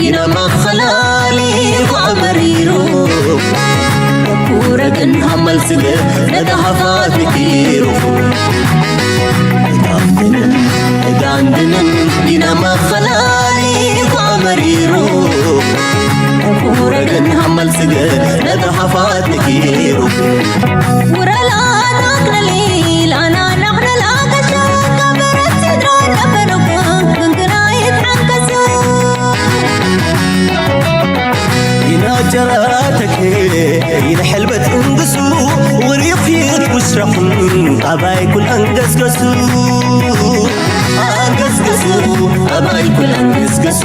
ኢና መኸላሊ ጓዕ መሪሩ ኩረግን ሃመል ስገ ነታ ሃፋት ንኪሩ ዳንድንን ዳንድንን ኢና መኸላሊ ጓዕ መሪሩ ኩረግን ሃመል ስገ ነታ ሃፋት ንኪሩ ውረላ ናክነሊ ላና ናክነላ ከሸካ በረት ሲድራ ነበረኩ ክንክና ይትሓንከሱ ይናጀራተክ ይንሕልበት እንግሱ ውሪኺት ውስረኹም ኣባይ ኩል ኣንገስገሱ ኣንገስገሱ ኣባይ ኩል ኣንገስገሱ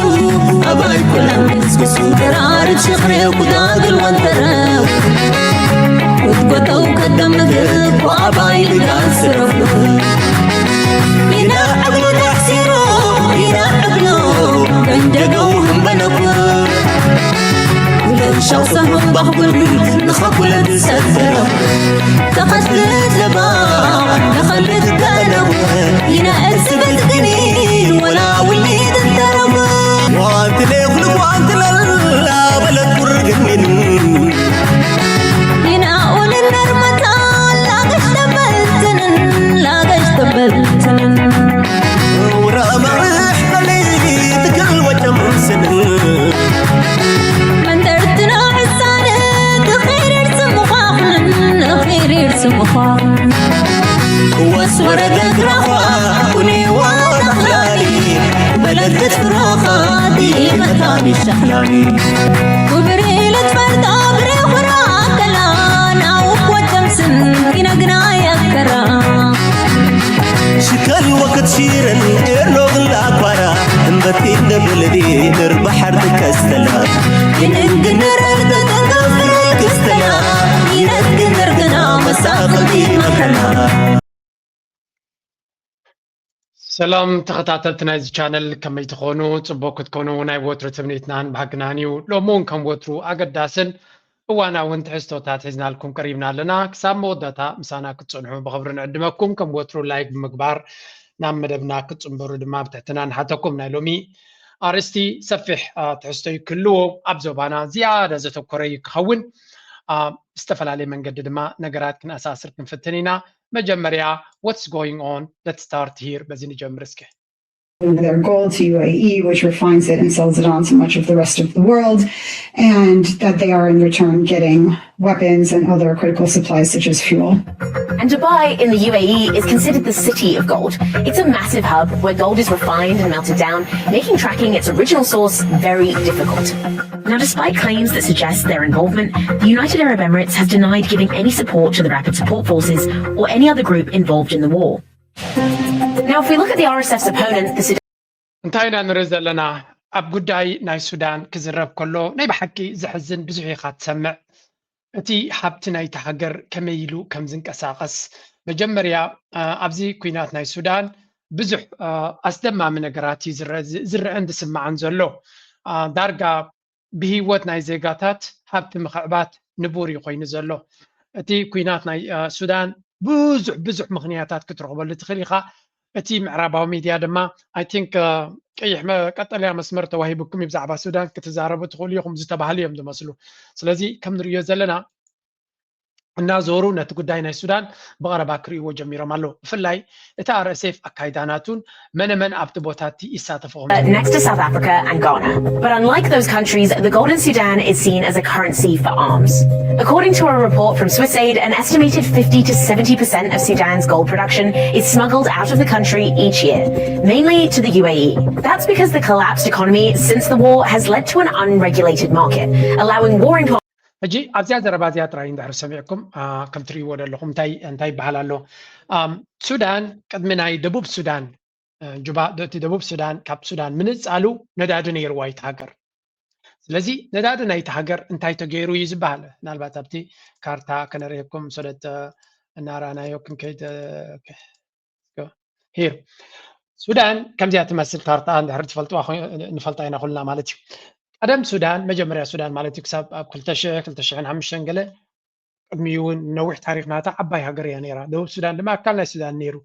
ኣባይ ኩል ኣንገስገሱ ተራርድ ሽኽሬው ኩዳግል ወንተረው ክትጎተው ከደምግብ ኣባይ ልጋል ስረፉ ኢና ዕብሉ ተሕሲሩ ኢና ዕብሉ መንደገው ህንበነኩ ለሻው ሰሙን ባኽጉል ንኸኩለ ዝሰደረው ተኸትልት ለባ ንኸልት ገለው ኢና እዝበል ግኒ ወላ ውሊድ እንተረቡ ዋንትለ ኩሉ ዋንትለላ በለት ቁርግኒን ኢና ኡልን ነርመታ ላገሽ ተበልትንን ላገሽ ተበልትንን ውራ መርሕ በሊ ትክል ወጨም ስንን መንደርትና ዕሳነ ትኺሪር ስምዃኽንን ኺሪር ስምዃኽን ወስ ወረደት ረኻ ኩኒ ዋላ ኽላሊ በለደት ፍራኻ ዲመታኒ ሸሕላኒ ክብሪ ልትፈርዶ ብሬኹራ ከላ ናውኮ ጀምስን ይነግና የከራ ሽከል ወክት ሲረን ኤርኖግን ላኳራ እምበቲ ነብልዲ ንርባሓር ትከስተላ ይንግንረር ተተንከፍል ክስተላ ይነግንር ግና መሳቕልቲ መከላ ሰላም ተኸታተልቲ ናይዚ ቻነል ከመይ ትኾኑ? ጽቡቅ ክትኮኑ ናይ ወትሩ ትምኒትናን ባህግናን እዩ። ሎሚ እውን ከም ወትሩ ኣገዳስን እዋናውን ትሕዝቶታት ሒዝናልኩም ቀሪብና ኣለና። ክሳብ መወዳእታ ምሳና ክትጸንሑ ብኽብሪ ንዕድመኩም። ከም ወትሩ ላይክ ብምግባር ናብ መደብና ክትጽንበሩ ድማ ብትሕትና ንሓተኩም። ናይ ሎሚ ኣርእስቲ ሰፊሕ ትሕዝቶ ክህልዎ ኣብ ዞባና ዝያዳ ዘተኮረ ክኸውን ብዝተፈላለየ መንገዲ ድማ ነገራት ክነኣሳስር ክንፍትን ኢና። መጀመርያ what's going on? Let's start here በዚ ንጀምር እስኪ። Their gold to U A E, which refines it and sells it on to much of the rest of the world, and that they are in return getting weapons and other critical supplies such as fuel. And Dubai in the U A E is considered the city of gold. It's a massive hub where gold is refined and melted down, making tracking its original source very difficult. Now, despite claims that suggest their involvement, the United Arab Emirates has denied giving any support to the Rapid Support Forces or any other group involved in the war. Now, if we look at the R S F's opponent, the እንታይ ኢና ንርኢ ዘለና? ኣብ ጉዳይ ናይ ሱዳን ክዝረብ ከሎ ናይ ብሓቂ ዘሕዝን ብዙሕ ኢኻ ትሰምዕ። እቲ ሃብቲ ናይቲ ሃገር ከመይ ኢሉ ከም ዝንቀሳቐስ መጀመርያ ኣብዚ ኲናት ናይ ሱዳን ብዙሕ ኣስደማሚ ነገራት እዩ ዝረአን ዝስማዕን ዘሎ። ዳርጋ ብህይወት ናይ ዜጋታት ሃብቲ ምኽዕባት ንቡር እዩ ኮይኑ ዘሎ። እቲ ኲናት ናይ ሱዳን ብዙሕ ብዙሕ ምኽንያታት ክትረኽበሉ ትኽእል ኢኻ። እቲ ምዕራባዊ ሚድያ ድማ I think ቀይሕ ቀጠልያ መስመር ተዋሂቡኩም እዩ ብዛዕባ ሱዳን ክትዛረቡ ትኽእሉ ኢኹም ዝተባህሉ እዮም ዝመስሉ። ስለዚ ከም ንርእዮ ዘለና እናዞሩ ነቲ ጉዳይ ናይ ሱዳን ብቐረባ ክርእይዎ ጀሚሮም ኣለዉ። ብፍላይ እቲ ኣርኤስኤፍ ኣካይዳናቱን መነ መን ኣብቲ ቦታ እቲ ይሳተፉ ከም Next to South Africa and Ghana. But unlike those countries, the gold in Sudan is seen as a currency for arms. According to a report from Swiss Aid, an estimated fifty to seventy percent of Sudan's gold production is smuggled out of the country each year, mainly to the U A E. That's because the collapsed economy since the war has led to an unregulated market, allowing warring ሕጂ ኣብዚኣ ዘረባ እዚኣ ጥራይ እንድሕር ሰሚዕኩም ከም ትርእይዎ ዘለኹም እንታይ እንታይ ይበሃል ኣሎ። ሱዳን ቅድሚ ናይ ደቡብ ሱዳን ጁባ እቲ ደቡብ ሱዳን ካብ ሱዳን ምንጻሉ ነዳዲ ነይርዋ እዩ ሃገር። ስለዚ ነዳዲ ናይቲ ሃገር እንታይ ተገይሩ እዩ ዝበሃል? ምናልባት ኣብቲ ካርታ ከነርእየኩም ሰደት እናራናዮ ክንከይድ ሄር ሱዳን ከምዚኣ ትመስል ካርታ እንድሕር ትፈልጥዋ ንፈልጣ ኢና ኩልና ማለት እዩ። ቀደም ሱዳን መጀመርያ ሱዳን ማለት እዩ ክሳብ ኣብ ክልተ ሽሕ ክልተ ሽሕን ሓሙሽተን ገለ ቅድሚኡ እውን ነዊሕ ታሪክ ናታ ዓባይ ሃገር እያ ነይራ። ደቡብ ሱዳን ድማ ኣካል ናይ ሱዳን ነይሩ።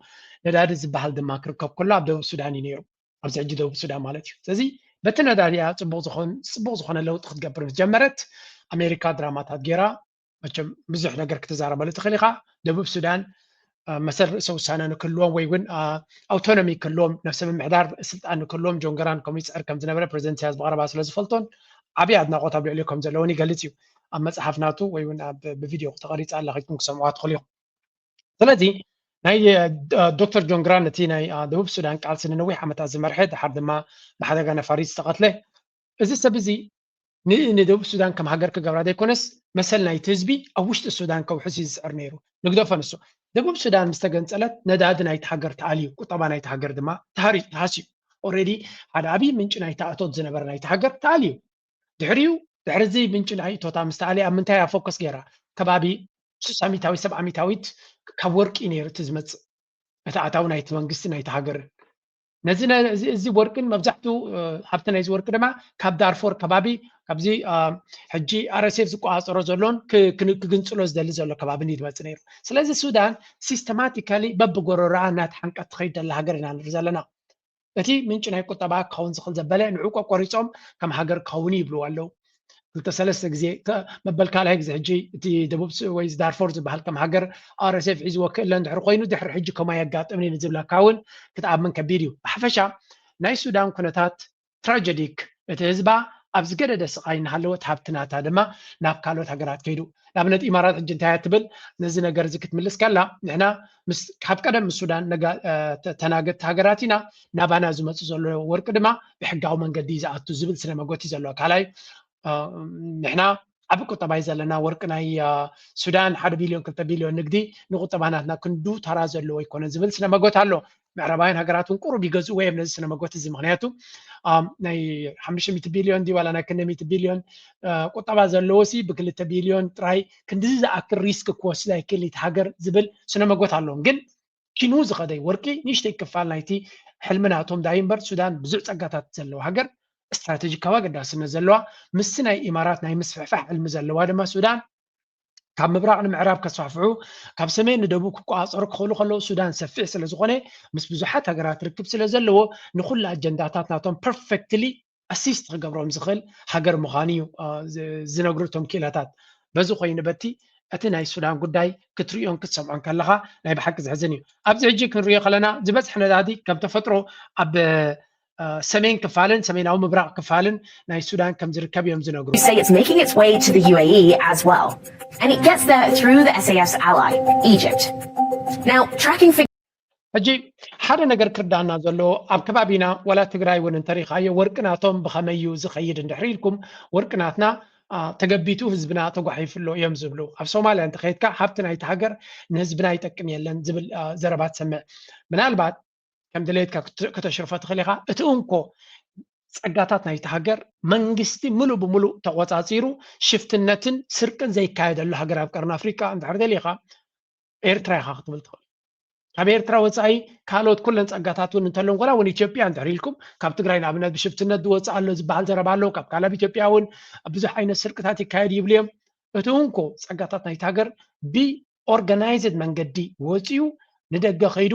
ነዳዲ ዝበሃል ድማ ክርከብ ከሎ ኣብ ደቡብ ሱዳን እዩ ነይሩ። ኣብዚ ሕጂ ደቡብ ሱዳን ማለት እዩ። ስለዚ በቲ ነዳዲኣ ፅቡቅ ዝኾን ፅቡቅ ዝኾነ ለውጢ ክትገብር ምስ ጀመረት ኣሜሪካ ድራማታት ገይራ። መቸም ብዙሕ ነገር ክትዛረበሉ ትኽእል ኢኻ። ደቡብ ሱዳን መሰል ርእሰ ውሳነ ንክህልዎም ወይ እውን ኣውቶኖሚ ክህልዎም፣ ነፍሰ ምምሕዳር ስልጣን ንክህልዎም ጆን ግራንት ከምኡ ይፅዕር ከም ዝነበረ ፕሬዚደንት ኢሳያስ ብቐረባ ስለ ዝፈልጦን ዓብዪ ኣድናቆት ኣብ ልዕሊኡ ከም ዘለዎን ይገልፅ እዩ። ኣብ መፅሓፍ ናቱ ወይ እውን ብቪድዮ ተቐሪፃ ኣላ፣ ከይድኩም ክሰምዑዋ ትኽእሉ ኢኹም። ስለዚ ናይ ዶክተር ጆን ግራንት እቲ ናይ ደቡብ ሱዳን ቃልሲ ንነዊሕ ዓመታት ዝመርሐ፣ ድሓር ድማ ብሓደጋ ነፋሪት ዝተቐትለ፣ እዚ ሰብ እዚ ንደቡብ ሱዳን ከም ሃገር ክገብራ ዘይኮነስ መሰል ናይቲ ህዝቢ ኣብ ውሽጢ ሱዳን ከውሕስ እዩ ዝፅዕር ነይሩ። ንግደፎ ንሱ። ደቡብ ሱዳን ምስ ተገንፀለት ነዳዲ ናይቲ ሃገር ተኣልዩ፣ ቁጠባ ናይቲ ሃገር ድማ ተሃስዩ። ኦልሬዲ ሓደ ዓብዪ ምንጪ ናይቲ ኣእቶት ዝነበረ ናይቲ ሃገር ተኣልዩ። ድሕሪኡ ድሕሪ እዚ ምንጪ ናይ እቶታ ምስ ተኣልየ ኣብ ምንታይ እያ ፎከስ ገይራ? ከባቢ ስሳ ሚታዊት ሰብዓ ሚታዊት ካብ ወርቂ ነይሩ እቲ ዝመፅእ እቲ ኣታዊ ናይቲ መንግስቲ ናይቲ ሃገርን። ነዚ እዚ ወርቅን መብዛሕትኡ ሃብቲ ናይዚ ወርቂ ድማ ካብ ዳርፎር ከባቢ ካብዚ ሕጂ ኣረሴፍ ዝቆፃፀሮ ዘሎን ክግንፅሎ ዝደሊ ዘሎ ከባቢ እዩ ዝመፅእ ነይሩ። ስለዚ ሱዳን ሲስተማቲካሊ በብጎረሮኣ እናተሓንቀት ትኸይድ ዘላ ሃገር ኢና ንርኢ ዘለና። እቲ ምንጪ ናይ ቁጠባ ክኸውን ዝኽእል ዘበለ ንዑ ቆቆሪፆም ከም ሃገር ክኸውን ይብልዎ ኣለዉ። ክልተ ሰለስተ ግዜ መበል ካልኣይ ግዜ ሕጂ እቲ ደቡብ ወይ ዳርፎር ዝበሃል ከም ሃገር ኣረሴፍ ሒዝዎ ክእለ እንድሕር ኮይኑ ድሕሪ ሕጂ ከማ የጋጥምኒ ንዝብለካ እውን ክትኣምን ከቢድ እዩ። ብሓፈሻ ናይ ሱዳን ኩነታት ትራጀዲክ፣ እቲ ህዝባ ኣብ ዝገደደ ስቓይ እናሃለወት ሃብቲ ናታ ድማ ናብ ካልኦት ሃገራት ከይዱ። ንኣብነት ኢማራት ሕጂ እንታይ እያ ትብል? ነዚ ነገር እዚ ክትምልስ ከላ ንሕና ካብ ቀደም ምስ ሱዳን ተናገድቲ ሃገራት ኢና፣ ናባና ዝመፁ ዘሎ ወርቂ ድማ ብሕጋዊ መንገዲ እዩ ዝኣቱ ዝብል ስነ መጎት እዩ ዘለዎ። ካልኣይ ንሕና ዓቢ ቁጠባ እዩ ዘለና። ወርቂ ናይ ሱዳን ሓደ ቢልዮን ክልተ ቢልዮን ንግዲ ንቁጠባ ናትና ክንዱ ተራ ዘለዎ ኣይኮነን ዝብል ስነ መጎት ኣሎ። ምዕራባውያን ሃገራት እውን ቁሩብ ይገዝእዎ እዮም ነዚ ስነ መጎት እዚ። ምክንያቱ ናይ ሓሙሽተ ሚእቲ ቢልዮን ድዩ ዋላ ናይ ክንደይ ሚእቲ ቢልዮን ቁጠባ ዘለዎ ሲ ብክልተ ቢልዮን ጥራይ ክንድዚ ዝኣክል ሪስክ ክወስድ ኣይክእል እቲ ሃገር ዝብል ስነ መጎት ኣለዎም። ግን ኪኑ ዝኸደ ወርቂ ንእሽተይ ክፋል ናይቲ ሕልሚ ናቶም ዳይ እምበር ሱዳን ብዙሕ ጸጋታት ዘለዋ ሃገር፣ ስትራቴጂካዊ ኣገዳስነት ዘለዋ፣ ምስቲ ናይ ኢማራት ናይ ምስፍሕፋሕ ሕልሚ ዘለዋ ድማ ሱዳን ካብ ምብራቕ ንምዕራብ ከስፋሕፍሑ ካብ ሰሜን ንደቡብ ክቆፃፀሩ ክኽእሉ ከለዉ ሱዳን ሰፊሕ ስለ ዝኾነ ምስ ብዙሓት ሃገራት ርክብ ስለ ዘለዎ ንኹሉ ኣጀንዳታት ናቶም ፐርፌክትሊ ኣሲስት ክገብሮም ዝኽእል ሃገር ምዃኑ እዩ ዝነግሩ እቶም ክኢላታት። በዚ ኮይኑ በቲ እቲ ናይ ሱዳን ጉዳይ ክትርእዮን ክትሰምዖን ከለኻ ናይ ብሓቂ ዘሕዝን እዩ። ኣብዚ ሕጂ ክንርእዮ ከለና ዝበዝሐ ነዳዲ ከም ተፈጥሮ ኣብ ሰሜን ክፋልን ሰሜናዊ ምብራቕ ክፋልን ናይ ሱዳን ከም ዝርከብ እዮም ዝነግሩ። You say it's making its way to the U A E as well. And it gets there through the S A F's ally, Egypt. Now, tracking figures ሕጂ ሓደ ነገር ክርዳና ዘለዎ ኣብ ከባቢና ዋላ ትግራይ እውን እንተሪኻዮ ወርቂ ናቶም ብኸመይ እዩ ዝኸይድ እንድሕር ኢልኩም ወርቂ ናትና ተገቢቱ ህዝብና ተጓሒፍሎ እዮም ዝብሉ። ኣብ ሶማልያ እንተኸይድካ ሃብቲ ናይቲ ሃገር ንህዝብና ይጠቅም የለን ዝብል ዘረባ ትሰምዕ። ምናልባት ከም ድሌትካ ከተሽርፎ ትኽእል ኢኻ። እቲ እንኮ ጸጋታት ናይቲ ሃገር መንግስቲ ምሉእ ብምሉእ ተቆጻጺሩ ሽፍትነትን ስርቅን ዘይካየደሉ ሃገር ኣብ ቀርኒ ኣፍሪቃ እንድሕር ደሊኻ ኤርትራ ኢኻ ክትብል ትኽእል። ካብ ኤርትራ ወጻኢ ካልኦት ኩለን ጸጋታት እውን እንተለውን ኮላ እውን ኢትዮጵያ እንድሕር ኢልኩም ካብ ትግራይ ንኣብነት ብሽፍትነት ዝወጽእ ኣሎ ዝበሃል ዘረባ ኣለዉ። ካብ ካልኣብ ኢትዮጵያ እውን ብዙሕ ዓይነት ስርቅታት ይካየድ ይብሉ እዮም። እቲ እንኮ ጸጋታት ናይቲ ሃገር ብኦርጋናይዝድ መንገዲ ወጺኡ ንደገ ከይዱ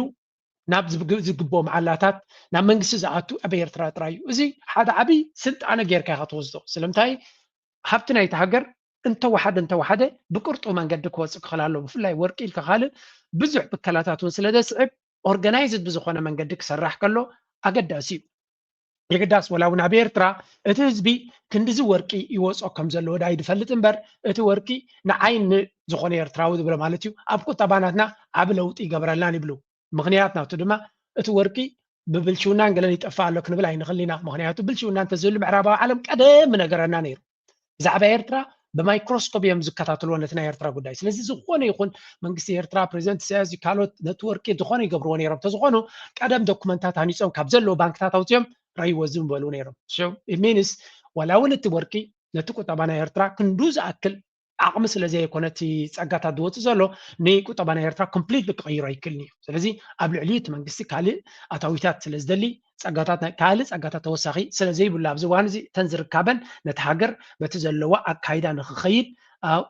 ናብ ዝግብኦ መዓላታት ናብ መንግስቲ ዝኣቱ ኣብ ኤርትራ ጥራይ እዩ። እዚ ሓደ ዓብዪ ስልጣነ ጌርካ ኢኻ ትወስዶ። ስለምንታይ ሃብቲ ናይቲ ሃገር እንተወሓደ እንተወሓደ ብቅርጡ መንገዲ ክወፅእ ክኽእል ኣለዎ። ብፍላይ ወርቂ ኢልካ ካልእ ብዙሕ ብከላታት እውን ስለ ዘስዕብ ኦርጋናይዝድ ብዝኾነ መንገዲ ክሰራሕ ከሎ ኣገዳሲ እዩ። የግዳስ ወላ እውን ኣብ ኤርትራ እቲ ህዝቢ ክንድዚ ወርቂ ይወፆ ከም ዘለዎ ዳይ ዝፈልጥ እምበር እቲ ወርቂ ንዓይ ንዝኾነ ኤርትራዊ ዝብሎ ማለት እዩ ኣብ ቁጠባ ናትና ዓቢ ለውጢ ይገብረልናን ይብሉ። ምኽንያት ናቱ ድማ እቲ ወርቂ ብብልሽውናን ገለን ይጠፍእ ኣሎ ክንብል ኣይንኽእል ኢና። ምኽንያቱ ብልሽውና እንተዝህሉ ምዕራባዊ ዓለም ቀደም ምነገረና ነይሩ። ብዛዕባ ኤርትራ ብማይክሮስኮፕ እዮም ዝከታተልዎ ነቲ ናይ ኤርትራ ጉዳይ። ስለዚ ዝኾነ ይኹን መንግስቲ ኤርትራ፣ ፕሬዚደንት ኢሳያስ፣ ካልኦት ነቲ ወርቂ ዝኾነ ይገብርዎ ነይሮም። እንተዝኾኑ ቀደም ዶኩመንታት ሃኒፆም ካብ ዘለዉ ባንክታት ኣውፅኦም ረይዎ ዝም በሉ ነይሮም። ሚንስ ዋላ እውን እቲ ወርቂ ነቲ ቁጠባ ናይ ኤርትራ ክንዱ ዝኣክል ዓቕሚ ስለ ዘይኮነ እቲ ጸጋታት ዝወጽእ ዘሎ ንቁጠባ ናይ ኤርትራ ኮምፕሊትሊ ክቕይሮ ኣይክእልን እዩ። ስለዚ ኣብ ልዕሊኡ እቲ መንግስቲ ካልእ ኣታዊታት ስለ ዝደሊ ጸጋታት ካልእ ጸጋታት ተወሳኺ ስለ ዘይብሉ ኣብዚ እዋን እዚ እተን ዝርካበን ነቲ ሃገር በቲ ዘለዎ ኣካይዳ ንክኸይድ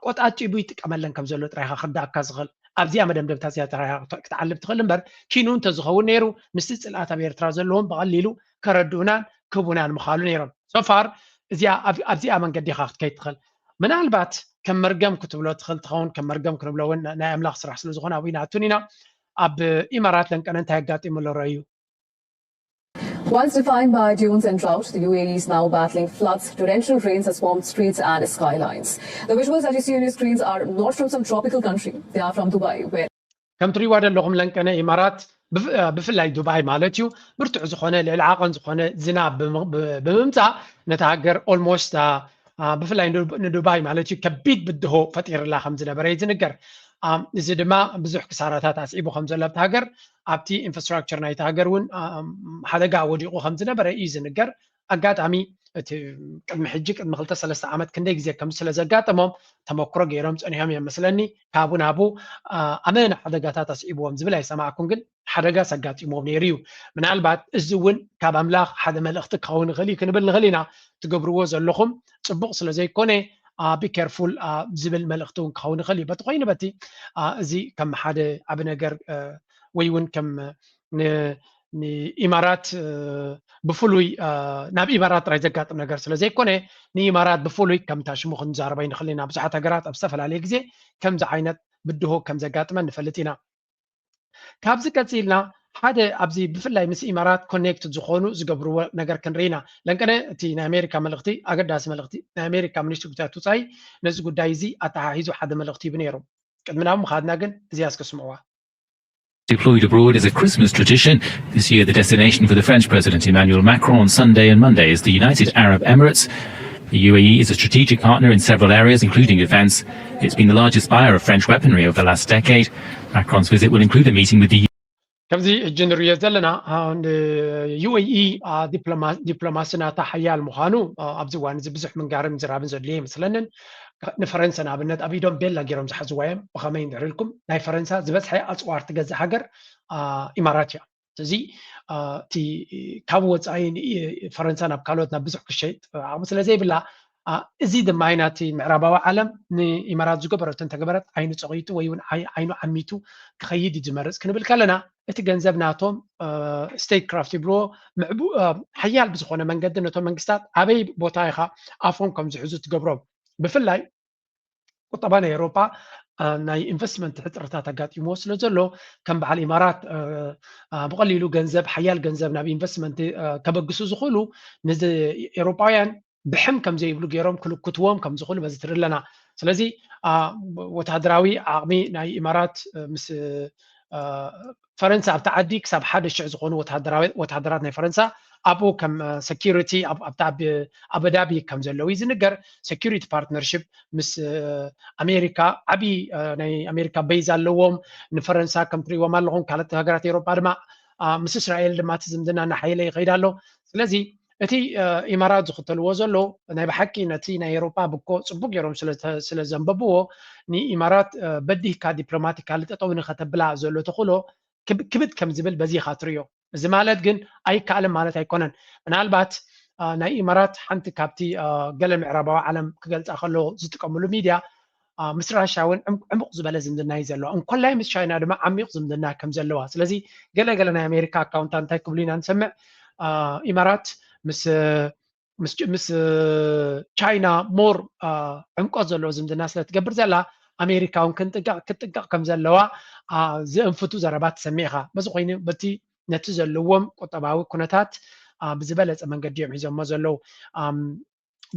ቆጣጢቡ ይጥቀመለን ከም ዘሎ ጥራይካ ክርዳእካ ዝኽእል ኣብዚኣ መደምደምታ እዚኣ ጥራይካ ክትዓልብ ትኽእል እምበር ኪኑ እንተዝኸውን ነይሩ ምስቲ ጽልኣት ኣብ ኤርትራ ዘለዎም ብቐሊሉ ከረድኡናን ክቡና ንምኻሉ ነይሮም። ሶፋር እዚኣ ኣብዚኣ መንገዲ ኢኻ ክትከይድ ትኽእል። ምናልባት ከም መርገም ክትብሎ ትኽእል ትኸውን። ከም መርገም ክንብሎ እውን ናይ ኣምላኽ ስራሕ ስለ ዝኾነ ኣብኡ ይንኣቱን ኢና። ኣብ ኢማራት ለንቀነ እንታይ ኣጋጢሙ ኣሎ ረዩ። Once defined by dunes and drought, the U A E is now battling floods, torrential rains have swamped streets and skylines. The visuals that you see on your screens are not from some tropical country, they are from Dubai, where ከም ትሪዋ ዘለኹም ለንቀነ ኢማራት ብፍላይ ዱባይ ማለት እዩ ብርቱዕ ዝኾነ ልዕሊ ዓቐን ዝኾነ ዝናብ ብምምፃእ ነቲ ሃገር ኦልሞስት ብፍላይ ንዱባይ ማለት እዩ ከቢድ ብድሆ ፈጢርላ ከም ዝነበረ እዩ ዝንገር። እዚ ድማ ብዙሕ ክሳራታት ኣስዒቡ ከም ዘሎ ኣብቲ ሃገር ኣብቲ ኢንፍራስትራክቸር ናይቲ ሃገር እውን ሓደጋ ወዲቑ ከም ዝነበረ እዩ ዝንገር። ኣጋጣሚ እቲ ቅድሚ ሕጂ ቅድሚ ክልተ ሰለስተ ዓመት ክንደይ ግዜ ከም ስለ ዘጋጠሞም ተመክሮ ገይሮም ፀኒሖም እዮም መስለኒ። ካብኡ ናብኡ ኣመና ሓደጋታት ኣስዒብዎም ዝብል ኣይሰማዕኩን፣ ግን ሓደጋስ ኣጋጢምዎም ነይሩ እዩ። ምናልባት እዚ እውን ካብ ኣምላኽ ሓደ መልእኽቲ ክኸውን ይኽእል እዩ ክንብል ንኽእል ኢና። ትገብርዎ ዘለኹም ፅቡቕ ስለ ዘይኮነ be careful ዝብል መልእኽቲ እውን ክኸውን ይኽእል እዩ። በቲ ኮይኑ በቲ እዚ ከም ሓደ ዓቢ ነገር ወይ እውን ከም ንኢማራት ብፍሉይ ናብ ኢማራት ጥራይ ዘጋጥም ነገር ስለ ዘይኮነ ንኢማራት ብፍሉይ ከምታ ሽሙ ክንዛረቦ ንኽእል ኢና። ብዙሓት ሃገራት ኣብ ዝተፈላለየ ግዜ ከምዚ ዓይነት ብድሆ ከም ዘጋጥመን ንፈልጥ ኢና። ካብዚ ቀፂልና ሓደ ኣብዚ ብፍላይ ምስ ኢማራት ኮኔክት ዝኾኑ ዝገብርዎ ነገር ክንርኢ ኢና። ለንቀነ እቲ ናይ ኣሜሪካ መልእኽቲ ኣገዳሲ መልእኽቲ ናይ ኣሜሪካ ሚኒስትሪ ጉዳያት ውፃኢ ነዚ ጉዳይ እዚ ኣተሓሒዙ ሓደ መልእኽቲ ሂቡ ነይሩ። ቅድሚ ናብ ምኻድና ግን እዚኣ እስከ ስምዕዋ። Deployed abroad is a Christmas tradition. This year, the destination for the French President Emmanuel Macron on Sunday and Monday is the United Arab Emirates. The U A E is a strategic partner in several areas, including defense. It's been the largest buyer of French weaponry over the last decade. Macron's visit will include a meeting with the ከምዚ ሕጂ ንሪኦ ዘለና ዩኤኢ ዲፕሎማሲ ናታ ሓያል ምዃኑ ኣብዚ እዋን እዚ ብዙሕ ምንጋርን ምዝራብን ዘድልዮ ይመስለንን። ንፈረንሳ ንኣብነት ኣብ ኢዶም ቤላ ገይሮም ዝሓዝዋ እዮም። ብኸመይ እንድሕር ኢልኩም ናይ ፈረንሳ ዝበዝሐ ኣፅዋር ትገዝእ ሃገር ኢማራት እያ። እዚ እቲ ካብ ወፃኢ ፈረንሳ ናብ ካልኦት ናብ ብዙሕ ክሸይጥ ዓቕሚ ስለ ዘይብላ እዚ ድማ ናቲ ምዕራባዊ ዓለም ንኢማራት ዝገበረትን ተገበረት ዓይኑ ፀቒጡ ወይ እውን ዓይኑ ዓሚቱ ክኸይድ እዩ ዝመርፅ ክንብል ከለና እቲ ገንዘብ ናቶም ስቴት ክራፍት ይብልዎ ሓያል ብዝኾነ መንገዲ ነቶም መንግስታት ኣበይ ቦታ ኢኻ ኣፎም ከም ዝሕዙ ትገብሮም። ብፍላይ ቁጠባ ናይ ኤውሮጳ ናይ ኢንቨስትመንት ሕፅረታት ኣጋጢምዎ ስለ ዘሎ ከም በዓል ኢማራት ብቐሊሉ ገንዘብ ሓያል ገንዘብ ናብ ኢንቨስትመንት ከበግሱ ዝኽእሉ ነዚ ኤውሮጳውያን ብሕም ከም ዘይብሉ ገይሮም ክልክትዎም ከም ዝኽእሉ በዚ ትርኢ ኣለና። ስለዚ ወታደራዊ ዓቕሚ ናይ ኢማራት ምስ ፈረንሳ ኣብቲ ዓዲ ክሳብ ሓደ ሽሕ ዝኾኑ ወታደራት ናይ ፈረንሳ ኣብኡ ከም ሰኪሪቲ ኣብታ ኣበዳቢ ከም ዘለዉ እዩ ዝንገር። ሰኪሪቲ ፓርትነርሽፕ ምስ ኣሜሪካ ዓብዪ ናይ ኣሜሪካ ቤዝ ኣለዎም። ንፈረንሳ ከም ትሪእዎም ኣለኹም ካልኦት ሃገራት ኤውሮጳ ድማ ምስ እስራኤል ድማ እቲ ዝምድና እናሓየለ ይኸይድ ኣሎ። ስለዚ እቲ ኢማራት ዝኽተልዎ ዘሎ ናይ ብሓቂ ነቲ ናይ ኤውሮጳ ብኮ ፅቡቅ ገይሮም ስለ ዘንበብዎ ንኢማራት በዲህካ ዲፕሎማቲካሊ ጠጠው ንኸተብላ ዘሎ ተኽእሎ ክብድ ከም ዝብል በዚ ኢኻ ትርእዮ። እዚ ማለት ግን ኣይከኣልን ማለት ኣይኮነን። ምናልባት ናይ ኢማራት ሓንቲ ካብቲ ገለ ምዕራባዊ ዓለም ክገልፃ ከሎ ዝጥቀምሉ ሚድያ ምስ ራሻ እውን ዕሙቕ ዝበለ ዝምድና እዩ ዘለዋ። እንኮላይ ምስ ቻይና ድማ ዓሚቕ ዝምድና ከም ዘለዋ። ስለዚ ገለ ገለ ናይ ኣሜሪካ ኣካውንታ እንታይ ክብሉ ኢና ንሰምዕ ኢማራት ምስ ምስ ቻይና ሞር ዕምቆት ዘለዎ ዝምድና ስለ ትገብር ዘላ ኣሜሪካ እውን ክንጥንቀቕ ክትጥንቀቕ ከም ዘለዋ ዘእንፍቱ ዘረባ ትሰምዕ ኢኻ። በዚ ኮይኑ በቲ ነቲ ዘለዎም ቁጠባዊ ኩነታት ብዝበለፀ መንገዲ እዮም ሒዞሞ ዘለዉ።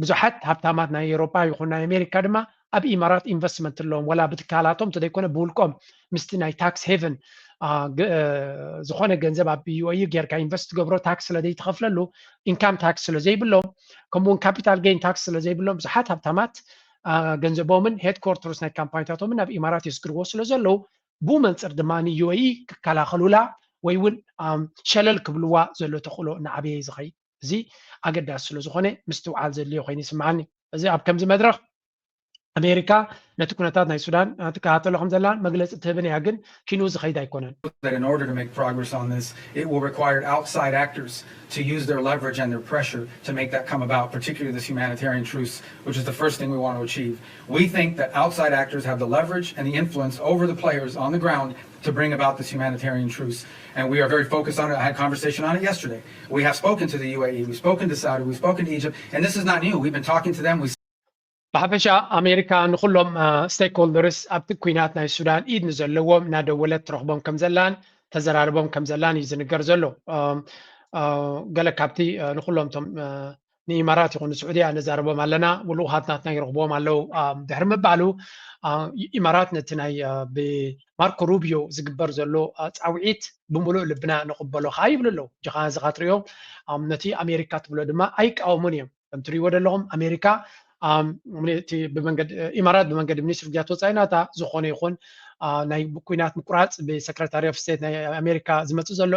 ብዙሓት ሃብታማት ናይ ኤውሮጳ ይኹን ናይ ኣሜሪካ ድማ ኣብ ኢማራት ኢንቨስትመንት ኣለዎም ወላ ብትካላቶም እንተዘይኮነ ብውልቆም ምስቲ ናይ ታክስ ሄቨን ዝኾነ ገንዘብ ኣብ ዩኤኢ ጌርካ ኢንቨስት ትገብሮ ታክስ ስለ ዘይትኸፍለሉ ኢንካም ታክስ ስለ ዘይብሎም ከምኡውን ካፒታል ጌን ታክስ ስለ ዘይብሎም ብዙሓት ሃብታማት ገንዘቦምን ሄድኮርተርስ ናይ ካምፓኒታቶምን ናብ ኢማራት የስግርዎ ስለ ዘለዉ ብኡ መንፅር ድማ ንዩኤኢ ክከላኸሉላ ወይ እውን ሸለል ክብልዋ ዘሎ ተኽእሎ እናዓበየ ዝኸይድ እዚ ኣገዳሲ ስለ ዝኾነ ምስትውዓል ዘድልዮ ኮይኑ ይስምዓኒ። እዚ ኣብ ከምዚ መድረኽ ኣሜሪካ ነቲ ኩነታት ናይ ሱዳን ትከታተሎ ከም ዘላ መግለፂ ትህብን እያ፣ ግን ኪኑ ዝኸይድ ኣይኮነን። that in order to make progress on this, it will require outside actors to use their leverage and their pressure to make that come about, particularly this humanitarian truce, which is the first thing we want to achieve. We think that outside actors have the leverage and the influence over the players on the ground to bring about this humanitarian truce. And we are very focused on it. I had a conversation on it yesterday. We have spoken to the U A E, we've spoken to Saudi, we've spoken to Egypt, and this is not new. We've been talking to them. We ብሓፈሻ ኣሜሪካ ንኩሎም ስቴክሆልደርስ ኣብቲ ኩናት ናይ ሱዳን ኢድ ንዘለዎም እናደወለት ትረኽቦም ከም ዘላን ተዘራርቦም ከም ዘላን እዩ ዝንገር ዘሎ። ገለ ካብቲ ንኩሎም ቶም ንኢማራት ይኹን ንስዑድያ ነዛርቦም ኣለና፣ ልኡኻት ናትና ይረኽብዎም ኣለዉ ድሕሪ ምባሉ፣ ኢማራት ነቲ ናይ ብማርኮ ሩቢዮ ዝግበር ዘሎ ፃውዒት ብምሉእ ልብና ንቕበሎ ከዓ ይብሉ ኣለዉ። ጅኻ እዚ ካትሪኦም ነቲ ኣሜሪካ ትብሎ ድማ ኣይቃወሙን እዮም። ከም ትሪእዎ ዘለኹም ኣሜሪካ ኢማራት ብመንገዲ ሚኒስትሪ ጉዳያት ወፃኢ ናታ ዝኾነ ይኹን ናይ ኩናት ምቁራፅ ብሰክረታሪ ኦፍ ስቴት ናይ ኣሜሪካ ዝመፅእ ዘሎ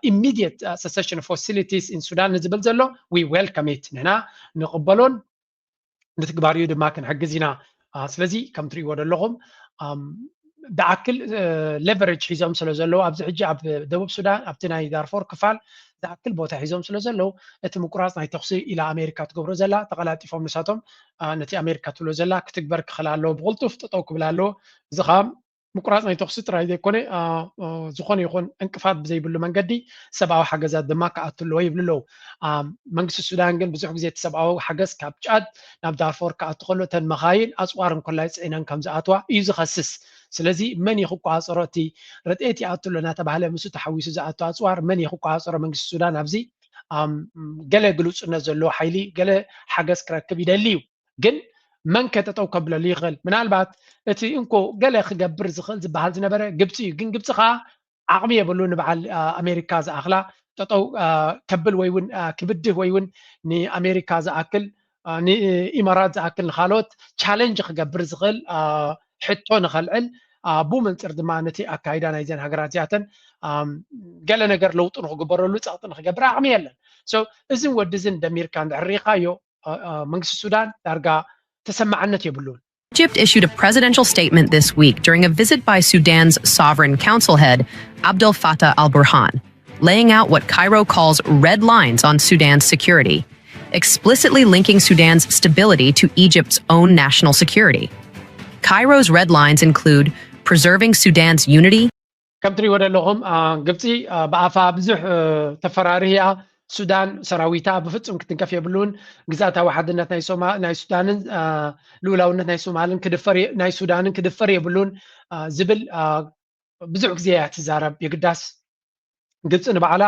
immediate cessation of hostilities in Sudan ንዝብል ዘሎ we welcome it፣ ንሕና ንቕበሎን ንትግባሪኡ ድማ ክንሕግዝ ኢና። ስለዚ ከም ትሪእዎ ዘለኹም ዝኣክል ሌቨሬጅ ሒዞም ስለ ዘለዉ ኣብዚ ሕጂ ኣብ ደቡብ ሱዳን ኣብቲ ናይ ዳርፎር ክፋል ዝኣክል ቦታ ሒዞም ስለ ዘለዉ እቲ ምቁራፅ ናይ ተኽሲ ኢላ ኣሜሪካ ትገብሮ ዘላ ተቐላጢፎም ንሳቶም ነቲ ኣሜሪካ ትብሎ ዘላ ክትግበር ክኽእል ኣለዎ፣ ብቕልጡፍ ጠጠው ክብል ኣለዎ። እዚ ከዓ ምቁራፅ ናይ ተኽሲ ጥራይ ዘይኮነ ዝኾነ ይኹን ዕንቅፋት ብዘይብሉ መንገዲ ሰብኣዊ ሓገዛት ድማ ክኣቱ ኣለዎ ይብሉ ኣለዉ። መንግስቲ ሱዳን ግን ብዙሕ ግዜ እቲ ሰብኣዊ ሓገዝ ካብ ጫድ ናብ ዳርፎር ክኣቱ ከሎ እተን መኻይን ኣፅዋር እንኮላይ ፅዒነን ከም ዝኣትዋ እዩ ዝኸስስ። ስለዚ መን እዩ ክቋፀሮ እቲ ረድኤት ይኣቱ ኣሎ እናተባህለ ምስኡ ተሓዊሱ ዝኣቱ ኣፅዋር መን እዩ ክቋፀሮ? መንግስቲ ሱዳን ኣብዚ ገለ ግሉፅነት ዘለዎ ሓይሊ ገለ ሓገዝ ክረክብ ይደሊ እዩ። ግን መን ከ ጠጠው ከብለሉ ይኽእል? ምናልባት እቲ እንኮ ገለ ክገብር ዝኽእል ዝበሃል ዝነበረ ግብፂ እዩ። ግን ግብፂ ከዓ ዓቕሚ የብሉ ንበዓል ኣሜሪካ ዝኣኽላ ጠጠው ከብል ወይ እውን ክብድህ ወይ እውን ንኣሜሪካ ዝኣክል ንኢማራት ዝኣክል ንካልኦት ቻለንጅ ክገብር ዝኽእል ሕቶ ንኸልዕል ብኡ መንፅር ድማ ነቲ ኣካይዳ ናይዘን ሃገራት እዚኣተን ገለ ነገር ለውጢ ንክግበረሉ ፀቕጢ ንክገብር ዓቕሚ የለን። እዚ ወዲ እዚ ደሚርካ እንድሕር ርኢኻዮ መንግስቲ ሱዳን ዳርጋ ተሰማዕነት የብሉን። Egypt issued a presidential statement this week during a visit by Sudan's sovereign council head, Abdel Fattah al Burhan, laying out what Cairo calls red lines on Sudan's security, explicitly linking Sudan's stability to Egypt's own national security. Cairo's red lines include preserving Sudan's unity, ከም ትሪእዎ ዘለኹም ግብፂ ብኣፋ ብዙሕ ተፈራሪያ ሱዳን ሰራዊታ ብፍፁም ክትንከፍ የብሉን፣ ግዝኣታዊ ሓድነት ናይ ሱዳንን ልኡላውነት ናይ ሶማልን ናይ ሱዳንን ክድፈር የብሉን ዝብል ብዙሕ ግዜ እያ ትዛረብ። የግዳስ ግብፂ ንባዕላ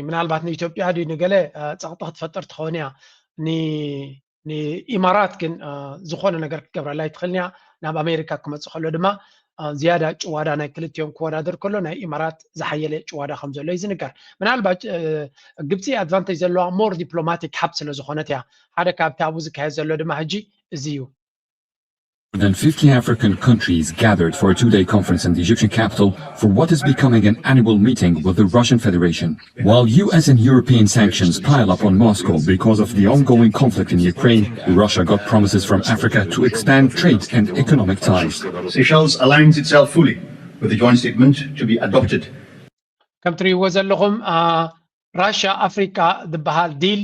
ምናልባት ንኢትዮጵያ ድዩ ንገለ ፀቕጢ ክትፈጥር ትኸውን እያ። ንኢማራት ግን ዝኾነ ነገር ክትገብረላ ኣይትኽእልን እያ። ናብ ኣሜሪካ ክመፅእ ከሎ ድማ ዝያዳ ጭዋዳ ናይ ክልቲኦም ክወዳደር ከሎ ናይ ኢማራት ዝሓየለ ጭዋዳ ከም ዘሎ እዩ ዝንገር። ምናልባት ግብፂ ኣድቫንቴጅ ዘለዋ ሞር ዲፕሎማቲክ ሃብ ስለ ዝኾነት እያ። ሓደ ካብቲ ኣብኡ ዝካየድ ዘሎ ድማ ሕጂ እዚ እዩ። More than fifty African countries gathered for a two-day conference in the Egyptian capital for what is becoming an annual meeting with the Russian Federation. While U S and European sanctions pile up on Moscow because of the ongoing conflict in Ukraine, Russia got promises from Africa to expand trade and economic ties. Seychelles aligns itself fully with the joint statement to be adopted. ከም ትሪእዎ ዘለኹም ራሻ ኣፍሪካ ዝበሃል ዲል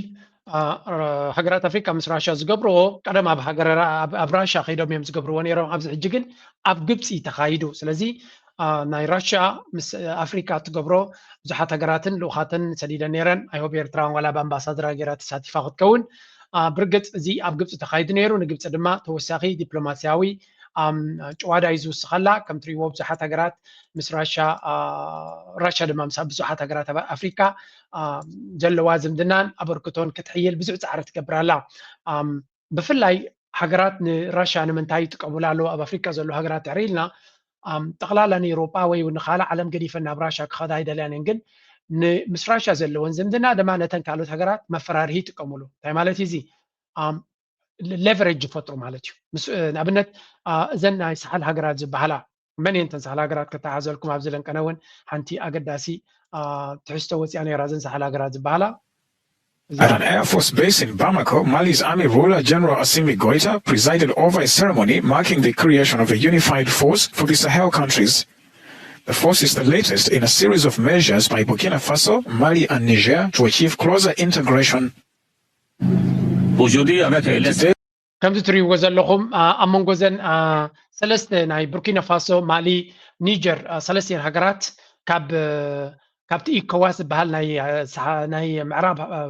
ሃገራት ኣፍሪካ ምስ ራሻ ዝገብርዎ ቀደም ኣብ ራሻ ከይዶም እዮም ዝገብርዎ ነይሮም። ኣብዚ ሕጂ ግን ኣብ ግብፂ ተኻይዱ። ስለዚ ናይ ራሻ ምስ ኣፍሪካ ትገብሮ ብዙሓት ሃገራትን ልኡኻትን ሰዲደን ነይረን። ኣይሆብ ኤርትራን ዋላ ብኣምባሳደራ ገይራ ተሳቲፋ ክትከውን። ብርግፅ እዚ ኣብ ግብፂ ተኻይዱ ነይሩ። ንግብፂ ድማ ተወሳኺ ዲፕሎማሲያዊ ጭዋዳ እዩ ዝውስኸላ። ከም ትሪእዎ ብዙሓት ሃገራት ምስ ራሻ ራሻ ድማ ምስ ብዙሓት ሃገራት ኣፍሪካ ዘለዋ ዝምድናን ኣበርክቶን ክትሕይል ብዙሕ ፃዕሪ ትገብር ኣላ። ብፍላይ ሃገራት ንራሻ ንምንታይ ይጥቀሙላ ኣለዉ ኣብ ኣፍሪካ ዘለዉ ሃገራት ድሕሪ ኢልና ጠቕላላ ንኤውሮጳ ወይ እውን ንካልእ ዓለም ገዲፈን ናብ ራሻ ክኸዳ ኣይደልያን እየን። ግን ምስ ራሻ ዘለወን ዝምድና ድማ ነተን ካልኦት ሃገራት መፈራርሂ ይጥቀሙሉ። እንታይ ማለት እዩ እዚ? ሌቨሬጅ ይፈጥሩ ማለት እዩ። ንኣብነት እዘን ናይ ሳሕል ሃገራት ዝበሃላ መን እየን እተን ሳሕል ሃገራት? ከተሓዘልኩም ኣብዚ ለንቀነ እውን ሓንቲ ኣገዳሲ ትሕዝቶ ወፂኣ ነይራ። እዘን ሳሕል ሃገራት ዝበሃላ At an air force base in Bamako, Mali's army ruler General Assimi Goïta presided over a ceremony marking the creation of a unified force for the Sahel countries. The force is the latest in a series of measures by Burkina Faso, Mali, and Niger to achieve closer integration. ከምዚ ትሪእዎ ዘለኹም ኣብ መንጎ ዘን ሰለስተ ናይ ቡርኪና ፋሶ፣ ማሊ፣ ኒጀር፣ አ፣ ሰለስቲኤን ሃገራት ካብ፣ አ፣ ካብቲ ኢኮዋስ ዝበሃል ናይ፣ አ፣ ሰሓ-፣ ናይ ምዕራብ፣ አ፣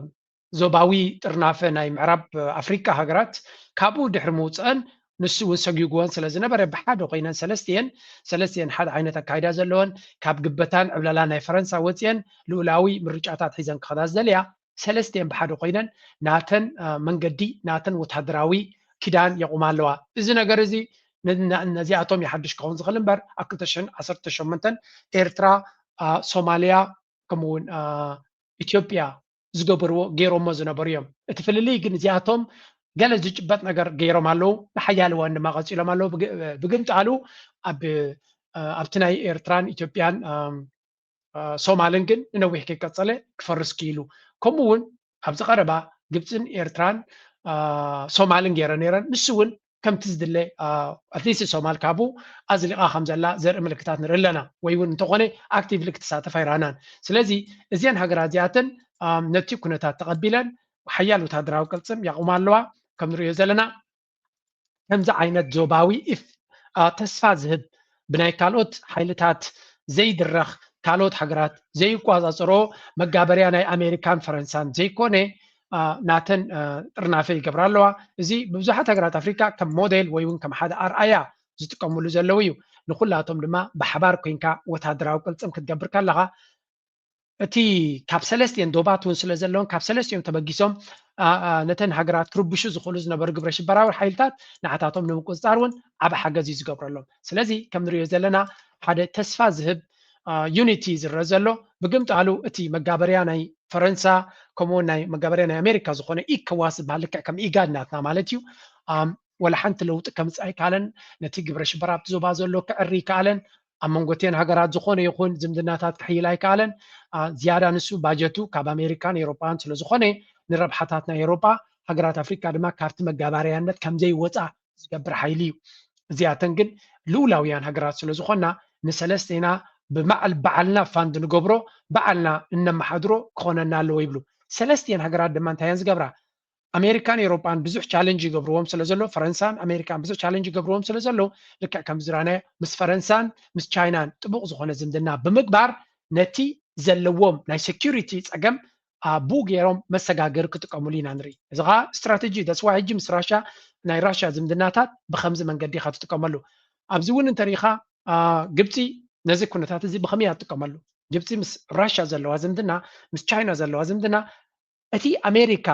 ዞባዊ ጥርናፈ ናይ ምዕራብ ኣፍሪቃ ሃገራት ካብኡ ድሕሪ ምውፅአን ንሱ እውን ሰጊጉወን ስለ ዝነበረ ብሓደ ኮይነን ሰለስቲኤን፣ ሰለስቲኤን ሓደ ዓይነት ኣካይዳ ዘለወን ካብ ግበታን ዕብለላን ናይ ፈረንሳ ወፅየን ልኡላዊ ምርጫታት ሒዘን ክኸዳ ዝደልያ ሰለስቲኤን ብሓደ ኮይነን ናተን፣ አ፣ መንገዲ ናተን ወታደራዊ ኪዳን የቑማ ኣለዋ። እዚ ነገር እዚ ን-፣ ን-፣ ነዚኣቶም ይሓድሽ ክኸውን ዝኽእል እምበር ኣብ ክልተ ሽሕን ዓሰርተ ሸሞንተን ኤርትራ፣ አ፣ ሶማልያ ከምኡ እውን፣ አ፣ ኢትዮጵያ ዝገበርዎ ገይሮሞ ዝነበሩ እዮም። እቲ ፍልልይ ግን እዚኣቶም ገለ ዝጭበጥ ነገር ገይሮም ኣለዉ፣ ንሓያለ እዋን ድማ ቀፂሎም ኣለዉ። ብግ-፣ ብግምጣሉ ኣብ፣ አ፣ ኣብቲ ናይ ኤርትራን ኢትዮጵያን፣ አ፣ አ፣ ሶማልን ግን ንነዊሕ ከይቀጸለ ክፈርስ ክኢሉ። ከምኡ እውን ኣብዚ ቀረባ ግብፅን ኤርትራን፣ አ፣ ሶማልን ገይረ ነይረን። ንሱ እውን ከምቲ ዝድለ፣ አ፣ ኣትሊስት ሶማል ካብኡ ኣዝሊቓ ከም ዘላ ዘርኢ ምልክታት ንርኢ ኣለና፣ ወይ እውን እንተኾነ ኣክቲቭሊ ክትሳተፍ ኣይረኣናን። ስለዚ እዚአን ሃገራት እዚኣተን፣ አ፣ ነቲ ኩነታት ተቐቢለን ሓያል ወታደራዊ ቅልጽም የቑማ ኣለዋ። ከም ንሪኦ ዘለና ከምዚ ዓይነት ዞባዊ ኢፍ-፣ አ፣ ተስፋ ዝህብ ብናይ ካልኦት ሓይልታት ዘይድረኽ ካልኦት ሃገራት ዘይቋጻጸሮ መጋበርያ ናይ ኣሜሪካን ፈረንሳን ዘይኮነ፣ አ፣ ናተን፣ አ፣ ጥርናፈ ይገብራ ኣለዋ። እዚ ብብዙሓት ሃገራት ኣፍሪካ ከም ሞዴል ወይ እውን ከም ሓደ ኣርኣያ ዝጥቀምሉ ዘለዉ እዩ። ንኩላቶም ድማ ብሓባር ኮይንካ ወታደራዊ ቅልጽም ክትገብር ከለኻ እቲ ካብ ሰለስቲኤን ዶባት እውን ስለ ዘለውን ካብ ሰለስቲኦም ተበጊሶም፣ አ፣ አ፣ ነተን ሃገራት ክርብሹ ዝኽእሉ ዝነበሩ ግብረ ሽበራዊ ሓይልታት ንዓታቶም ንምቁጽጻር እውን ዓቢ ሓገዝ እዩ ዝገብረሎም። ስለዚ ከም ንሪኦ ዘለና ሓደ ተስፋ ዝህብ፣ አ፣ ዩኒቲ ዝረአ ዘሎ ብግምጣሉ እቲ መጋበርያ ናይ ፈረንሳ ከምኡውን ናይ መጋበርያ ናይ ኣሜሪካ ዝኾነ ኢኮዋስ ዝበሃል ልክዕ ከም ኢጋድ ናትና ማለት እዩ። ኣም፣ ወላ ሓንቲ ለውጢ ከምጽእ ኣይከኣለን። ነቲ ግብረ ሽበራ ኣብቲ ዞባ ዘሎ ክዕሪ ኣይከኣለን። ኣብ መንጎ እተን ሃገራት ዝኾነ ይኹን ዝምድናታት ክሕይል ኣይከኣለን። አ፣ ዝያዳ ንሱ ባጀቱ ካብ ኣሜሪካን ኤውሮጳን ስለ ዝኾነ ንረብሓታት ናይ ኤውሮጳ ሃገራት ኣፍሪካ ድማ ካብቲ መጋባርያነት ከም ዘይወፃ ዝገብር ሓይሊ እዩ። እዚኣተን ግን ልኡላውያን ሃገራት ስለ ዝኾና ንሰለስቴና ብማዕል ባዕልና ፋንድ ንገብሮ ባዕልና እነመሓድሮ ክኾነና ኣለዎ ይብሉ። ሰለስቲኤን ሃገራት ድማ እንታይ እየን ዝገብራ? ኣሜሪካን ኤውሮጳን ብዙሕ ቻለንጅ ይገብርዎም ስለ ዘሎ፣ ፈረንሳን ኣሜሪካን ብዙሕ ቻለንጅ ይገብርዎም ስለ ዘለዉ፣ ልክዕ ከም ዝራናዮ ምስ ፈረንሳን ምስ ቻይናን ጥቡቕ ዝኾነ ዝምድና ብምግባር ነቲ ዘለዎም ናይ ሴኪሪቲ ጸገም፣ አ፣ ብኡ ገይሮም መሰጋገሪ ክጥቀምሉ ኢና ንርኢ። እዚ ኸዓ ስትራተጂ፣ that's why ሕጂ ምስ ራሻ ናይ ራሻ ዝምድናታት ብኸምዚ መንገዲ ኢኻ ትጥቀመሉ። ኣብዚ እውን እንተሪኢኻ፣ አ፣ ግብጺ ነዚ ኩነታት እዚ ብኸመይ እያ ትጥቀመሉ? ግብጺ ምስ ራሻ ዘለዋ ዝምድና፣ ምስ ቻይና ዘለዋ ዝምድና፣ እቲ ኣሜሪካ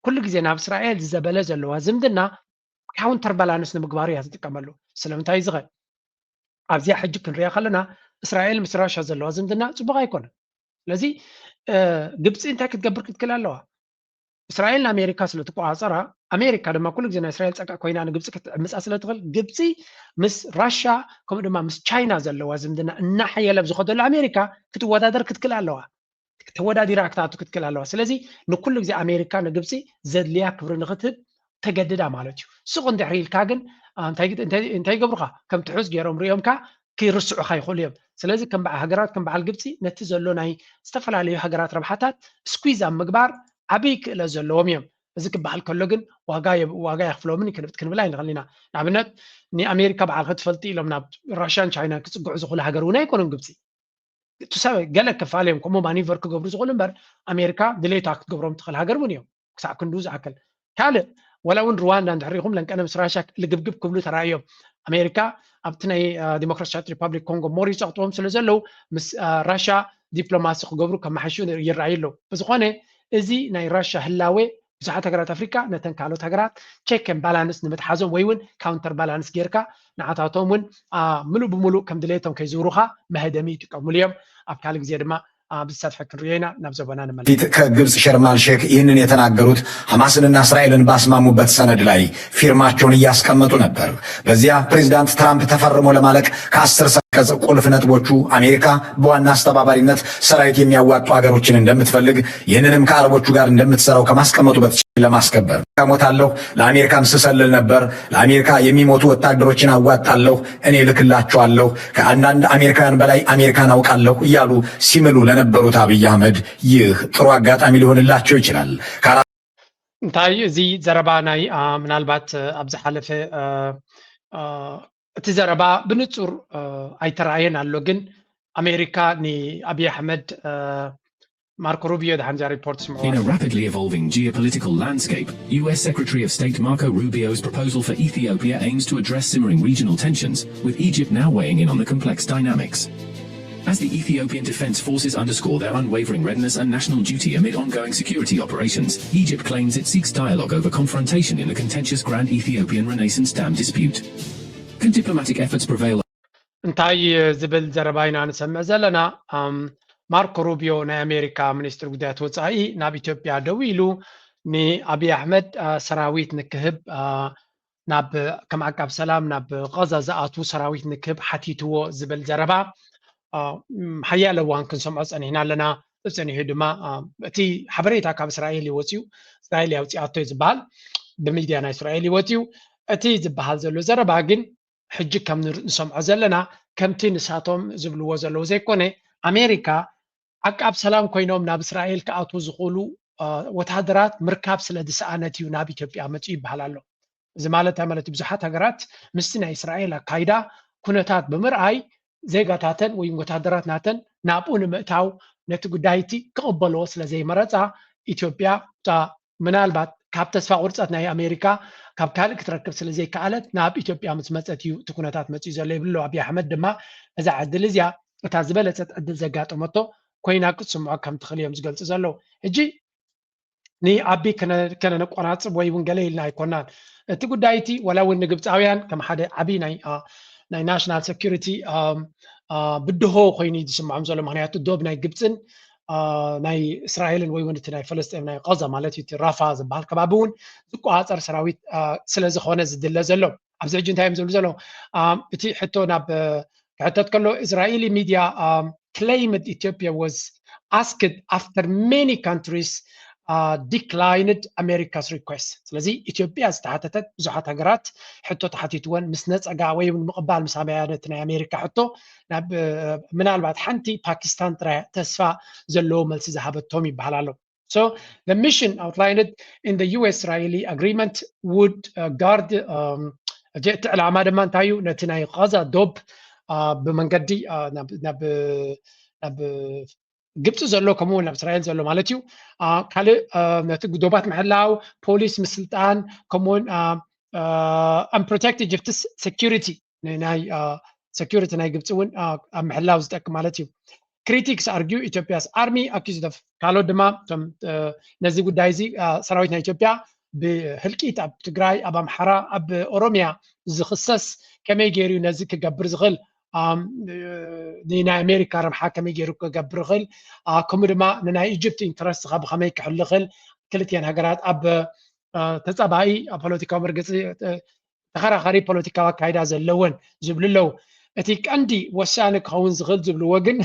ኩሉ ግዜ ናብ እስራኤል ዝዘበለ ዘለዋ ዝምድና ካውንተር ባላንስ ንምግባሩ እያ ትጥቀመሉ። ስለምንታይ እዚ ኸ? ኣብዚኣ ሕጂ ክንሪኣ ከለና እስራኤል ምስ ራሻ ዘለዋ ዝምድና ጽቡቕ ኣይኮነን። ስለዚ፣ እ፣ ግብጺ እንታይ ክትገብር ክትክእል ኣለዋ? እስራኤል ንኣሜሪካ ስለ ትቆጻጸራ፣ ኣሜሪካ ድማ ኩሉ ግዜ ናይ እስራኤል ጸግዒ ኮይና ንግብጺ ክትዕምጻ ስለ ትኽእል፣ ግብጺ ምስ ራሻ ከምኡ ድማ ምስ ቻይና ዘለዋ ዝምድና እናሓየለ ኣብ ዝኸደሉ ኣሜሪካ ክትወዳደር ክትክእል ኣለዋ። ተወዳዲራ ክትኣቱ ክትክእል ኣለዋ። ስለዚ ንኩሉ ግዜ ኣሜሪካ ንግብጺ ዘድልያ ክብሪ ንክትህብ ተገድዳ ማለት እዩ። ስቕ እንድሕሪ ኢልካ ግን፣ አ፣ እንታይ ግድ-፣ እንታይ፣ እንታይ ይገብሩኻ? ከም ትሑዝ ገይሮም ሪኦምካ ክርስዑኻ ይኽእሉ እዮም። ስለዚ ከም በዓ-፣ ሃገራት ከም በዓል ግብጺ ነቲ ዘሎ ናይ ዝተፈላለዩ ሃገራት ረብሓታት ስኩዝ ኣብ ምግባር ዓብዪ ክእለት ዘለዎም እዮም። እዚ ክበሃል ከሎ ግን ዋጋ የ-፣ ዋጋ የኽፍሎምን ክንብ-፣ ክንብል ኣይንኽእል ኢና። ንኣብነት ንኣሜሪካ በዓልኺ ትፈልጢ ኢሎም ናብ ራሽያን ቻይናን ክጽግዑ ዝኽእሉ ሃገር እውን ኣይኮኑን ግብጺ። እቲ ሰብ ገለ ክፋል እዮም ከምኡ ማኒቨር ክገብሩ ዝኽእሉ እምበር ኣሜሪካ ድሌታ ክትገብሮም ትኽእል ሃገር እውን እዮም ክሳዕ ክንዱ ዝኣክል። ካልእ ወላ እውን ሩዋንዳ እንድሕር ኢኹም ለንቀነ ምስ ራሻ ልግብግብ ክብሉ ተራእዮም። ኣሜሪካ ኣብቲ ናይ፣ አ፣ ዲሞክራሲያዊት ሪፓብሊክ ኮንጎ ሞሪስ ኣቕጥቦም ስለ ዘለዉ ምስ፣ አ፣ ራሻ ዲፕሎማሲ ክገብሩ ከመሓሹ ይረኣዩ ኣለዉ። ብዝኾነ እዚ ናይ ራሻ ህላዌ ብዙሓት ሃገራት ኣፍሪካ ነተን ካልኦት ሃገራት ቼክ ኤን ባላንስ ንምትሓዞም ወይ እውን ካውንተር ባላንስ ጌርካ ንዓታቶም እውን፣ አ፣ ምሉእ ብምሉእ ከም ድሌቶም ከይዝውሩኻ መህደሚ ይጥቀሙሉ እዮም። ኣብ ካልእ ግዜ ድማ ኣብ ዝሰፍሐ ክንሪኦ ኢና። ናብ ዘቦና ንመለስ። ፊት ከግብፅ ሸርማል ሼክ ይህንን የተናገሩት ሐማስንና እስራኤልን ባስማሙበት ሰነድ ላይ ፊርማቸውን እያስቀመጡ ነበር። በዚያ ፕሬዚዳንት ትራምፕ ተፈርሞ ለማለቅ ከአስር ሰቀጽ ቁልፍ ነጥቦቹ አሜሪካ በዋና አስተባባሪነት ሰራዊት የሚያዋጡ ሀገሮችን እንደምትፈልግ፣ ይህንንም ከአረቦቹ ጋር እንደምትሰራው ከማስቀመጡ በተጨማሪ ለማስከበር እሞታለሁ፣ ለአሜሪካም ስሰልል ነበር፣ ለአሜሪካ የሚሞቱ ወታደሮችን አዋጣለሁ፣ እኔ እልክላቸዋለሁ፣ ከአንዳንድ አሜሪካውያን በላይ አሜሪካን አውቃለሁ እያሉ ሲምሉ ለነበሩት አብይ አህመድ ይህ ጥሩ አጋጣሚ ሊሆንላቸው ይችላል። ከአራት እንታይ እዚ ዘረባ ናይ፣ አ፣ ምናልባት፣ አ፣ ኣብ ዝሓለፈ፣ አ፣ አ፣ እቲ ዘረባ ብንጹር ኣይተራእየን ኣሎ። ግን ኣሜሪካ ንኣብይ ኣሕመድ፣ ማርኮ ሩቢዮ ድሓንዛ ሪፖርት ስምዑ። In a rapidly evolving geopolitical landscape, U S Secretary of State Marco Rubio's proposal for Ethiopia aims to address simmering regional tensions, with Egypt now weighing in on the complex dynamics. As the Ethiopian Defense Forces underscore their unwavering readiness and national duty amid ongoing security operations, Egypt claims it seeks dialogue over confrontation in the contentious Grand Ethiopian Renaissance Dam dispute. Can diplomatic efforts prevail? እንታይ ዝብል ዘረባ ኢና ንሰምዕ ዘለና? ማርኮ ሩቢዮ ናይ ኣሜሪካ ሚኒስትር ጉዳያት ወፃኢ ናብ ኢትዮጵያ ደው ኢሉ ንኣብይ ኣሕመድ ሰራዊት ንክህብ፣ ናብ ከም ዓቃብ ሰላም ናብ ቐዛ ዝኣትዉ ሰራዊት ንክህብ ሓቲትዎ ዝብል ዘረባ ሓያለ እዋን ክንሰምዖ ፀኒሕና ኣለና። ፀኒሑ ድማ እቲ ሓበሬታ ካብ እስራኤል ይወፅዩ፣ እስራኤል ያውፅኣቶ እዩ ዝበሃል፣ ብሚድያ ናይ እስራኤል ይወፅዩ። እቲ ዝበሃል ዘሎ ዘረባ ግን ሕጂ ከም ንሰምዖ ዘለና ከምቲ ንሳቶም ዝብልዎ ዘለዉ ዘይኮነ፣ ኣሜሪካ ዓቃብ ሰላም ኮይኖም ናብ እስራኤል ክኣትዉ ዝኽእሉ ወታደራት ምርካብ ስለ ዝሰኣነት እዩ ናብ ኢትዮጵያ መፅኡ ይበሃል ኣሎ። እዚ ማለት እንታይ ማለት እዩ? ብዙሓት ሃገራት ምስቲ ናይ እስራኤል ኣካይዳ ኩነታት ብምርኣይ ዜጋታተን ወይ ወታደራት ናተን ናብኡ ንምእታው ነቲ ጉዳይቲ ክቕበልዎ ስለ ዘይመረፃ ኢትዮጵያ ምናልባት ካብ ተስፋ ቁርፀት ናይ ኣሜሪካ ካብ ካልእ ክትረክብ ስለ ዘይከኣለት ናብ ኢትዮጵያ ምስ መፀት እዩ እቲ ኩነታት መፅኡ ዘሎ ይብሎ ኣብይ ኣሕመድ ድማ እዛ ዕድል እዚኣ እታ ዝበለፀት ዕድል ዘጋጠመቶ ኮይና ክትስምዖ ከም ትኽእል እዮም ዝገልፁ ዘለዉ። ሕጂ ንኣቢ ከነነቆናፅብ ወይ እውን ገለ ኢልና ኣይኮናን። እቲ ጉዳይ እቲ ዋላ እውን ንግብፃውያን ከም ሓደ ዓብዪ ናይ ናሽናል ሴኩሪቲ ብድሆ ኮይኑ እዩ ዝስምዖም ዘሎ። ምክንያቱ ዶብ ናይ ግብፅን ናይ እስራኤልን ወይ እውን እቲ ናይ ፈለስጢን ናይ ቐዛ ማለት እዩ ራፋ ዝበሃል ከባቢ እውን ዝቆፃፀር ሰራዊት ስለ ዝኾነ ዝድለ ዘሎ። ኣብዚ ሕጂ እንታይ እዮም ዝብሉ ዘለዉ? እቲ ሕቶ ናብ ክሕተት ከሎ Israeli media claimed Ethiopia was asked after many countries declined America's request። ስለዚ ኢትዮጵያ ዝተሓተተት ብዙሓት ሃገራት ሕቶ ተሓቲትወን ምስ ነፀጋ ወይ እውን ምቕባል ምስ ኣበያ ነቲ ናይ ኣሜሪካ ሕቶ ናብ ምናልባት ሓንቲ ፓኪስታን ጥራይ ተስፋ ዘለዎ መልሲ ዝሃበቶም ይበሃል ኣሎ። So the mission outlined in the U S Israeli agreement would guard እቲ ዕላማ ድማ እንታይ እዩ? ነቲ ናይ ቐዛ ዶብ ብመንገዲ ናብ ግብፂ ዘሎ ከምኡ እውን ናብ እስራኤል ዘሎ ማለት እዩ ካልእ ነቲ ዶባት ምሕላው፣ ፖሊስ ምስልጣን፣ ከምኡውን unprotected Egypt's security ናይ security ናይ ግብፂ እውን ኣብ ምሕላው ዝጠቅም ማለት እዩ። Critics argue Ethiopia's army accused of ካልኦት ድማ ነዚ ጉዳይ እዚ ሰራዊት ናይ ኢትዮጵያ ብህልቂት ኣብ ትግራይ፣ ኣብ ኣምሓራ፣ ኣብ ኦሮሚያ ዝኽሰስ ከመይ ገይሩ ነዚ ክገብር ዝኽእል ናይ ኣሜሪካ ረብሓ ከመይ ገይሩ ክገብር ይኽእል፣ ከምኡ ድማ ንናይ ኢጅፕት ኢንትረስት ብኸመይ ክሕሉ ይኽእል፣ ክልቲአን ሃገራት ኣብ ተፃባኢ ኣብ ፖለቲካዊ መርገፂ ተኸራኸሪ ፖለቲካዊ ኣካይዳ ዘለወን ዝብሉ ኣለዉ። እቲ ቀንዲ ወሳኒ ክኸውን ዝኽእል ዝብልዎ ግን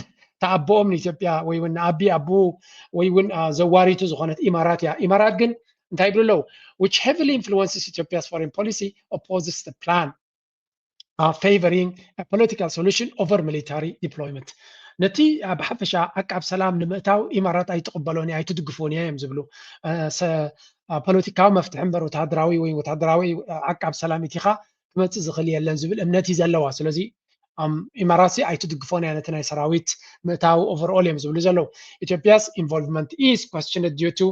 ተኣቦኦም ንኢትዮጵያ ወይ እውን ንኣቢ ኣቦኡ ወይ እውን ዘዋሪቱ ዝኾነት ኢማራት እያ። ኢማራት ግን እንታይ ይብሉ ኣለዉ? Which heavily influences Ethiopia's foreign policy opposes the plan favoring a political solution over military deployment። ነቲ ብሓፈሻ ዓቃብ ሰላም ንምእታው ኢማራት ኣይትቕበሎን እያ ኣይትድግፎን እያ እዮም ዝብሉ። ፖለቲካዊ መፍትሒ እምበር ወታደራዊ ወይ ወታደራዊ ዓቃብ ሰላም ኢቲኻ ክመፅእ ዝኽእል የለን ዝብል እምነት እዩ ዘለዋ። ስለዚ ኢማራት ኣይትድግፎን እያ ነቲ ናይ ሰራዊት ምእታው overall እዮም ዝብሉ ዘለዉ። Ethiopia's involvement is questioned due to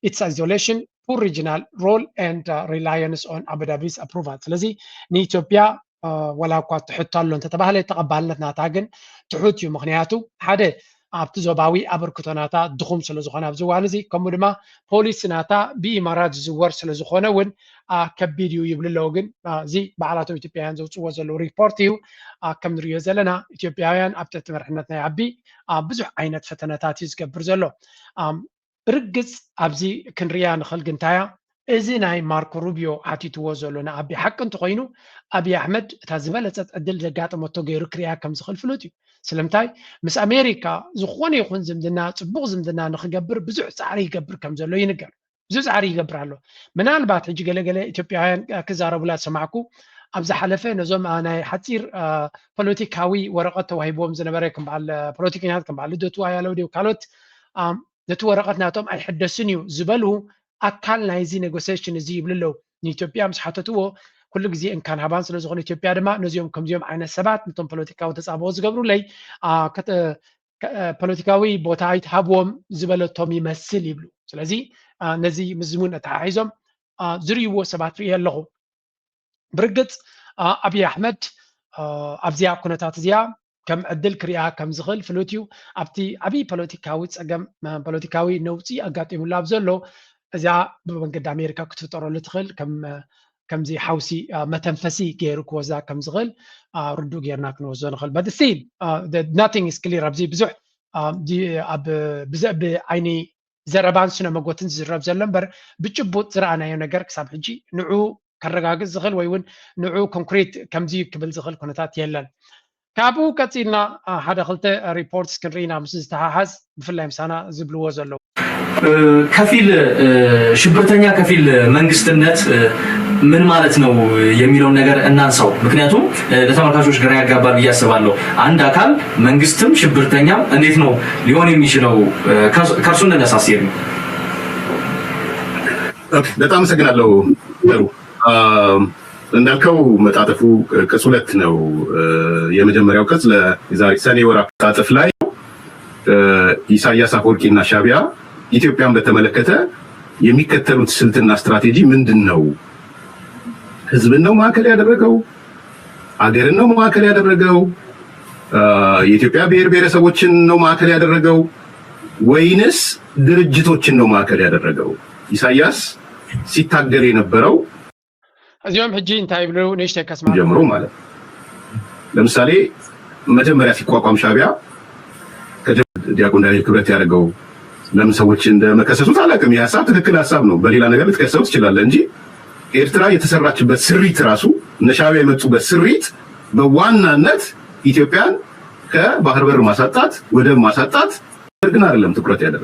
its isolation, poor regional role and reliance on Abu Dhabi's approval። ስለዚ ንኢትዮጵያ ዋላ እኳ ትሕቶ ኣሎ እንተተባህለ ተቐባልነት ናታ ግን ትሑት እዩ። ምክንያቱ ሓደ ኣብቲ ዞባዊ ኣበርክቶ ናታ ድኹም ስለ ዝኾነ ኣብዚ እዋን እዚ ከምኡ ድማ ፖሊሲ ናታ ብኢማራት ዝዝወር ስለ ዝኾነ እውን ከቢድ እዩ ይብሉ ኣለዉ። ግን እዚ ባዕላቶም ኢትዮጵያውያን ዘውፅዎ ዘለዉ ሪፖርት እዩ። ከም ንሪኦ ዘለና ኢትዮጵያውያን ኣብ ትሕቲ መርሕነት ናይ ኣቢ ብዙሕ ዓይነት ፈተነታት እዩ ዝገብር ዘሎ። ብርግፅ ኣብዚ ክንሪኣ ንኽእል ግንታያ እዚ ናይ ማርኮ ሩቢዮ ሓቲትዎ ዘሎ ንኣቢ ሓቂ እንተኮይኑ ኣብይ ኣሕመድ እታ ዝበለፀት ዕድል ዘጋጠመቶ ገይሩ ክሪኣ ከም ዝኽእል ፍሉጥ እዩ። ስለምንታይ ምስ ኣሜሪካ ዝኾነ ይኹን ዝምድና ፅቡቕ ዝምድና ንክገብር ብዙሕ ፃዕሪ ይገብር ከም ዘሎ ይንገር። ብዙሕ ፃዕሪ ይገብር ኣሎ። ምናልባት ሕጂ ገለገለ ኢትዮጵያውያን ክዛረቡላ ዝሰማዕኩ ኣብ ዝሓለፈ ነዞም ናይ ሓፂር ፖለቲካዊ ወረቐት ተዋሂብዎም ዝነበረ ከም በዓል ፖለቲከኛት ከም በዓል ልደቱ ኣያለው ድዩ ካልኦት ነቲ ወረቐት ናቶም ኣይሕደስን እዩ ዝበሉ ኣካል ናይዚ ኔጎሲሽን እዚ ይብሉ ኣለዉ። ንኢትዮጵያ ምስ ሓተትዎ ኩሉ ግዜ እንካን ሃባን ስለ ዝኾነ ኢትዮጵያ ድማ ነዚኦም ከምዚኦም ዓይነት ሰባት ነቶም ፖለቲካዊ ተጻብኦ ዝገብሩለይ ፖለቲካዊ ቦታ ኣይትሃብዎም ዝበለቶም ይመስል ይብሉ። ስለዚ ነዚ ምስዚ እውን ኣተሓሒዞም ዝርእይዎ ሰባት ርእየ ኣለኹ። ብርግጽ ኣብይ ኣሕመድ ኣብዚኣ ኩነታት እዚኣ ከም ዕድል ክሪኣ ከም ዝኽእል ፍሉጥ እዩ። ኣብቲ ዓብዪ ፖለቲካዊ ጸገም ፖለቲካዊ ነውጺ ኣጋጢሙላ ኣብ ዘሎ እዚኣ ብመንገዲ ኣሜሪካ ክትፍጠረሉ ትኽእል ከምዚ ሓውሲ መተንፈሲ ገይሩ ክወዛ ከም ዝኽእል ርዱእ ጌርና ክንወስዶ ንኽእል። But still nothing is clear። ኣብዚ ብዙሕ ብዓይኒ ዘረባን ስነ መጎትን ዝዝረብ ዘሎ እምበር ብጭቡጥ ዝረኣናዮ ነገር ክሳብ ሕጂ ንዑ ከረጋግጽ ዝኽእል ወይ እውን ንዑ ኮንክሪት ከምዚ ክብል ዝኽእል ኩነታት የለን። ካብኡ ቀጺልና ሓደ ክልተ ሪፖርትስ ክንርኢ ኢና ምስ ዝተሓሓዝ ብፍላይ ምሳና ዝብልዎ ዘለዉ። ከፊል ሽብርተኛ ከፊል መንግስትነት ምን ማለት ነው የሚለውን ነገር እናንሳው። ምክንያቱም ለተመልካቾች ግራ ያጋባል ብዬ አስባለሁ። አንድ አካል መንግስትም ሽብርተኛም እንዴት ነው ሊሆን የሚችለው? ከእርሱ እንነሳ። በጣም አመሰግናለሁ። እንዳልከው መጣጥፉ ቅጽ ሁለት ነው። የመጀመሪያው ቅጽ ለዛሬ ሰኔ ወር መጣጥፍ ላይ ኢሳያስ አፈወርቂና ሻቢያ ኢትዮጵያን በተመለከተ የሚከተሉት ስልትና ስትራቴጂ ምንድን ነው? ህዝብን ነው ማዕከል ያደረገው? አገርን ነው ማዕከል ያደረገው? የኢትዮጵያ ብሔር ብሔረሰቦችን ነው ማዕከል ያደረገው ወይንስ ድርጅቶችን ነው ማዕከል ያደረገው? ኢሳያስ ሲታገል የነበረው እዚኦም ሕጂ እንታይ ይብሉ ንእሽተይ ከስማ ጀምሮ ማለት ለምሳሌ መጀመሪያ ሲቋቋም ሻቢያ ዲያቆን ዳንኤል ክብረት ያደረገው ለምን ሰዎች እንደመከሰሱት አላውቅም። ይህ ሀሳብ ትክክል ሀሳብ ነው። በሌላ ነገር ልትከሰው ትችላለህ እንጂ ኤርትራ የተሰራችበት ስሪት ራሱ እነ ሻቢያ የመጡበት ስሪት በዋናነት ኢትዮጵያን ከባህር በር ማሳጣት፣ ወደብ ማሳጣት ግን አይደለም ትኩረት ያደረገው።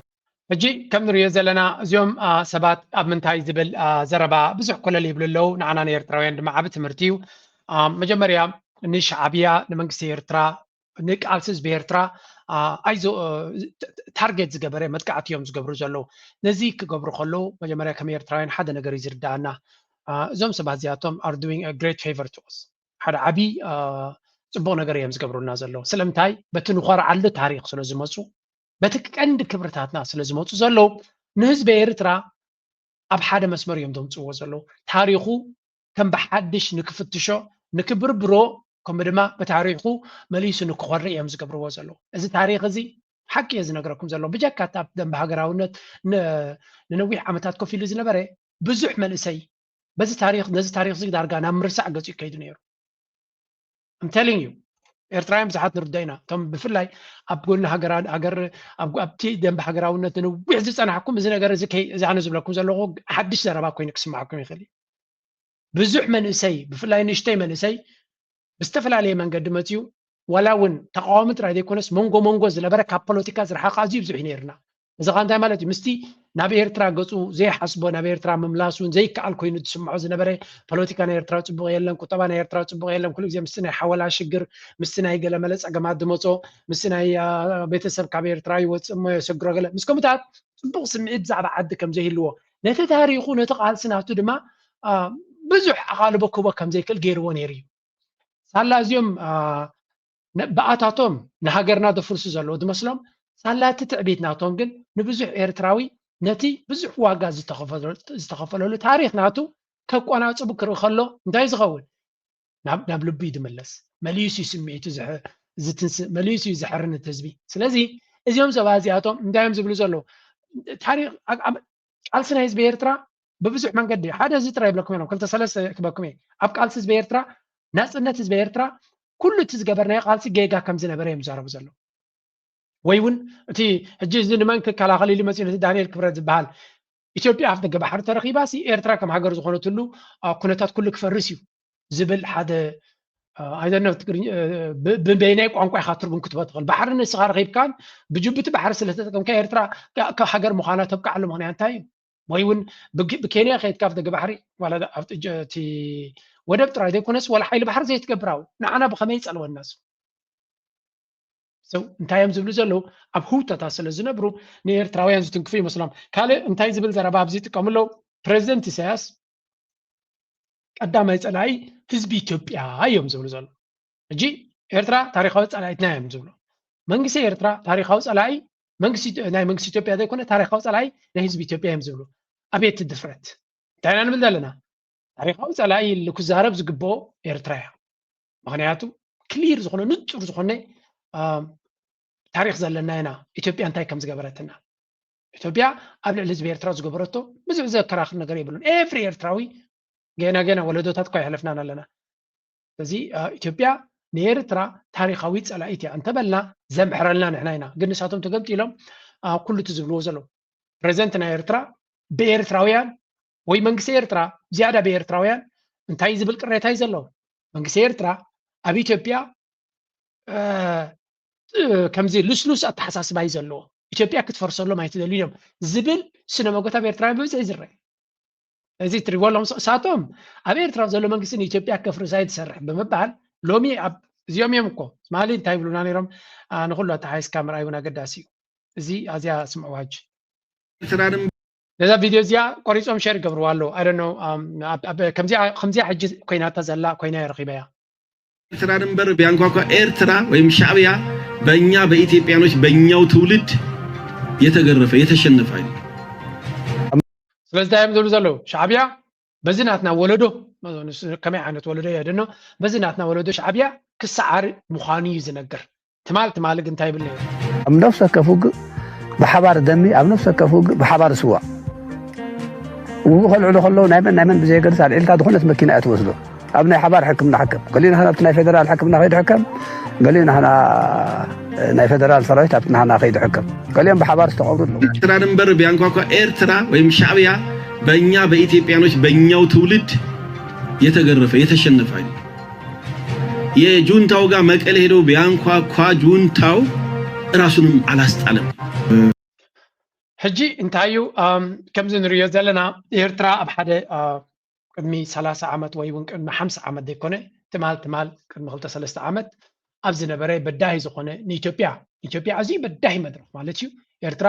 ሕጂ ከም ንሪኦ ዘለና እዚኦም ሰባት ኣብ ምንታይ ዝብል ዘረባ ብዙሕ ኮለል ይብሉ ኣለዉ። ንዓና ንኤርትራውያን ድማ ዓቢ ትምህርቲ እዩ። መጀመርያ ንሻዕብያ ንመንግስቲ ኤርትራ ንቃልሲ ህዝቢ ኤርትራ ኣይዞ ታርጌት ዝገበረ መጥቃዕቲ እዮም ዝገብሩ ዘለዉ። ነዚ ክገብሩ ከለዉ መጀመርያ ከም ኤርትራውያን ሓደ ነገር እዩ ዝርዳኣና። እዞም ሰባት እዚኣቶም are doing a great favor to us። ሓደ ዓቢ ጽቡቕ ነገር እዮም ዝገብሩልና ዘለዉ። ስለምንታይ? በቲ ንኾርዓሉ ታሪኽ ስለ ዝመጹ፣ በቲ ቀንዲ ክብርታትና ስለ ዝመጹ ዘለዉ ንህዝቢ ኤርትራ ኣብ ሓደ መስመር እዮም ዘምጽእዎ ዘለዉ። ታሪኹ ከም ብሓድሽ ንክፍትሾ ንክብርብሮ ከምኡ ድማ ብታሪኹ መሊሱ ንክኾርዕ እዮም ዝገብርዎ ዘለዉ። እዚ ታሪኽ እዚ ሓቂ እየ ዝነግረኩም ዘሎ። ብጀካ እታ ኣብ ደንበ ሃገራውነት ንነዊሕ ዓመታት ኮፍ ኢሉ ዝነበረ ብዙሕ መንእሰይ በዚ ታሪኽ ነዚ ታሪኽ እዚ ዳርጋ ናብ ምርሳዕ ገጹ ይከይዱ ነይሩ። I'm telling you ኤርትራውያን ብዙሓት ንርዶ ኢና። እቶም ብፍላይ ኣብ ጎኒ ሃገር ኣብቲ ደንበ ሃገራውነት ንነዊሕ ዝጸናሕኩም እዚ ነገር እዚ ኣነ ዝብለኩም ዘለኹ ሓድሽ ዘረባ ኮይኑ ክስማዓኩም ይኽእል እዩ። ብዙሕ መንእሰይ ብፍላይ ንእሽተይ መንእሰይ ብዝተፈላለየ መንገዲ መፅዩ ዋላ እውን ተቃዋሚ ጥራይ ዘይኮነስ መንጎ መንጎ ዝነበረ ካብ ፖለቲካ ዝረሓቀ ኣዝዩ ብዙሕ እዩ ነይርና። እዚ ከዓ እንታይ ማለት እዩ? ምስቲ ናብ ኤርትራ ገፁ ዘይሓስቦ ናብ ኤርትራ ምምላሱ ዘይከኣል ኮይኑ ዝስምዖ ዝነበረ ፖለቲካ ናይ ኤርትራ ፅቡቅ የለን፣ ቁጠባ ናይ ኤርትራ ፅቡቅ የለን፣ ኩሉ ግዜ ምስቲ ናይ ሓወላ ሽግር ምስቲ ናይ ገለመለ ፀገማት ዝመፆ ምስቲ ናይ ቤተሰብ ካብ ኤርትራ ይወፅእ እሞ የሰግሮ ገለ ምስ ከምኡታት ፅቡቅ ስምዒት ብዛዕባ ዓዲ ከም ዘይህልዎ ነቲ ታሪኹ ነቲ ቃልሲ ናቱ ድማ ብዙሕ ኣቓልቦ ክህቦ ከም ዘይክእል ገይርዎ ነይሩ እዩ። ሳላ እዚኦም ብኣታቶም ንሃገርና ዘፍርሱ ዘለዉ ዝመስሎም ሳላ እቲ ትዕቢት ናቶም ግን ንብዙሕ ኤርትራዊ ነቲ ብዙሕ ዋጋ ዝተኸፈለሉ ታሪኽ ናቱ ከቋናጽቡ ክርኢ ከሎ እንታይ ዝኸውን ናብ ናብ ልቡ እዩ ዝምለስ። መሊሱ እዩ ስምዒቱ ዝትንስእ፣ መሊሱ እዩ ዘሕርን እቲ ህዝቢ። ስለዚ እዚኦም ሰባት እዚኣቶም እንታይ እዮም ዝብሉ ዘለዉ? ታሪኽ ቃልሲ ናይ ህዝቢ ኤርትራ ብብዙሕ መንገዲ ሓደ እዚ ጥራይ ይብለኩም እዮም ክልተ ሰለስተ ክበኩም እየ ኣብ ቃልሲ ህዝቢ ኤርትራ ናፅነት ህዝቢ ኤርትራ ኩሉ እቲ ዝገበርናዮ ቃልሲ ጌጋ ከም ዝነበረ እዮም ዝዛረቡ ዘለዉ። ወይ እውን እቲ ሕጂ እዚ ንመን ክከላኸል ኢሉ መፅኡ ነቲ ዳንኤል ክብረት ዝበሃል ኢትዮጵያ ኣፍ ደገ ባሕሪ ተረኺባ ሲ ኤርትራ ከም ሃገር ዝኾነትሉ ኩነታት ኩሉ ክፈርስ እዩ ዝብል ሓደ ኣይደነ ብበይናይ ቋንቋ ኢኻ ትርጉም ክትበ ትኽእል ባሕሪ ንስኻ ረኺብካን ብጅቡቲ ባሕሪ ስለተጠቀምካ ኤርትራ ካብ ሃገር ምዃና ተብቅዓሉ ምኽንያት እንታይ እዩ? ወይ እውን ብኬንያ ከይድካ ኣብ ደገ ባሕሪ እቲ ወደብ ጥራይ ዘይኮነስ ዋላ ሓይሊ ባሕሪ ዘይትገብር ኣው ንዓና ብኸመይ ይጸልወና? ሰው እንታይ እዮም ዝብሉ ዘለዉ? ኣብ ህውተታት ስለ ዝነብሩ ንኤርትራውያን ዝትንክፉ ይመስሎም። ካልእ እንታይ ዝብል ዘረባ ኣብዚ ይጥቀሙ ኣለዉ? ፕሬዚደንት ኢሳያስ ቀዳማይ ፀላኢ ህዝቢ ኢትዮጵያ እዮም ዝብሉ ዘሎ። ሕጂ ኤርትራ ታሪኻዊ ፀላኢትና እዮም ዝብሉ። መንግስቲ ኤርትራ ታሪኻዊ ፀላኢ መንግስቲ ናይ መንግስቲ ኢትዮጵያ ዘይኮነ ታሪኻዊ ፀላኢ ናይ ህዝቢ ኢትዮጵያ እዮም ዝብሉ። ኣቤት ድፍረት! እንታይ ኢና ንብል ዘለና? ታሪኻዊ ፀላኢ ኢሉ ክዛረብ ዝግብኦ ኤርትራ እያ። ምክንያቱ ክሊር ዝኾነ ንፁር ዝኾነ ታሪክ ዘለና ኢና። ኢትዮጵያ እንታይ ከም ዝገበረትና ኢትዮጵያ ኣብ ልዕሊ ህዝቢ ኤርትራ ዝገበረቶ ብዙሕ ዘከራኽር ነገር የብሉን። ኤፍሪ ኤርትራዊ ገና ገና ወለዶታት እኳ የሕለፍናን ኣለና። ስለዚ ኢትዮጵያ ንኤርትራ ታሪካዊ ፀላኢት እያ እንተበልና ዘምሕረልና ንሕና ኢና። ግን ንሳቶም ተገምጢሎም ኩሉ እቲ ዝብልዎ ዘለዉ ፕሬዚደንት ናይ ኤርትራ ብኤርትራውያን ወይ መንግስቲ ኤርትራ ዝያዳ ብኤርትራውያን እንታይ ዝብል ቅሬታ እዩ ዘለዎ? መንግስቲ ኤርትራ ኣብ ኢትዮጵያ ከምዚ ልስሉስ ኣተሓሳስባ እዩ ዘለዎ። ኢትዮጵያ ክትፈርሰሎም ኣይትደልዩ እዮም ዝብል ስነ መጎት ኣብ ኤርትራውያን ብብዝሒ ይዝረእ። እዚ ትሪቦ ኣለኹም ንሳቶም ኣብ ኤርትራ ዘሎ መንግስቲ ንኢትዮጵያ ከፍርሳ እዩ ዝሰርሕ ብምባል ሎሚ ኣብ እዚኦም እዮም እኮ ትማሊ እንታይ ይብሉና ነይሮም? ንኩሉ ኣተሓይስካ ምርኣይ እውን ኣገዳሲ እዩ። እዚ ኣዝያ ስምዕዋ ሕጂ ኤርትራ ድም- ነዛ ቪድዮ እዚኣ ቆሪፆም ሸር ይገብርዋ ኣለዉ። I don't know ከምዚኣ ከምዚኣ ሕጂ ኮይናታ ዘላ ኮይና እየ ረኺበያ። ኤርትራ ድንበር ቢያንኳኳ ኤርትራ ወይም ሻዕብያ በእኛ በኢትዮጵያኖች በእኛው ትውልድ የተገረፈ የተሸነፈ አይደለም። ስለዚ እንታይ እዮም ዝብሉ ዘለዉ? ሻዕብያ በዚ ናትና ወለዶ ከመይ ዓይነት ወለዶ እየ ደኖ በዚ ናትና ወለዶ ሻዕብያ ክሰዓር ምዃኑ እዩ ዝነግር። ትማል ትማል ግን እንታይ ይብል ነይሩ? ኣብ ነፍሲ ወከፍ ውግእ ብሓባር ደሚ ኣብ ነፍሲ ወከፍ ውግእ ብሓባር ስዋእ ውግእ ከልዕሉ ከለዉ ናይ መን ናይ መን ብዘየገድስ ኣልዒልካ ዝኾነት መኪና እያ ትወስዶ። ኣብ ናይ ሓባር ሕክምና ሕከም ገሊኡ ናህና ኣብቲ ናይ ፌደራል ሕክምና ከይዱ ሕከም ገሊኡ ናህና ናይ ፌደራል ሰራዊት ኣብቲ ናህና ከይዱ ሕከም ገሊኦም ብሓባር ዝተቐብሩ ኣለዉ። ኤርትራ ድንበር ቢያንኳኳ ኤርትራ ወይም ሻዕብያ በእኛ በኢትዮጵያኖች በእኛው ትውልድ የተገረፈ የተሸነፈ አይደለም። የጁንታው ጋር መቀሌ ሄደው ቢያንኳኳ ጁንታው እራሱንም አላስጣለም። ሕጂ እንታይ እዩ ከምዚ ንሪኦ ዘለና ኤርትራ ኣብ ሓደ ቅድሚ ሰላሳ ዓመት ወይ እውን ቅድሚ ሓምሳ ዓመት ዘይኮነ ትማል ትማል ቅድሚ ክልተ ሰለስተ ዓመት ኣብ ዝነበረ በዳሂ ዝኾነ ንኢትዮጵያ ኢትዮጵያ ኣዝዩ በዳሂ መድረኽ ማለት እዩ ኤርትራ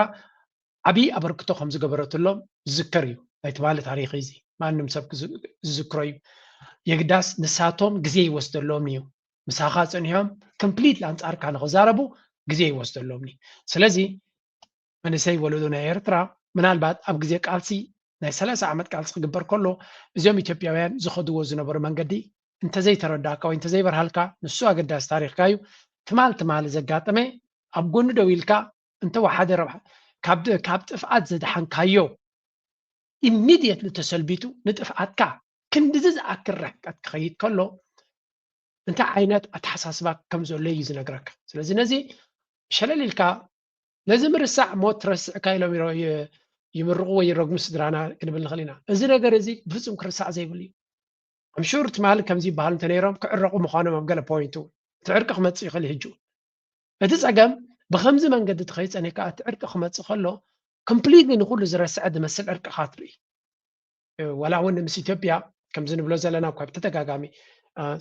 ዓብዪ ኣበርክቶ ከም ዝገበረትሎም ዝዝከር እዩ። ናይ ትማሊ ታሪኽ እዚ ማንም ሰብ ዝዝክሮ እዩ። የግዳስ ንሳቶም ግዜ ይወስደሎም እዩ። ምሳኻ ፀኒሖም ኮምፕሊት ኣንፃርካ ንክዛረቡ ግዜ ይወስደሎም እዩ። ስለዚ መንእሰይ ወለዶ ናይ ኤርትራ ምናልባት ኣብ ግዜ ቃልሲ ናይ ሰላሳ ዓመት ቃልሲ ክግበር ከሎ እዚኦም ኢትዮጵያውያን ዝኸድዎ ዝነበሩ መንገዲ እንተዘይተረዳእካ ወይ እንተዘይበርሃልካ ንሱ ኣገዳሲ ታሪኽካ እዩ። ትማል ትማል ዘጋጠመ ኣብ ጎኒ ደው ኢልካ እንተወሓደ ረብሓ ካብ ጥፍኣት ዘድሓንካዮ ኢሚድየትሊ ተሰልቢጡ ንጥፍኣትካ ክንድዚ ዝኣክል ርሕቀት ክኸይድ ከሎ እንታይ ዓይነት ኣተሓሳስባ ከም ዘሎ እዩ ዝነግረካ። ስለዚ ነዚ ሸለል ኢልካ ነዚ ምርሳዕ ሞት ረስዕካ ኢሎም ይምርቑ ወይ ይረግሙ ስድራና ክንብል ንኽእል ኢና። እዚ ነገር እዚ ብፍፁም ክርሳዕ ዘይብሉ እዩ። ኣምሹር ትማሊ ከምዚ ይበሃሉ እንተነይሮም ክዕረቑ ምዃኖም ኣብ ገለ ፖይንት እውን እቲ ዕርቂ ክመፅእ ይኽእል እዩ። ሕጂ እቲ ፀገም ብከምዚ መንገዲ ትኸይድ ፀኒሕካ እቲ ዕርቂ ክመፅእ ከሎ ኮምፕሊትሊ ንኩሉ ዝረስዐ ዝመስል ዕርቂ ኢኻ ትርኢ። ዋላ እውን ምስ ኢትዮጵያ ከምዚ ንብሎ ዘለና እኳ ብተደጋጋሚ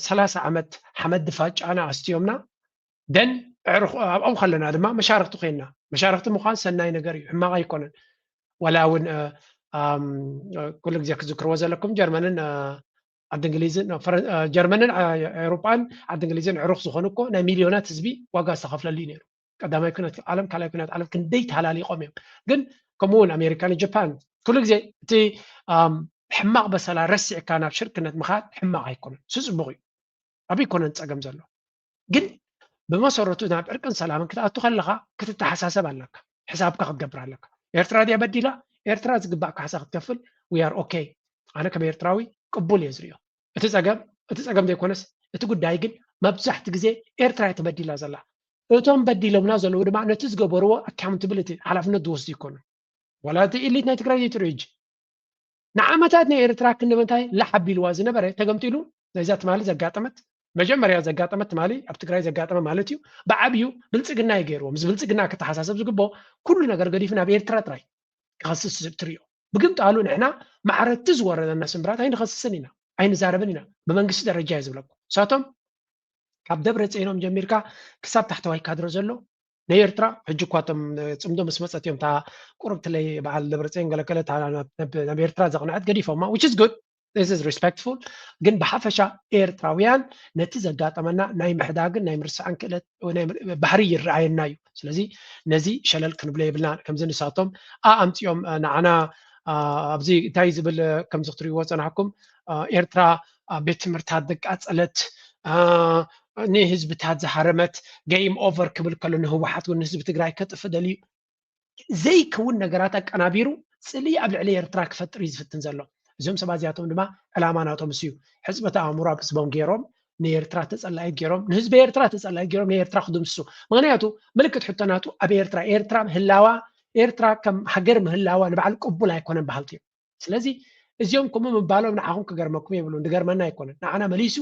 ሰላሳ ዓመት ሓመድ ድፋጫና ኣስትዮምና ደን ኣብኦም ከለና ድማ መሻርክቲ ኮይንና መሻርክቲ ምዃን ሰናይ ነገር እዩ፣ ሕማቕ ኣይኮነን። ዋላ እውን ኩሉ ግዜ ክዝክርዎ ዘለኩም ጀርመንን ዓዲ እንግሊዝን ጀርመንን ኤውሮጳን ዓዲ እንግሊዝን ዕሩኽ ዝኾኑ እኮ ናይ ሚልዮናት ህዝቢ ዋጋ ዝተኸፍለሉ እዩ ነይሩ። ቀዳማይ ኩነት ዓለም ካልኣይ ኩነት ዓለም ክንደይ ተሃላሊቆም እዮም። ግን ከምኡ እውን ኣሜሪካን ጃፓን ኩሉ ግዜ እቲ ሕማቕ በሰላ ረሲዕካ ናብ ሽርክነት ምኻድ ሕማቕ ኣይኮነን፣ እሱ ፅቡቕ እዩ። ኣብ ኣይኮነን ፀገም ዘሎ ግን ብመሰረቱ ናብ ዕርቅን ሰላምን ክትኣቱ ከለኻ ክትተሓሳሰብ ኣለካ፣ ሕሳብካ ክትገብር ኣለካ። ኤርትራ ድያ በዲላ? ኤርትራ ዝግባእ ካሕሳ ክትከፍል we are okay። ኣነ ከም ኤርትራዊ ቅቡል እየ ዝሪኦ። እቲ ፀገም እቲ ፀገም ዘይኮነስ እቲ ጉዳይ ግን መብዛሕቲ ግዜ ኤርትራ እያ ተበዲላ ዘላ። እቶም በዲሎምና ዘለዉ ድማ ነቲ ዝገበርዎ ኣካውንትብሊቲ ሓላፍነት ዝወስዱ ይኮኑ። ዋላ እቲ ኢሊት ናይ ትግራይ ዘይትሪኦ ሕጂ ንዓመታት ናይ ኤርትራ ክንዲ ምንታይ ላሕ ኣቢልዋ ዝነበረ ተገምጢሉ ናይዛ ትማሊ ዘጋጠመት መጀመርያ ዘጋጠመት ትማሊ ኣብ ትግራይ ዘጋጠመ ማለት እዩ። ብዓብዩ ብልፅግና እዩ ገይርዎ። ምስ ብልፅግና ክተሓሳሰብ ዝግብኦ ኩሉ ነገር ገዲፉ ናብ ኤርትራ ጥራይ ክኸስስ ትሪኦ። ብግምጣሉ ንሕና ማዕረቲ ዝወረደና ስምብራት ኣይንኸስስን ኢና ኣይንዛረብን ኢና። ብመንግስቲ ደረጃ እየ ዝብለኩም። ንሳቶም ካብ ደብረ ፅዮኖም ጀሚርካ ክሳብ ታሕተዋይ ካድረ ዘሎ ናይ ኤርትራ ሕጂ እኳ እቶም ፅምዶ ምስ መፀት እዮም እታ ቁርብትለይ በዓል ደብረ ፅዮን ገለገለ እታ ናብ ኤርትራ ዘቕንዐት ገዲፎማ which is good። This is respectful። ግን ብሓፈሻ ኤርትራውያን ነቲ ዘጋጠመና ናይ ምሕዳግን ናይ ምርሳዕን ክእለት፣ ናይ ምር-፣ ባህሪ ይረኣየና እዩ። ስለዚ ነዚ ሸለል ክንብሎ የብልና። ከምዚ ንሳቶም ኣ ኣምፅኦም፣ ኣ፣ ንዓና፣ ኣ፣ ኣብዚ እንታይ ዝብል፣ እ፣ ከምዚ ክትሪእዎ ዝፀናሕኩም፣ እ፣ ኤርትራ፣ ኣ፣ ቤት ትምህርታት ዘቃፀለት፣ ኣ፣ ንህዝብታት ዝሃረመት፣ game over ክብል ከሎ ንህወሓት እውን ንህዝቢ ትግራይ ከጥፍእ ደልዩ ዘይከውን ነገራት ኣቀናቢሩ ፅልኢ ኣብ ልዕሊ ኤርትራ ክፈጥር እዩ ዝፍትን ዘሎ። እዞም ሰባት እዚኣቶም ድማ ዕላማ ናቶም እሱ እዩ። ሕፅበት ኣእምሮ ኣብ ህዝቦም ገይሮም ንኤርትራ ተፀላኢት ገይሮም፣ ንህዝቢ ኤርትራ ተፀላኢት ገይሮም ንኤርትራ ክድምስሱ። ምክንያቱ ምልክት ሕቶ ናቱ ኣብ ኤርትራ፣ ኤርትራ ምህላዋ፣ ኤርትራ ከም ሃገር ምህላዋ ንባዕሉ ቅቡል ኣይኮነን በሃልቲ እዮም። ስለዚ እዚኦም ከምኡ ምባሎም ንዓኹም ክገርመኩም የብሉን፣ ዝገርመና ኣይኮነን። ንዓና መሊሱ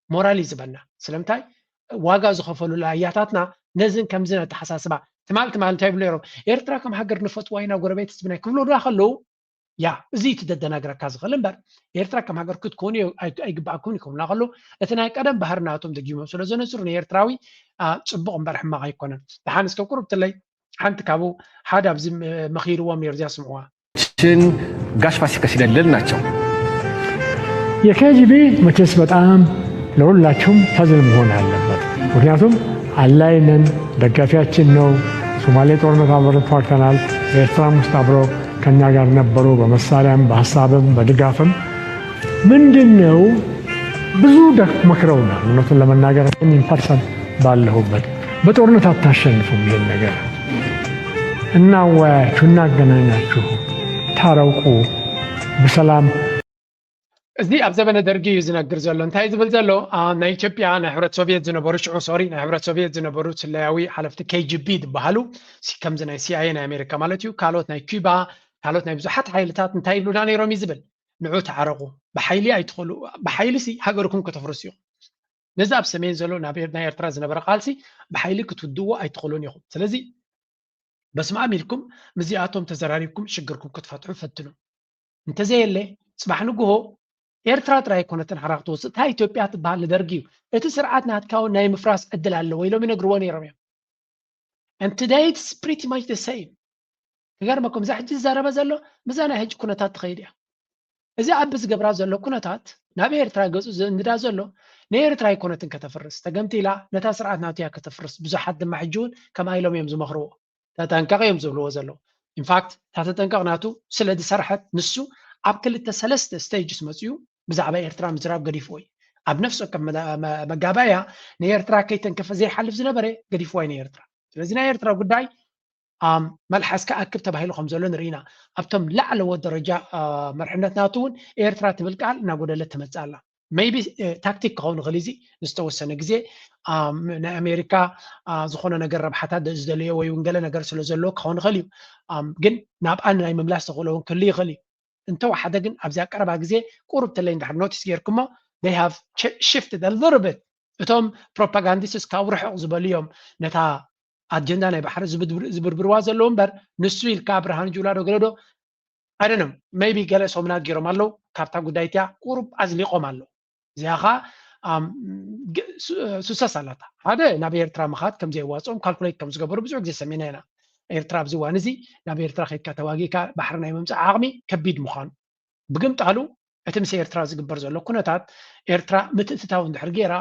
ሞራል እዩ ዝበና። ስለምንታይ? ዋጋ ዝኸፈሉላ ኣያታትና ነዝን ከምዝን ኣተሓሳስባ ትማል ትማል እንታይ ይብሉ ነይሮም? ኤርትራ ከም ሃገር ንፈትዋ ኢና፣ ጎረቤት ህዝብና ክብሉ ዳ ከለዉ፣ ያ፣ እዚ እዩ እቲ ዘደናግረካ ዝኽእል እምበር፣ ኤርትራ ከም ሃገር ክትኮኑ ኣይ-፣ ኣይግባኣኩም ይኮኑና ከለዉ፣ እቲ ናይ ቀደም ባህሪ ናቶም ደጊሞም ስለ ዘነጽሩ ንኤርትራዊ፣ አ፣ ጽቡቕ እምበር ሕማቕ ኣይኮነን። ደሓን እስከ ቁርብትለይ ሓንቲ ካብኡ ሓደ ኣብዚ ም-፣ መኺርዎም ነይሩ፣ እዚኣ ስምዕዋ። ሽን ጋሽ ፋሲካ ሲደልል ናቸው። የኬጂቢ መቼስ በጣም ለሁላችሁም ፐዝል መሆን አለበት። ምክንያቱም አላይ ነን፣ ደጋፊያችን ነው። ሶማሌ ጦርነት አብረን ተዋግተናል። ኤርትራም ውስጥ አብረው ከኛ ጋር ነበሩ፣ በመሳሪያም በሀሳብም በድጋፍም። ምንድን ነው ብዙ ደክ-፣ መክረውናል። እውነቱን ለመናገር እኔም ኢን ፐርሰን ባለሁበት በጦርነት አታሸንፉም ይሄን ነገር። እናወያያችሁ፣ እናገናኛችሁ፣ ታረቁ፣ ብሰላም። እዚ ኣብ ዘበነ ደርጊ እዩ ዝነግር ዘሎ። እንታይ ዝብል ዘሎ? አ፣ ናይ ኢትዮጵያ ናይ ሕብረት ሶቪየት ዝነበሩ፣ ሽዑ ሶሪ፣ ናይ ሕብረት ሶቪየት ዝነበሩ ስለያዊ ሓለፍቲ ኬ ጂ ቢ ዝበሃሉ፣ ሲ-፣ ከምዚ ናይ ሲ ኣይ ኤ ናይ ኣሜሪካ ማለት እዩ፣ ካልኦት ናይ ኩባ፣ ካልኦት ናይ ብዙሓት ሓይልታት እንታይ ይብሉና ነይሮም እዩ ዝብል? ንዑ ተዓረቑ፣ ብሓይሊ ኣይትኽእሉ፣ ብሓይሊ ሲ ሃገርኩም ከተፍርሱ ኢኹም። ነዚ ኣብ ሰሜን ዘሎ ናብ ኤር-፣ ናይ ኤርትራ ዝነበረ ቃልሲ ብሓይሊ ክትውድዎ ኣይትኽእሉን ኢኹም። ስለዚ በስመ ኣብ ኢልኩም ምስዚኣቶም ተዘራሪብኩም ሽግርኩም ክትፈትሑ ፈትኑ። እንተዘየለ፣ ጽባሕ ንግሆ ኤርትራ ጥራይ ኣይኮነትን ሓራ ክትወጽእ፣ እታ ኢትዮጵያ ትበሃል ንደርጊ እዩ። እቲ ስርዓት ናትካ እውን ናይ ምፍራስ ዕድል ኣለዎ ኢሎም ይነግርዎ ነይሮም እዮም። And today it's pretty much the same። ክገርመኩም፣ እዛ ሕጂ ዝዛረበ ዘሎ ምስዛ ናይ ሕጂ ኩነታት ትኸይድ እያ። እዚ ኣብ ዝገብራ ዘሎ ኩነታት ናብ ኤርትራ ገጹ ዘእንግዳ ዘሎ ንኤርትራ ኣይኮነትን ከተፍርስ፣ ተገምቲላ ነታ ስርዓት ናቱ እያ ከተፍርስ። ብዙሓት ድማ ሕጂ እውን ከምኣ ኢሎም እዮም ዝመኽርዎ። ተጠንቀቕ እዮም ዝብልዎ ዘለዉ። ኢንፋክት እታ ተጠንቀቕ ናቱ ስለ ዝሰርሐት ንሱ ኣብ ክልተ ሰለስተ ስቴጅስ መጺኡ ብዛዕባ ኤርትራ ምዝራብ ገዲፍዎ እዩ። ኣብ ነፍሲ ወከፍ መዳ-፣ መ-፣ መጋባእያ ንኤርትራ ከይተንከፈ ዘይሓልፍ ዝነበረ ገዲፍዋ እዩ ንኤርትራ። ስለዚ ናይ ኤርትራ ጉዳይ፣ ኣም፣ መልሓስ ክኣክብ ተባሂሉ ከም ዘሎ ንርኢ ኢና። ኣብቶም ላዕለዎት ደረጃ፣ አ፣ መርሕነት ናቱ እውን ኤርትራ ትብል ቃል እናጎደለት ትመጽእ ኣላ። ሜይቢ፣ እ፣ ታክቲክ ክኸውን ይኽእል እዚ ንዝተወሰነ ግዜ፣ ኣም፣ ናይ ኣሜሪካ፣ አ፣ ዝኾነ ነገር ረብሓታት ደ-፣ ዝደለዮ ወይ እውን ገለ ነገር ስለ ዘለዎ ክኸውን ይኽእል እዩ። ኣም፣ ግን ናብኣ ናይ ምምላስ ተኽእሎ እውን ክህሉ ይኽእል እዩ። እንተወሓደ ግን ኣብዚኣ ቀረባ ግዜ ቁሩብ ተለይ እንድሕር ኖቲስ ጌርኩሞ፣ they have ch-፣ shifted a little bit። እቶም ፕሮፓጋንዲስትስ ካብ ርሑቕ ዝበሉ እዮም ነታ ኣጀንዳ ናይ ባሕሪ ዝብድብር-፣ ዝብርብርዋ ዘለዉ እምበር፣ ንሱ ኢልካ ብርሃኑ ጁላ ዶ ገለ ዶ፣ I don't know፣ ሜይቢ ገለ ሰሙናት ገይሮም ኣለዉ ካብታ ጉዳይ እቲኣ ቁሩብ ኣዝሊቖም ኣለዉ። እዚኣ ኸኣ፣ ኣም፣ ግ-፣ ሱ-፣ ሱሰስ ኣላታ። ሓደ ናብ ኤርትራ ምኻድ ከም ዘየዋጽኦም ካልኩሌት ከም ዝገበሩ ብዙሕ ግዜ ሰሚዕና ኢና። ኤርትራ ኣብዚ እዋን እዚ ናብ ኤርትራ ከይድካ ተዋጊእካ ባሕሪ ናይ ምምጻእ ዓቕሚ ከቢድ ምዃኑ። ብግምጣሉ እቲ ምስ ኤርትራ ዝግበር ዘሎ ኩነታት ኤርትራ ምትእትታው እንድሕር ገይራ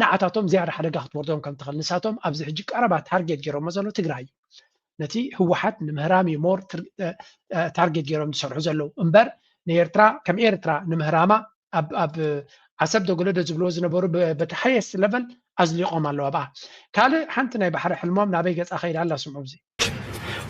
ንዓታቶም ዝያዳ ሓደጋ ክትወርዶም ከም ትኽእል። ንሳቶም ኣብዚ ሕጂ ቀረባ ታርጌት ገይሮሞ ዘሎ ትግራይ እዩ። ነቲ ህወሓት ንምህራም እዩ ሞር ትር-፣ እ፣ እ፣ ታርጌት ገይሮም ዝሰርሑ ዘለዉ እምበር ንኤርትራ ከም ኤርትራ ንምህራማ ኣብ፣ ኣብ ዓሰብ ዶ ገለ ዶ ዝብልዎ ዝነበሩ ብ-፣ በቲ ሃየስት ለቨል ኣዝሊቖም ኣለዉ ኣብኣ። ካልእ ሓንቲ ናይ ባሕሪ ሕልሞም ናበይ ገጻ ከይዳ ኣላ ስምዑ እዚ።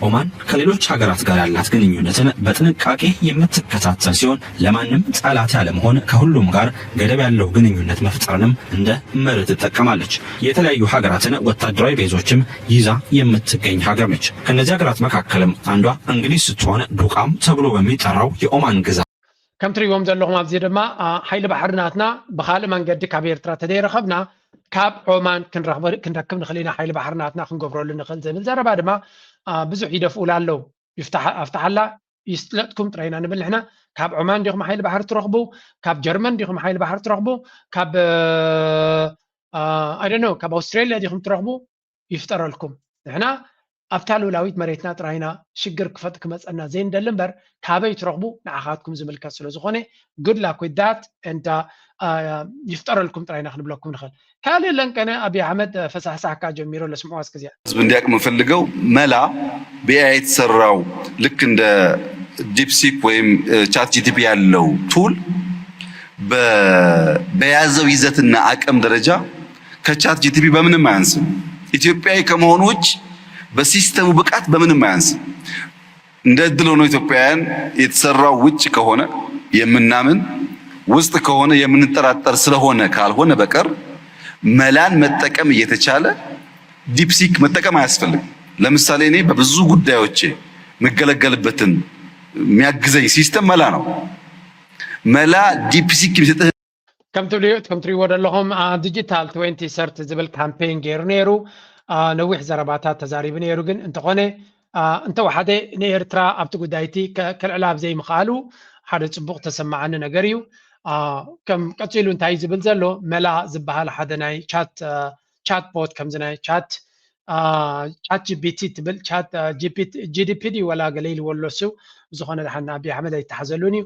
ኦማን ከሌሎች ሀገራት ጋር ያላት ግንኙነትን በጥንቃቄ የምትከታተል ሲሆን ለማንም ጠላት ያለመሆን ከሁሉም ጋር ገደብ ያለው ግንኙነት መፍጠርንም እንደ መርህ ትጠቀማለች። የተለያዩ ሀገራትን ወታደራዊ ቤዞችም ይዛ የምትገኝ ሀገር ነች። ከነዚህ ሀገራት መካከልም አንዷ እንግሊዝ ስትሆን ዱቃም ተብሎ በሚጠራው የኦማን ግዛት ከም ትሪእዎም ዘለኹም ኣብዚ ድማ፣ አ፣ ሓይሊ ባሕሪ ናትና ብኻልእ መንገዲ ካብ ኤርትራ ተደይረኸብና ካብ ዖማን ክንረኽበ-፣ ክንረክብ ንኽእል ኢና፣ ሓይሊ ባሕሪ ናትና ክንገብረሉ ንኽእል ዝብል ዘረባ ድማ፣ አ፣ ብዙሕ ይደፍኡላ ኣለዉ። ይፍታሕ-፣ ኣፍትሓላ ይስጥለጥኩም ጥራይ ኢና ንብል ንሕና። ካብ ዖማን ዲኹም ሓይሊ ባሕሪ ትረኽቡ? ካብ ጀርመን ዲኹም ሓይሊ ባሕሪ ትረኽቡ? ካብ፣ አ፣ I don't know፣ ካብ ኣውስትራልያ ዲኹም ትረኽቡ? ይፍጠረልኩም። ንሕና ኣብታ ሉላዊት መሬትና ጥራይና ሽግር ክፈጥ ክመፀና ዘይንደሊ እምበር፣ ካበይ ትረኽቡ ንዓኻትኩም ዝምልከት ስለ ዝኾነ፣ good luck with that and ይፍጠረልኩም ጥራይና ክንብለኩም ንኽእል። ካልእ ለንቀነ ኣብይ ኣሕመድ ፈሳሕሳሕካ ጀሚሮ ለስምዑ እስከዚኣ። ህዝብ እንዲያውቅ የምፈልገው መላ በኤአይ የተሰራው ልክ እንደ ዲፕሲክ ወይም ቻት ጂቲፒ ያለው ቱል በያዘው ይዘትና አቅም ደረጃ ከቻት ጂቲፒ በምንም አያንስም። ኢትዮጵያዊ ከመሆኑ ውጭ በሲስተሙ ብቃት በምንም አያንስም። እንደ እድል ሆኖ ኢትዮጵያውያን የተሰራው ውጭ ከሆነ የምናምን ውስጥ ከሆነ የምንጠራጠር ስለሆነ ካልሆነ በቀር መላን መጠቀም እየተቻለ ዲፕሲክ መጠቀም አያስፈልግም። ለምሳሌ እኔ በብዙ ጉዳዮቼ የምገለገልበትን የሚያግዘኝ ሲስተም መላ ነው። መላ ዲፕሲክ የሚሰጥህ ከም ትብልዩ ከም ትሪእዎ ዘለኹም ዲጂታል ትወንቲ ሰርቲ ዝብል ካምፔን ገይሩ ነይሩ። ነዊሕ ዘረባታት ተዛሪቡ ነይሩ፣ ግን እንተኾነ እንተወሓደ ንኤርትራ ኣብቲ ጉዳይቲ ከልዕላ ኣብ ዘይምኽኣሉ ሓደ ፅቡቕ ተሰማዓኒ ነገር እዩ። ከም ቀፂሉ እንታይ ዝብል ዘሎ መላ ዝበሃል ሓደ ናይ ቻት ቻት ቦት ከምዚ ናይ ቻት ቻት ጂፒቲ ትብል ቻት ጂዲፒዲ ወላ ገለ ኢልዎ ኣሎ እሱ። ብዝኾነ ድሓን ኣብይ ኣሕመድ ኣይተሓዘሉን እዩ።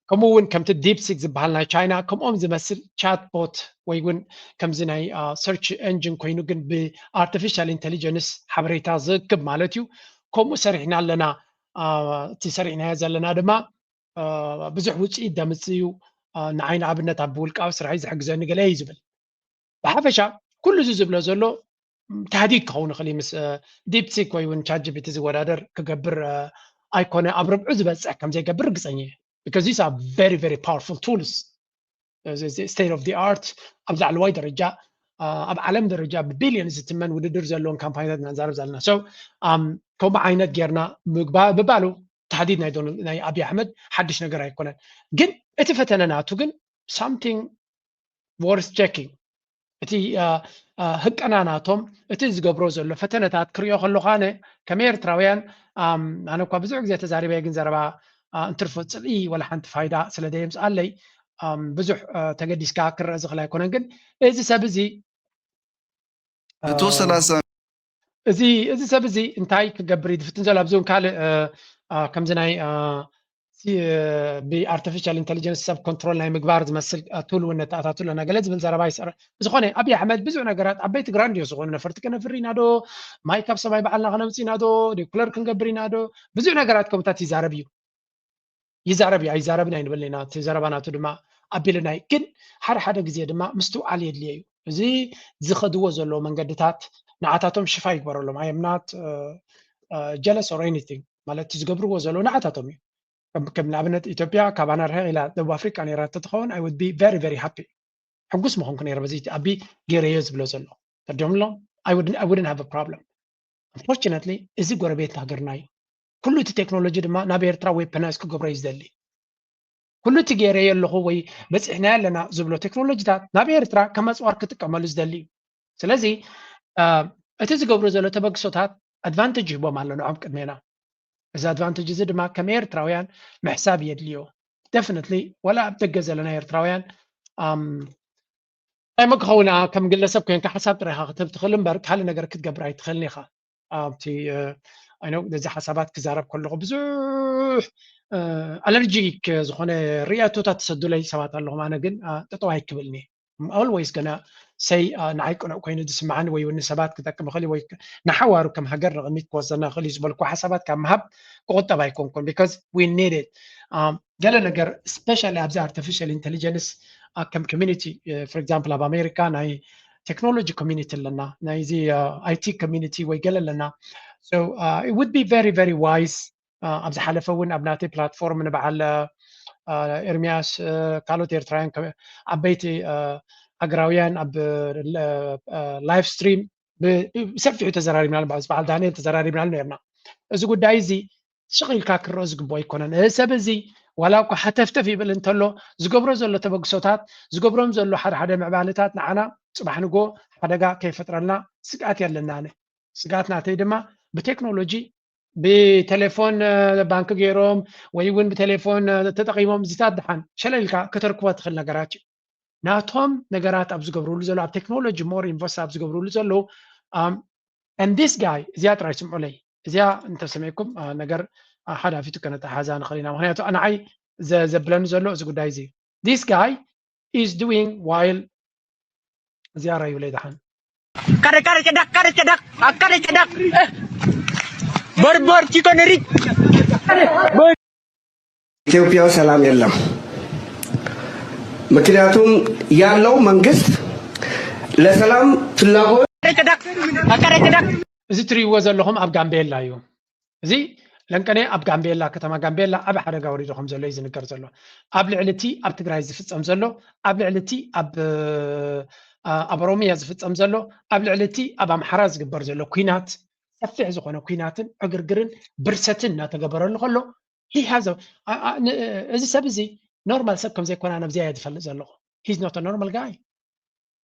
ከምኡ እውን ከምቲ ዲፕሲክ ዝበሃል ናይ ቻይና ከምኦም ዝመስል ቻት ቦት ወይ እውን ከምዚ ናይ ሰርች ኤንጂን ኮይኑ ግን ብኣርቲፊሻል ኢንቴሊጀንስ ሓበሬታ ዝእክብ ማለት እዩ። ከምኡ ሰሪሕና ኣለና። እቲ ሰሪሕናዮ ዘለና ድማ ብዙሕ ውፅኢት ደምፅእ እዩ። ንዓይ ንኣብነት ኣብ ውልቃዊ ስራሐይ ዝሕግዘኒ ገለ እዩ ዝብል። ብሓፈሻ ኩሉ እዚ ዝብሎ ዘሎ ታህዲድ ክኸውን ይኽእል እዩ። ምስ ዲፕሲክ ወይ እውን ቻት ጂፒቲ ዝወዳደር ክገብር ኣይኮነ፣ ኣብ ርብዑ ዝበፅሕ ከም ዘይገብር ርግፀኛ እየ። Because these are very very powerful tools. State of the art ኣብ ላዕለዋይ ደረጃ ኣብ ዓለም ደረጃ ብቢልዮን ዝትመን ውድድር ዘለዎም ካምፓኒታት ኢና ንዛረብ ዘለና። So ከምኡ ዓይነት ጌርና ምግባር ምባሉ ታህዲድ ናይ ኣብይ ኣሕመድ ሓድሽ ነገር ኣይኮነን። ግን እቲ ፈተነ ናቱ ግን something worth checking። እቲ ህቀና ናቶም እቲ ዝገብሮ ዘሎ ፈተነታት ክሪኦ ከለኹ ኣነ ከም ኤርትራውያን ኣነ እኳ ብዙሕ ግዜ ተዛሪበ ግን ዘረባ እንትርፎ ፅልኢ ወላ ሓንቲ ፋይዳ ስለ ዘየምፅኣለይ ብዙሕ ተገዲስካ ክረአ ዝኽእል ኣይኮነን። ግን እዚ ሰብ እዚ መቶ ሰላሳ እዚ እዚ ሰብ እዚ እንታይ ክገብር እዩ ዝፍትን ዘሎ? ኣብዚ እውን ካልእ ከምዚ ናይ ብኣርቲፊሻል ኢንቴሊጀንስ ሰብ ኮንትሮል ናይ ምግባር ዝመስል ቱል እውን ነተኣታቱ ኣለና ገለ ዝብል ዘረባ ይስዕር። ብዝኾነ ኣብይ ኣሕመድ ብዙሕ ነገራት ዓበይቲ ግራንዲዮስ ዝኾኑ ነፈርቲ ከነፍሪ ኢና ዶ፣ ማይ ካብ ሰማይ ባዕልና ከነምፅእ ኢና ዶ፣ ኒኩለር ክንገብር ኢና ዶ፣ ብዙሕ ነገራት ከምታት ይዛረብ እዩ። ይዛረብ እዩ ኣይዛረብን ኣይንብልን ኢና። እቲ ዘረባ ናቱ ድማ ኣቢልና እዩ። ግን ሓደ ሓደ ግዜ ድማ ምስትውዓል የድልዮ እዩ። እዚ ዝኸድዎ ዘለዉ መንገድታት ንዓታቶም ሽፋ ይግበረሎም። I am not jealous or anything ማለት እቲ ዝገብርዎ ዘለዉ ንዓታቶም እዩ። ከም ንኣብነት ኢትዮጵያ ካባና ርሕቕ ኢላ ደቡብ ኣፍሪቃ ነይራ እንተትኸውን I would be very very happy። ሕጉስ ምኾንኩ ነይረ በዚ ኣቢ ገይረዮ ዝብሎ ዘሎ ተርዲኦም ኣሎ። I wouldn't have a problem። Unfortunately እዚ ጎረቤት ሃገርና እዩ። ኩሉ እቲ ቴክኖሎጂ ድማ ናብ ኤርትራ ዌፐናይዝ ክገብሮ እዩ ዝደሊ። ኩሉ እቲ ገይረዮ ኣለኹ ወይ በፂሕናዮ ኣለና ዝብሎ ቴክኖሎጂታት ናብ ኤርትራ ከም ኣፅዋር ክጥቀመሉ ዝደሊ እዩ። ስለዚ እቲ ዝገብሮ ዘሎ ተበግሶታት ኣድቫንቴጅ ይህቦም ኣሎ ንዖም ቅድሜና። እዚ ኣድቫንቴጅ እዚ ድማ ከም ኤርትራውያን ምሕሳብ የድልዮ። Definitely ዋላ ኣብ ደገ ዘለና ኤርትራውያን እንታይ ክኸውን ከም ግለሰብ ኮይንካ ሓሳብ ጥራይካ ክትህብ ትኽእል እምበር ካልእ ነገር ክትገብር ኣይትኽእልን ኢኻ። ኣብቲ ነዚ ሓሳባት ክዛረብ ከለኹ ብዙሕ ኣለርጂክ ዝኾነ ርእቶታት ትሰዱለይ ሰባት ኣለኹም። ኣነ ግን ጠጠው ኣይክብልን እየ። Always ገና ሰይ ንዓይ ቅኑዕ ኮይኑ ዝስምዓኒ ወይ እውን ንሰባት ክጠቅም ይኽእል ወይ ንሓዋሩ ከም ሃገር ንቕድሚት ክወስደና ይኽእል እዩ ዝበልኩ ሓሳባት ካብ ምሃብ ክቑጠብ ኣይኮንኩን። Because we need it። ገለ ነገር especially ኣብዚ ኣርቲፊሻል ኢንቴሊጀንስ ከም ኮሚኒቲ for example ኣብ ኣሜሪካ ናይ ቴክኖሎጂ ኮሚኒቲ ኣለና፣ ናይዚ ኣይቲ ኮሚኒቲ ወይ ገለ ኣለና። So it would be very very wise ኣብ ዝሓለፈ እውን ኣብ ናተይ ፕላትፎርም ንበዓል ኤርሚያስ ካልኦት ኤርትራውያን ዓበይቲ ሃገራውያን ኣብ ላይቭ ስትሪም ብሰፊሑ ተዘራሪብናሉ፣ ምስ በዓል ዳንኤል ተዘራሪብናሉ ነርና። እዚ ጉዳይ እዚ ስቕ ኢልካ ክረኦ ዝግብኦ ኣይኮነን። እዚ ሰብ እዚ ዋላ እኳ ሃተፍተፍ ይብል እንተሎ ዝገብሮ ዘሎ ተበግሶታት ዝገብሮም ዘሎ ሓደ ሓደ ምዕባለታት ንዓና ፅባሕ ንጎ ሓደጋ ከይፈጥረልና ስግኣት የለና። ኣነ ስግኣት ናተይ ድማ ብቴክኖሎጂ ብቴሌፎን ባንክ ገይሮም ወይ እውን ብቴሌፎን ተጠቂሞም እዚታት ድሓን ሸለል ኢልካ ከተርክቦ ትኽእል ነገራት እዩ። ናቶም ነገራት ኣብ ዝገብርሉ ዘለዉ ኣብ ቴክኖሎጂ more invest ኣብ ዝገብርሉ ዘለዉ And this guy, እዚኣ ጥራይ ስምዑለይ፣ እዚኣ እንተሰሚዕኩም ነገር ሓዳፊቱ ከነተሓዛ ንኽእል ኢና። ምክንያቱ ንዓይ ዘብለኒ ዘሎ እዚ ጉዳይ እዚ፣ this guy is doing while እዚኣ ራዩለይ ደሓን Kada kada cedak, kada cedak, kada cedak. Bor bor chicken rit. ኢትዮጵያ ሰላም የለም። ምክንያቱም ያለው መንግስት ለሰላም ፍላጎት Kada cedak, kada cedak. እዚ ትሪእዎ ዘለኹም ኣብ ጋምቤላ እዩ። እዚ ለንቀኔ ኣብ ጋምቤላ፣ ከተማ ጋምቤላ ዓቢ ሓደጋ ወሪዱ ከም ዘሎ እዩ ዝንገር ዘሎ። ኣብ ልዕሊ እቲ ኣብ ትግራይ ዝፍጸም ዘሎ፣ ኣብ ልዕሊ እቲ ኣብ ኣብ ኦሮሚያ ዝፍጸም ዘሎ፣ ኣብ ልዕሊ እቲ ኣብ ኣምሓራ ዝግበር ዘሎ ኲናት፣ ሰፊሕ ዝኾነ ኲናትን ዕግርግርን ብርሰትን እናተገበረሉ ከሎ እዚ ሰብ እዚ ኖርማል ሰብ ከም ዘይኮነ ነብዚያ እየ ዝፈልጥ ዘለኹ። He's not a normal guy።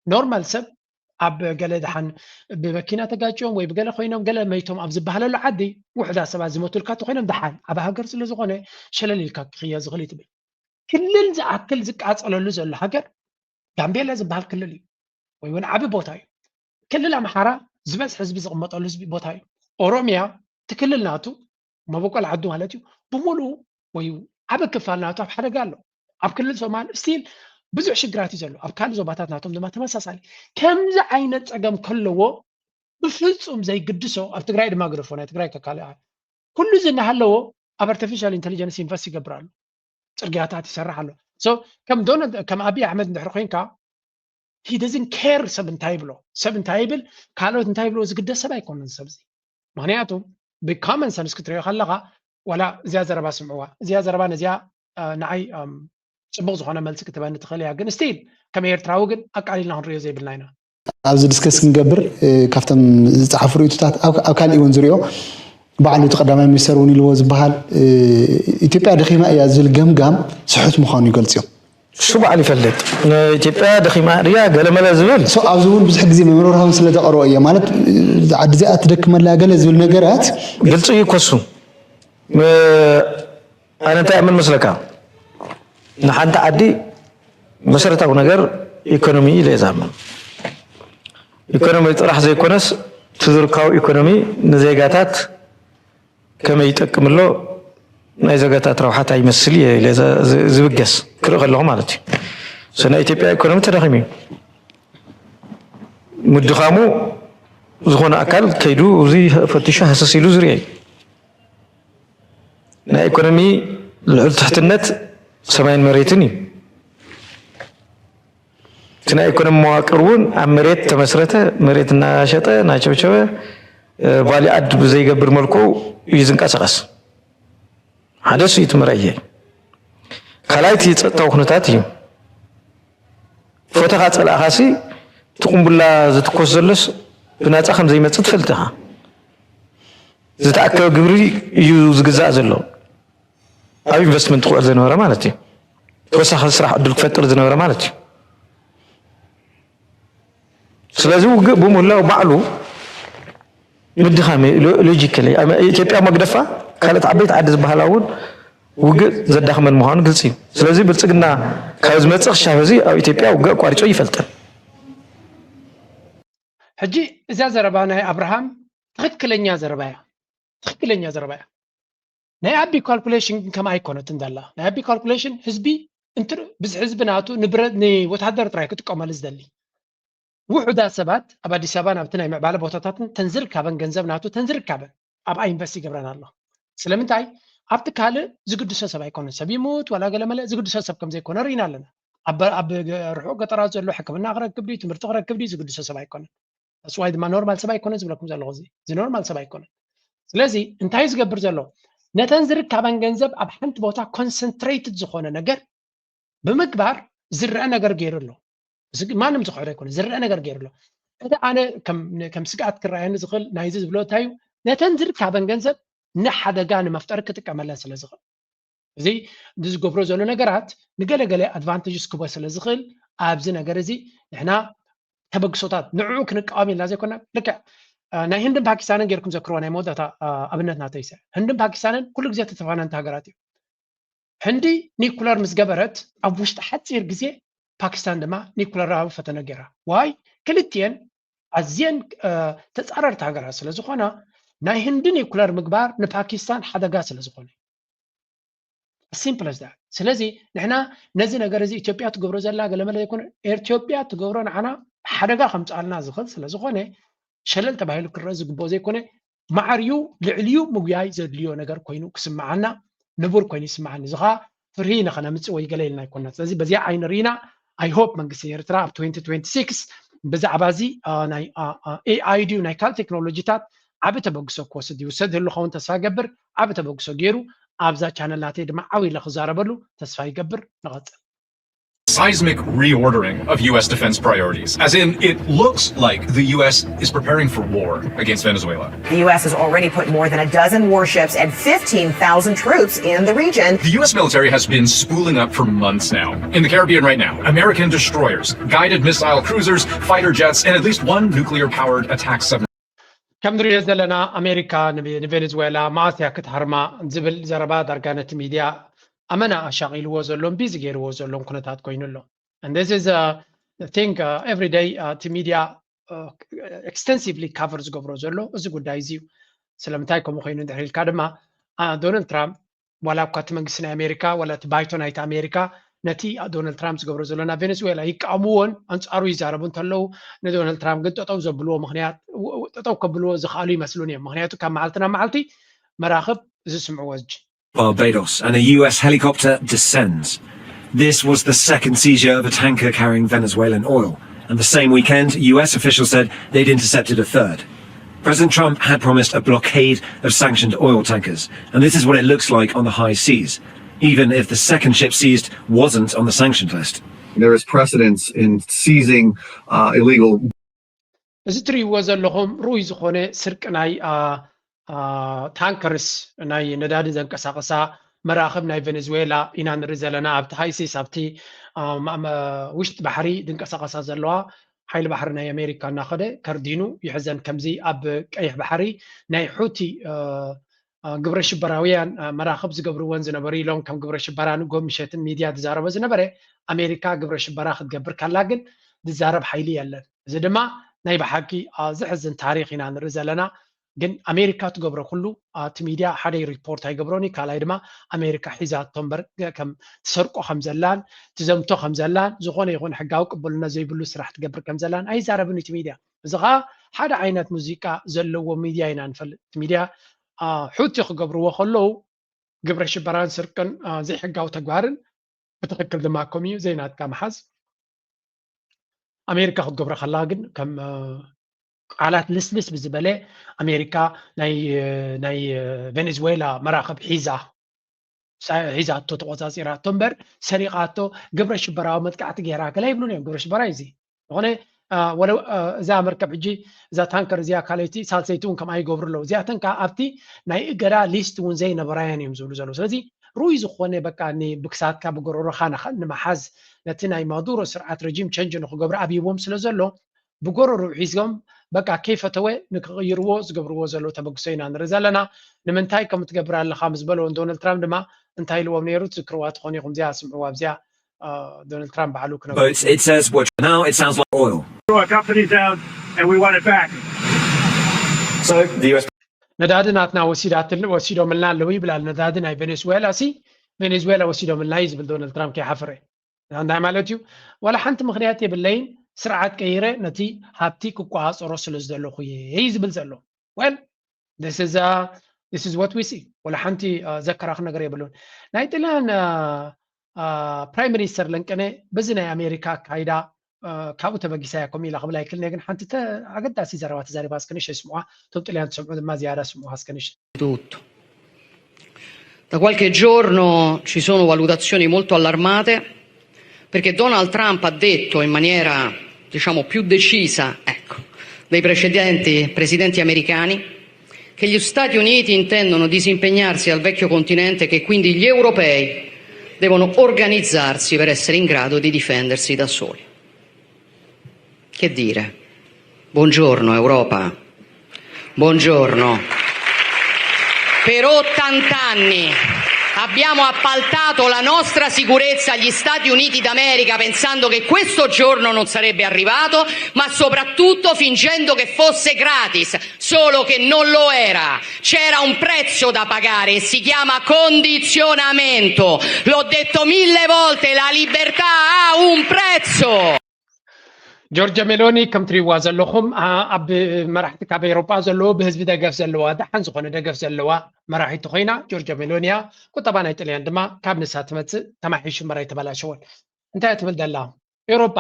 ኖርማል ሰብ ኣብ ገለ ደሓን ብመኪና ተጋጭዮም ወይ ብገለ ኮይኖም ገለ መይቶም ኣብ ዝበሃለሉ ዓዲ ውሕዳት ሰባት ዝመቱልካ እንተኮይኖም ደሓን ኣብ ሃገር ስለ ዝኾነ ሸለል ኢልካ ክኽየ ዝኽእል እዩ ትብል። ክልል ዝኣክል ዝቃጸለሉ ዘሎ ሃገር ጋምቤላ ዝበሃል ክልል እዩ፣ ወይ እውን ዓቢ ቦታ እዩ። ክልል ኣምሓራ ዝበዝሕ ህዝቢ ዝቕመጠሉ ህዝቢ ቦታ እዩ። ኦሮሚያ እቲ ክልል ናቱ መበቆል ዓዱ ማለት እዩ ብምሉኡ ወይ ዓቢ ክፋል ናቱ ኣብ ሓደጋ ኣሎ። ኣብ ክልል ሶማል ስቲል ብዙሕ ሽግራት እዩ ዘሎ። ኣብ ካልእ ዞባታት ናቶም ድማ ተመሳሳሊ ከምዚ ዓይነት ጸገም ከለዎ ብፍጹም ዘይግድሶ ኣብ ትግራይ ድማ ግደፎ ናይ ትግራይ ከካልእ ኩሉ እዚ እናሃለዎ ኣብ ኣርቲፊሻል ኢንቴሊጀንስ ኢንቨስት ይገብር ኣሎ፣ ፅርግያታት ይሰርሕ ኣሎ። So ከም ዶናልድ ከም ኣብይ ኣሕመድ እንድሕር ኮይንካ he doesn't care ሰብ እንታይ ይብሎ ሰብ እንታይ ይብል ካልኦት እንታይ ይብሎ ዝግደስ ሰብ ኣይኮነን ሰብ እዚ። ምክንያቱ ብካመን ሰንስ ክትሪኦ ከለካ ዋላ እዚኣ ዘረባ ስምዕዋ እዚኣ ዘረባ ነዚኣ ንዓይ ፅቡቅ ዝኮነ መልሲ ክትበኒ ትክእል እያ ግን ስቲል ከም ኤርትራዊ ግን ኣቃሊልና ክንሪኦ ዘይብልና ኢና። ኣብዚ ዲስከስ ክንገብር ካብቶም ዝፀሓፉ ርእይቶታት ኣብ ካልእ እውን ዝሪኦ ባዕሉ እቲ ቀዳማይ ሚኒስተር እውን ኢልዎ ዝበሃል ኢትዮጵያ ደኺማ እያ ዝብል ገምጋም ስሑት ምዃኑ ይገልጽ እዮም። እሱ ባዕሉ ይፈልጥ ንኢትዮጵያ ደኺማ ድያ ገለመለ ዝብል ኣብዚ እውን ብዙሕ ግዜ መምርራውን ስለ ዘቐርቦ እየ ማለት ዓዲ እዚኣ ትደክመላ ገለ ዝብል ነገራት ግልፂ እዩ ኮሱ ኣነ እንታይ እምን መስለካ ንሓንቲ ዓዲ መሰረታዊ ነገር ኢኮኖሚ ኢለ እየ ዝኣምን። ኢኮኖሚ ጥራሕ ዘይኮነስ እቲ ዝርካቡ ኢኮኖሚ ንዜጋታት ከመይ ይጠቅም ኣሎ ናይ ዜጋታት ረብሓ እንታይ ይመስል እየ ኢለ ዝብገስ ክርኢ ከለኹ ማለት እዩ። So ናይ ኢትዮጵያ ኢኮኖሚ ተዳኺሙ እዩ። ምድኻሙ ዝኾነ ኣካል ከይዱ እዚ ፈቲሹ ሃሰስ ኢሉ ዝርአ እዩ። ናይ ኢኮኖሚ ልዑል ትሕትነት ሰማይን መሬትን እዩ። እቲ ናይ ኢኮኖሚ መዋቅር እውን ኣብ መሬት ተመስረተ፣ መሬት እናሸጠ እናቸብቸበ ቫልዩ ኣድ ብዘይገብር መልክዑ እዩ ዝንቀሳቐስ። ሓደ እሱ እዩ እቲ መርኣያ። ካልኣይ እቲ ፀጥታዊ ኩነታት እዩ። ፈተኻ ፀላእኻሲ እቲ ቁምቡላ ዝትኮስ ዘሎስ ብናፃ ከም ዘይመፅእ ትፈልጥ ኢኻ። ዝተኣከበ ግብሪ እዩ ዝግዛእ ዘሎ። ኣብ ኢንቨስትመንት ክውዕል ዝነበረ ማለት እዩ። ተወሳኺ ስራሕ ዕድል ክፈጥር ዝነበረ ማለት እዩ። ስለዚ ውግእ ብምህላው ባዕሉ ምድኻም እዩ። ሎጂካሊ ኢትዮጵያ መግደፋ ካልኦት ዓበይቲ ዓዲ ዝበሃላ እውን ውግእ ዘዳኽመን ምዃኑ ግልፂ እዩ። ስለዚ ብልፅግና ካብ ዝመፅእ ክሻብ ሕዚ ኣብ ኢትዮጵያ ውግእ ኣቋሪፁ ኣይፈልጥን። ሕጂ እዛ ዘረባ ናይ ኣብርሃም ትኽክለኛ ዘረባ እያ። ትኽክለኛ ዘረባ እያ። ናይ ኣቢ ካልኩሌሽን ግን ከምኣ ኣይኮነትን ዘላ። ናይ ኣቢ ካልኩሌሽን ህዝቢ እንትር ብዝሒ ህዝቢ ናቱ ንብረት ንወታደር ጥራይ ክጥቀመሉ ዝደሊ። ውሑዳት ሰባት ኣብ ኣዲስ ኣበባን ኣብቲ ናይ ምዕባለ ቦታታትን ተንዝርካበን ገንዘብ ናቱ ተንዝርካበን ኣብኣ ኢንቨስት ይገብረን ኣሎ። ስለምንታይ ኣብቲ ካልእ ዝግድሶ ሰብ ኣይኮነን። ሰብ ይሙት ዋላ ገለ መለ ዝግድሶ ሰብ ከም ዘይኮነ ርኢና ኣለና። ኣብ ኣብ ርሑቕ ገጠራት ዘሎ ሕክምና ክረክብ ድዩ ትምህርቲ ክረክብ ድዩ ዝግድሶ ሰብ ኣይኮነን። That's why ድማ ኖርማል ሰብ ኣይኮነን ዝብለኩም ዘለኹ እዚ እዚ ኖርማል ሰብ ኣይኮነን። ስለዚ እንታይ ዝገብር ዘሎ ነተን ዝርካበን ገንዘብ ኣብ ሓንቲ ቦታ ኮንሰንትሬትድ ዝኾነ ነገር ብምግባር ዝረአ ነገር ገይሩ ኣሎ። እዚ ግን ማንም ዝኽሕዶ ኣይኮነ ዝረአ ነገር ገይሩ ኣሎ። እቲ ኣነ ከም ከም ስግኣት ክረኣየኒ ዝኽእል ናይዚ ዝብሎ እንታይ እዩ ነተን ዝርካበን ገንዘብ ንሓደጋ ንመፍጠሪ ክጥቀመለን ስለ ዝኽእል እዚ ዝገብሮ ዘሎ ነገራት ንገለገለ ኣድቫንቴጅስ ክቦ ስለ ዝኽእል ኣብዚ ነገር እዚ ንሕና ተበግሶታት ንዕኡ ክንቃወም ኢልና ዘይኮና ልክዕ ናይ ህንድን ፓኪስታንን ጌርኩም ዘክርዎ ናይ መወዳእታ ኣብነት ናተይሰ ህንድን ፓኪስታንን ኩሉ ግዜ ተተፋነንቲ ሃገራት እዩ። ህንዲ ኒኩለር ምስ ገበረት ኣብ ውሽጢ ሓፂር ግዜ ፓኪስታን ድማ ኒኩለራዊ ፈተነ ገይራ። ዋይ ክልቲኤን ኣዝየን ተፃረርቲ ሃገራት ስለ ዝኾና ናይ ህንዲ ኒኩለር ምግባር ንፓኪስታን ሓደጋ ስለ ዝኾነ simple as that። ስለዚ ንሕና ነዚ ነገር እዚ ኢትዮጵያ ትገብሮ ዘላ ገለመለ ዘይኮነ ኢትዮጵያ ትገብሮ ንዓና ሓደጋ ከምፅኣልና ዝኽእል ስለ ዝኾነ ሸለል ተባሂሉ ክረአ ዝግብኦ ዘይኮነ ማዕርዩ ልዕልዩ ምጉያይ ዘድልዮ ነገር ኮይኑ ክስምዓና ንቡር ኮይኑ ይስምዓኒ። እዚ ኸዓ ፍርሂ ንኸነምፅእ ወይ ገለ ኢልና ኣይኮና። ስለዚ በዚኣ ዓይኒ ርኢና I hope መንግስቲ ኤርትራ ኣብ twenty twenty-six ብዛዕባ እዚ ናይ ኤኣይ ድዩ ናይ ካልእ ቴክኖሎጂታት ዓቢ ተበግሶ ክወስድ ይውሰድ ህሉ ኸውን ተስፋ ይገብር። ዓቢ ተበግሶ ገይሩ ኣብዛ ቻነል ናተይ ድማ ዓው ኢለ ክዛረበሉ ተስፋ ይገብር። ንቐጽል። Seismic reordering of U S defense priorities, as in it looks like the U S is preparing for war against Venezuela. The U S has already put more than a dozen warships and fifteen thousand troops in the region. The U S military has been spooling up for months now. In the Caribbean right now, American destroyers, guided missile cruisers, fighter jets, and at least one nuclear powered attack submarine. ከም ንሪኦ ዘለና ኣሜሪካ ንቬ- ንቬኔዙዌላ መዓስ እያ ክትሃርማ ዝብል ዘረባ ዳርጋ ነቲ ሚድያ ኣመና ኣሻቒልዎ ዘሎን ቢዚ ገይርዎ ዘሎን ኩነታት ኮይኑ ኣሎ። And this is a thing uh, every day uh, እቲ ሚድያ extensively cover ዝገብሮ ዘሎ እዚ ጉዳይ እዚ እዩ። ስለምንታይ ከምኡ ኮይኑ እንድሕር ኢልካ ድማ ዶናልድ ትራምፕ ዋላ እኳ እቲ መንግስቲ ናይ ኣሜሪካ ዋላ እቲ ባይቶ ናይቲ ኣሜሪካ ነቲ ዶናልድ ትራምፕ ዝገብሮ ዘሎ ናብ ቬኔዙዌላ ይቃወምዎን ኣንፃሩ ይዛረቡ እንተለዉ ንዶናልድ ትራምፕ ግን ጠጠው ዘብልዎ ምክንያት ጠጠው ከብልዎ ዝኽኣሉ ይመስሉን እዮም። ምክንያቱ ካብ መዓልቲ ናብ መዓልቲ መራኽብ ዝስምዕዎ ዝጅ Barbados, and a U S helicopter descends. This was the second seizure of a tanker carrying Venezuelan oil, and the same weekend, U S officials said they'd intercepted a third. President Trump had promised a blockade of sanctioned oil tankers, and this is what it looks like on the high seas, even if the second ship seized wasn't on the sanctioned list. There is precedence in seizing uh, illegal እዚ ትርእይዎ ዘለኹም ርኡይ ዝኾነ ስርቂ ናይ ታንከርስ ናይ ነዳዲ ዘንቀሳቐሳ መራኽብ ናይ ቬኔዙዌላ ኢና ንርኢ ዘለና። ኣብቲ ሃይሲስ ኣብቲ ውሽጢ ባሕሪ ድንቀሳቐሳ ዘለዋ ሓይሊ ባሕሪ ናይ ኣሜሪካ እናኸደ ከርዲኑ ይሕዘን። ከምዚ ኣብ ቀይሕ ባሕሪ ናይ ሑቲ ግብረ ሽበራውያን መራኽብ ዝገብርወን ዝነበሩ ኢሎም ከም ግብረ ሽበራ ንጎ ምሸትን ሚድያ ዝዛረቦ ዝነበረ ኣሜሪካ ግብረ ሽበራ ክትገብር ካላ ግን ዝዛረብ ሓይሊ የለን። እዚ ድማ ናይ ብሓቂ ዘሕዝን ታሪክ ኢና ንርኢ ዘለና። ግን ኣሜሪካ ትገብሮ ኩሉ እቲ ሚድያ ሓደ ሪፖርት ኣይገብሮን እዩ። ካልኣይ ድማ ኣሜሪካ ሒዛቶ እምበር ከም ትሰርቆ ከም ዘላን ትዘምቶ ከም ዘላን ዝኾነ ይኹን ሕጋዊ ቅቡልነት ዘይብሉ ስራሕ ትገብር ከም ዘላን ኣይዛረብን እቲ ሚድያ። እዚ ከዓ ሓደ ዓይነት ሙዚቃ ዘለዎ ሚድያ ኢና ንፈልጥ። እቲ ሚድያ ሑቲ ክገብርዎ ከለዉ ግብረ ሽበራን ስርቅን ዘይሕጋዊ ተግባርን ብትኽክል ድማ ከምኡ እዩ ዘይናትካ ምሓዝ ኣሜሪካ ክትገብሮ ከላ ግን ከም ቃላት ልስልስ ብዝበለ ኣሜሪካ ናይ ቬኔዝዌላ መራኽብ ሒዛ ሒዛቶ ተቆፃፂራቶ እምበር ሰሪቃቶ ግብረ ሽበራዊ መጥቃዕቲ ገይራ ገለ ይብሉን እዮም። ግብረ ሽበራ እዩ እዚ ዝኾነ ወለ እዛ መርከብ ሕጂ እዛ ታንከር እዚኣ ካልኣይቲ ሳልሰይቲ እውን ከምኣ ይገብሩ ኣለዉ። እዚኣተን ከዓ ኣብቲ ናይ እገዳ ሊስት እውን ዘይነበራየን እዮም ዝብሉ ዘለዉ። ስለዚ ርኡይ ዝኾነ በቃ ብክሳትካ ብጎረሮኻ ንምሓዝ ነቲ ናይ ማዱሮ ስርዓት ረጂም ቸንጅ ንክገብሩ ኣብይዎም ስለ ዘሎ ብጎረርኡ ሒዞም በቃ ከይፈተወ ንክቕይርዎ ዝገብርዎ ዘለዉ ተበግሶ ኢና ንርኢ ዘለና። ንምንታይ ከም ትገብር ኣለኻ ምስ በለዎ ዶናልድ ትራምፕ ድማ እንታይ ኢልዎም ነይሩ ትዝክርዋ ትኾኑ ኢኹም። እዚኣ ስምዕዋ ኣብዚኣ ዶናልድ ትራምፕ ባዕሉ ክነግሮ But it says what now it sounds like oil. Our company's down and we want it back. So the U S ነዳዲ ናትና ወሲዳትል ወሲዶምልና ኣለዉ ይብላል። ነዳዲ ናይ ቬኔዝዌላ ሲ ቬኔዝዌላ ወሲዶምልና እዩ ዝብል ዶናልድ ትራምፕ ከይሓፈረ እንታይ ማለት እዩ? ዋላ ሓንቲ ምክንያት የብለይን። ስርዓት ቀይረ ነቲ ሃብቲ ክቆፃፀሮ ስለ ዝደለኹ እየ እዩ ዝብል ዘሎ። Well, this is what we see. ዋላ ሓንቲ ዘከራኽ ነገር የብሉን። ናይ ጥልያን ፕራይም ሚኒስተር ለንቀነ በዚ ናይ ኣሜሪካ ኣካይዳ ካብኡ ተበጊሳ እያ ከምኡ ኢላ ክብል ኣይክልን እየ። ግን ሓንቲ ኣገዳሲ ዘረባ ተዛሪባ እስከ ንእሽተይ ስምዑዋ። እቶም ጥልያን ትሰምዑ ድማ ዝያዳ ስምዑዋ እስከ ንእሽተይ። Tutto. Da qualche giorno ci sono valutazioni molto allarmate perché Donald Trump ha detto in maniera, diciamo, più decisa, ecco, dei precedenti presidenti americani che gli Stati Uniti intendono disimpegnarsi dal vecchio continente e che quindi gli europei devono organizzarsi per essere in grado di difendersi da soli. Che dire? Buongiorno Europa. Buongiorno. Per ottanta anni Abbiamo appaltato la nostra sicurezza agli Stati Uniti d'America pensando che questo giorno non sarebbe arrivato, ma soprattutto fingendo che fosse gratis, solo che non lo era. C'era un prezzo da pagare e si chiama condizionamento. L'ho detto mille volte, la libertà ha un prezzo. ጆርጃ ሜሎኒ ከም ትሪእዋ ዘለኹም ኣብ መራሕቲ ካብ ኤውሮጳ ዘለዉ ብህዝቢ ደገፍ ዘለዋ ደሓን ዝኾነ ደገፍ ዘለዋ መራሒት ኮይና ጆርጃ ሜሎኒ እያ። ቁጠባ ናይ ጥልያን ድማ ካብ ንሳ ትመፅእ ተማሒሹ እምበር ኣይተበላሸወን። እንታይ ትብል ዘላ ኤውሮጳ?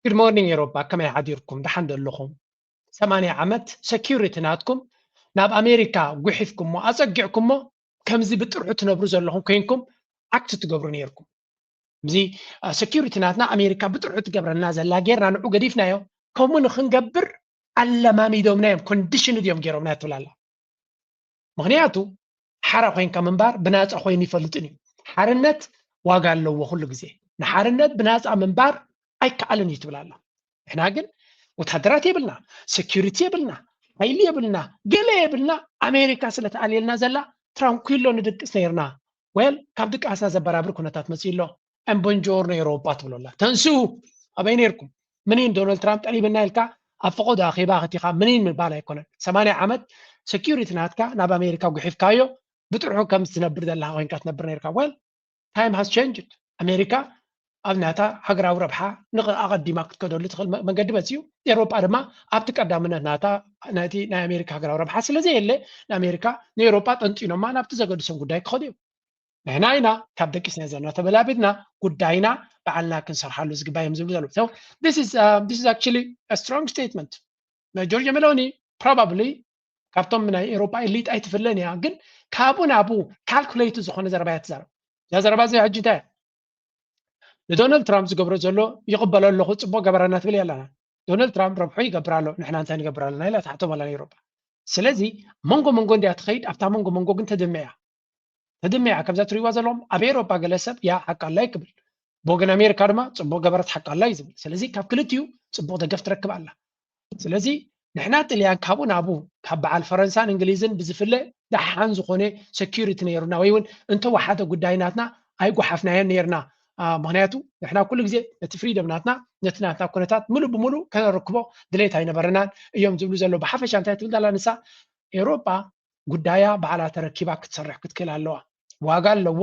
Good morning ኤውሮጳ፣ ከመይ ሓዲርኩም? ደሓን ዶ ኣለኹም? ሰማንያ ዓመት ሰኪሪቲ ናትኩም ናብ ኣሜሪካ ጉሒፍኩሞ ኣፀጊዕኩሞ ከምዚ ብጥርሑ ትነብሩ ዘለኹም ኮይንኩም ኣክት ትገብሩ ነይርኩም። እዚ ሰኪሪቲ ናትና ኣሜሪካ ብጥርሑ ትገብረና ዘላ ጌርና ንዑ ገዲፍናዮ። ከምኡ ንክንገብር ኣለማሚዶምና እዮም፣ ኮንዲሽን እዮም ገይሮምና ትብል ኣላ። ምክንያቱ ሓራ ኮይንካ ምንባር ብናፃ ኮይኑ ይፈልጥን እዩ። ሓርነት ዋጋ ኣለዎ ኩሉ ግዜ። ንሓርነት ብናፃ ምንባር ኣይከኣልን እዩ ትብል ኣላ። ንሕና ግን ወታደራት የብልና፣ ሴኪሪቲ የብልና፣ ሓይሊ የብልና፣ ገለ የብልና። ኣሜሪካ ስለ ትኣልየልና ዘላ ትራንኩሎ ንድቅስ ነይርና። ወል ካብ ድቃስና ዘበራብር ኩነታት መፅኡ ኣሎ። እምቦንጆርኖ ኤውሮጳ ትብሎ ኣላ። ተንስኡ፣ ኣበይ ነይርኩም? ምኒን ዶናልድ ትራምፕ ጠሊብና ኢልካ ኣብ ፈቐዶ ኣኼባ ኣኸቲኻ ምኒን ምባል ኣይኮነን። ሰማንያ ዓመት ሴኪሪቲ ናትካ ናብ ኣሜሪካ ጉሒፍካዮ ብጥርሑ ከም ትነብር ዘለኻ ኮይንካ ትነብር ነይርካ። ወል ታይም ሃስ ቸንጅድ። ኣሜሪካ ኣብ ናታ ሃገራዊ ረብሓ ንኣቐዲማ ክትከደሉ ትኽእል መ- መንገዲ መፅዩ። ኤውሮጳ ድማ ኣብቲ ቀዳምነት ናታ ናይቲ ናይ ኣሜሪካ ሃገራዊ ረብሓ ስለ ዘየለ ንኣሜሪካ ንኤውሮጳ ጠንጢኖማ ናብቲ ዘገድሶም ጉዳይ ክኸዱ እዮም። ንሕና ኢና ካብ ደቂስና ዘለና ተበላቢድና ጉዳይና ባዕልና ክንሰርሓሉ ዝግባ እዮም ዝብሉ ዘለዉ። So this is, uh, this is actually a strong statement. ጆርጅ ሜሎኒ probably ካብቶም ናይ ኤውሮጳ ኤሊት ኣይትፍለን እያ፣ ግን ካብኡ ናብኡ ካልኩሌት ዝኾነ ዘረባ እያ ትዛረብ። እዛ ዘረባ እዚኣ ሕጂ እንታይ እያ? ንዶናልድ ትራምፕ ዝገብሮ ዘሎ ይቕበሎ ኣለኹ፣ ፅቡቕ ገበረና ትብል እያ ኣለና። ዶናልድ ትራምፕ ረብሑ ይገብር ኣሎ፣ ንሕና እንታይ ንገብር ኣለና ኢላ ትሓቶም ኣላ ንኤውሮጳ። ስለዚ መንጎ መንጎ እንዲያ ትኸይድ፣ ኣብታ መንጎ መንጎ ግን ተድምዕ እያ። ተድምዕ እያ። ከምዛ ትሪእዋ ዘለኹም ኣብ ኤውሮጳ ገለ ሰብ ያ ሓቂ ኣላ ይክብል፣ ብወገን ኣሜሪካ ድማ ፅቡቕ ገበረት ሓቂ ኣላ እዩ ዝብል። ስለዚ ካብ ክልቲኡ ፅቡቕ ደገፍ ትረክብ ኣላ። ስለዚ ንሕና ጥልያን ካብኡ ናብኡ ካብ በዓል ፈረንሳን እንግሊዝን ብዝፍለ ደሓን ዝኾነ ሴኪሪቲ ነይሩና ወይ እውን እንተወሓደ ጉዳይ ናትና ኣይጓሓፍናዮን ነይርና። ምክንያቱ ንሕና ኩሉ ግዜ ነቲ ፍሪደም ናትና ነቲ ናትና ኩነታት ምሉእ ብምሉእ ከነርክቦ ድሌት ኣይነበረናን እዮም ዝብሉ ዘለዉ። ብሓፈሻ እንታይ ትብል ዘላ ንሳ? ኤውሮጳ ጉዳያ ባዕላ ተረኪባ ክትሰርሕ ክትክእል ኣለዋ። ዋጋ ኣለዎ።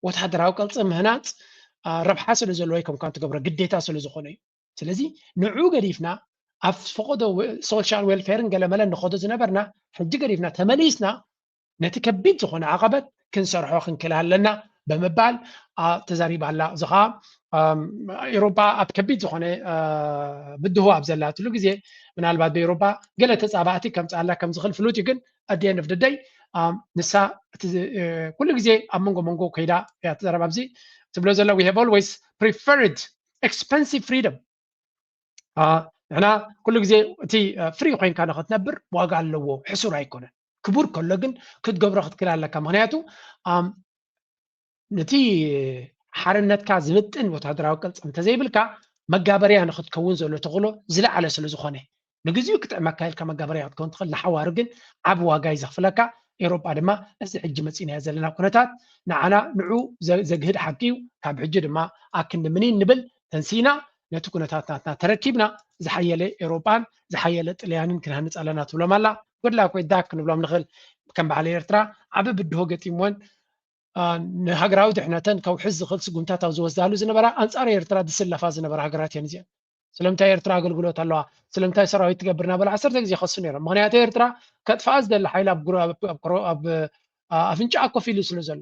ወታደራዊ ቅርፂ ምህናፅ ረብሓ ስለ ዘለዎ እዩ ከም ትገብሮ ግዴታ ስለ ዝኾነ እዩ። ስለዚ ንዑ ገዲፍና ኣብ ፈቐዶ ሶሻል ዌልፌርን ገለመለን ንኸዶ ዝነበርና ሕጂ ገዲፍና ተመሊስና ነቲ ከቢድ ዝኾነ ዓቐበት ክንሰርሖ ክንክእል ኣለና ብምባል ተዛሪባ ኣላ። እዚ ከዓ ኤውሮጳ ኣብ ከቢድ ዝኾነ ብድሆ ኣብ ዘላትሉ ግዜ ምናልባት ብኤውሮጳ ገለ ተፃባእቲ ከምፅኣላ ከም ዝኽእል ፍሉጥ እዩ። ግን ኣደን ኦፍ ደይ ንሳ ኩሉ ግዜ ኣብ መንጎ መንጎ ከይዳ እያ ትዛረብ። ኣብዚ ትብሎ ዘሎ we have always preferred expensive freedom። ንሕና ኩሉ ግዜ እቲ ፍሪ ኮይንካ ንክትነብር ዋጋ ኣለዎ፣ ሕሱር ኣይኮነን። ክቡር ከሎ ግን ክትገብሮ ክትክእል ኣለካ። ምክንያቱ ነቲ ሓርነትካ ዝምጥን ወታደራዊ ቅርፂ እንተዘይብልካ መጋበርያ ንክትከውን ዘሎ ተኽእሎ ዝለዓለ ስለ ዝኾነ ንግዚኡ ክጥዕመካ ኢልካ መጋበርያ ክትከውን ትኽእል፣ ንሓዋሩ ግን ዓብ ዋጋ እዩ ዘኽፍለካ። ኤውሮጳ ድማ እዚ ሕጂ መፂናዮ ዘለና ኩነታት ንዓና ንዑ ዘግህድ ሓቂ እዩ። ካብ ሕጂ ድማ ኣክንዲ ምኒን ንብል ተንሲና ነቲ ኩነታት ናትና ተረኪብና ዝሓየለ ኤውሮጳን ዝሓየለ ጥልያንን ክንሃንፅ ኣለና ትብሎም ኣላ። ጉድላክ ወይ ዳክ ክንብሎም ንኽእል። ከም በዓል ኤርትራ ዓቢ ብድሆ ገጢምወን ንሃገራዊ ድሕነተን ከውሕስ ዝኽእል ስጉምታት ኣብ ዝወስዳሉ ዝነበራ ኣንጻር ኤርትራ ዝስለፋ ዝነበራ ሃገራት እየን እዚአን። ስለምንታይ ኤርትራ ኣገልግሎት ኣለዋ፣ ስለምንታይ ሰራዊት ትገብር እናበሉ ዓሰርተ ግዜ ይኸሱ ነይሮም። ምክንያቱ ኤርትራ ከጥፍኣ ዝደሊ ሓይሊ ኣብ ኣፍንጫኣ ኮፍ ኢሉ ስለ ዘሎ።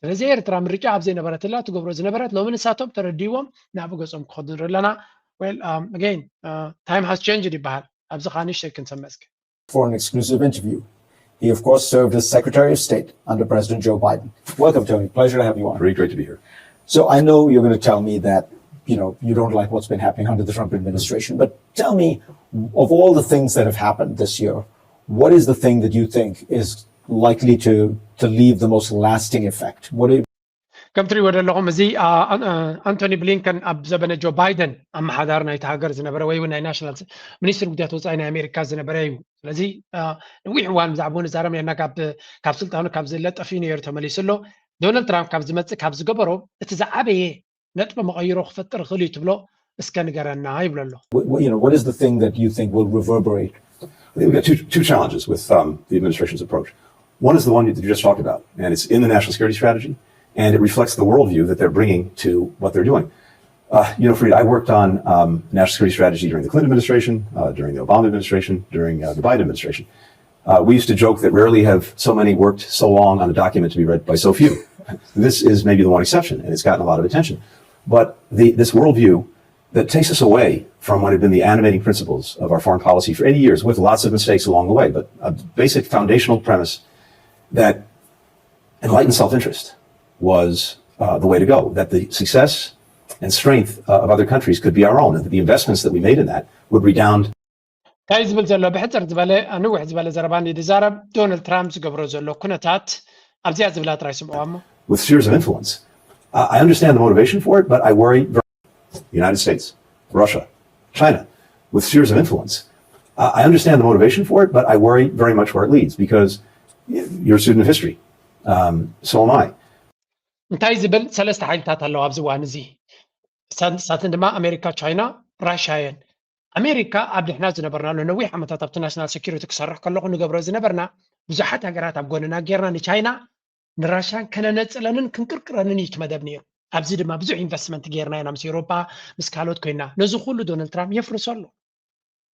ስለዚ ኤርትራ ምርጫ ኣብ ዘይነበረትላ ትገብሮ ዝነበረት ሎሚ ንሳቶም ተረዲዎም ናብ ገጾም ክኸዱ ንርኢ ኣለና። Well, um, again, uh, time has changed ይበሃል። ኣብዚ ከዓ ንእሽተይ ክንሰመ እስኪ። For an exclusive interview. He, of course, served as Secretary of State under President Joe Biden. Welcome, Tony. Pleasure to have you on. Really great to be here. So I know you're going to tell me that, you know, you don't like what's been happening under the Trump administration, but tell me, of all the things that have happened this year, what is the thing that you think is likely to, to leave the most lasting effect? What do you ከም ትሪእዎ ዘለኹም እዚ ኣንቶኒ ብሊንከን ኣብ ዘበነ ጆ ባይደን ኣመሓዳሪ ናይቲ ሃገር ዝነበረ ወይ እውን ናይ ናሽናል ሚኒስትር ጉዳያት ወፃኢ ናይ ኣሜሪካ ዝነበረ እዩ። ስለዚ ነዊሕ እዋን ብዛዕባኡ ንዛረብ ነርና። ካብ ስልጣኑ ካብ ዝለጠፍ እዩ ነይሩ ተመሊሱ ኣሎ። ዶናልድ ትራምፕ ካብ ዝመፅእ ካብ ዝገበሮ እቲ ዝዓበየ ነጥቢ መቐይሮ ክፈጥር ይኽእል እዩ ትብሎ እስከ ንገረና ይብሎ ኣሎ። What, what- you know, what is the thing that you think will reverberate? I think we've got two, two challenges with um, the administration's approach. One is the one that you just talked about, and it's in the national security strategy, and it reflects the worldview that they're bringing to what they're doing. Uh, you know, Fareed, I worked on um, national security strategy during the Clinton administration, uh, during the Obama administration, during uh, the Biden administration. Uh, we used to joke that rarely have so many worked so long on a document to be read by so few. This is maybe the one exception, and it's gotten a lot of attention. But the, this worldview that takes us away from what had been the animating principles of our foreign policy for eighty years, with lots of mistakes along the way, but a basic foundational premise that enlightened self interest was uh, the way to go, that the success and strength uh, of other countries could be our own, and that the investments that we made in that would redound እንታይ ዝብል ዘሎ ብሕፅር ዝበለ ንውሕ ዝበለ ዘረባ እንዲ ዝዛረብ ዶናልድ ትራምፕ ዝገብሮ ዘሎ ኩነታት ኣብዚኣ ዝብላ ጥራይ ስምዕዋ እሞ with spheres of influence. Uh, I understand the motivation for it, but I worry very the United States, Russia, China, with spheres of influence. Uh, I understand the motivation for it, but I worry very much where it leads because you're a student of history. Um, so am I. እንታይ ዝብል ሰለስተ ሓይልታት ኣለዉ ኣብዚ እዋን እዚ። ንሳትን ድማ ኣሜሪካ፣ ቻይና፣ ራሻ እየን። ኣሜሪካ ኣብ ድሕና ዝነበርናሉ ነዊሕ ዓመታት ኣብቲ ናሽናል ሴኩሪቲ ክሰርሕ ከለኹ ንገብሮ ዝነበርና ብዙሓት ሃገራት ኣብ ጎንና ጌርና ንቻይና ንራሻን ከነነፅለንን ክንቅርቅረንን እዩ እቲ መደብ ነይሩ። ኣብዚ ድማ ብዙሕ ኢንቨስትመንት ጌርና ኢና ምስ ኤውሮጳ ምስ ካልኦት ኮይና። ነዚ ኩሉ ዶናልድ ትራምፕ የፍርሶ ኣሎ።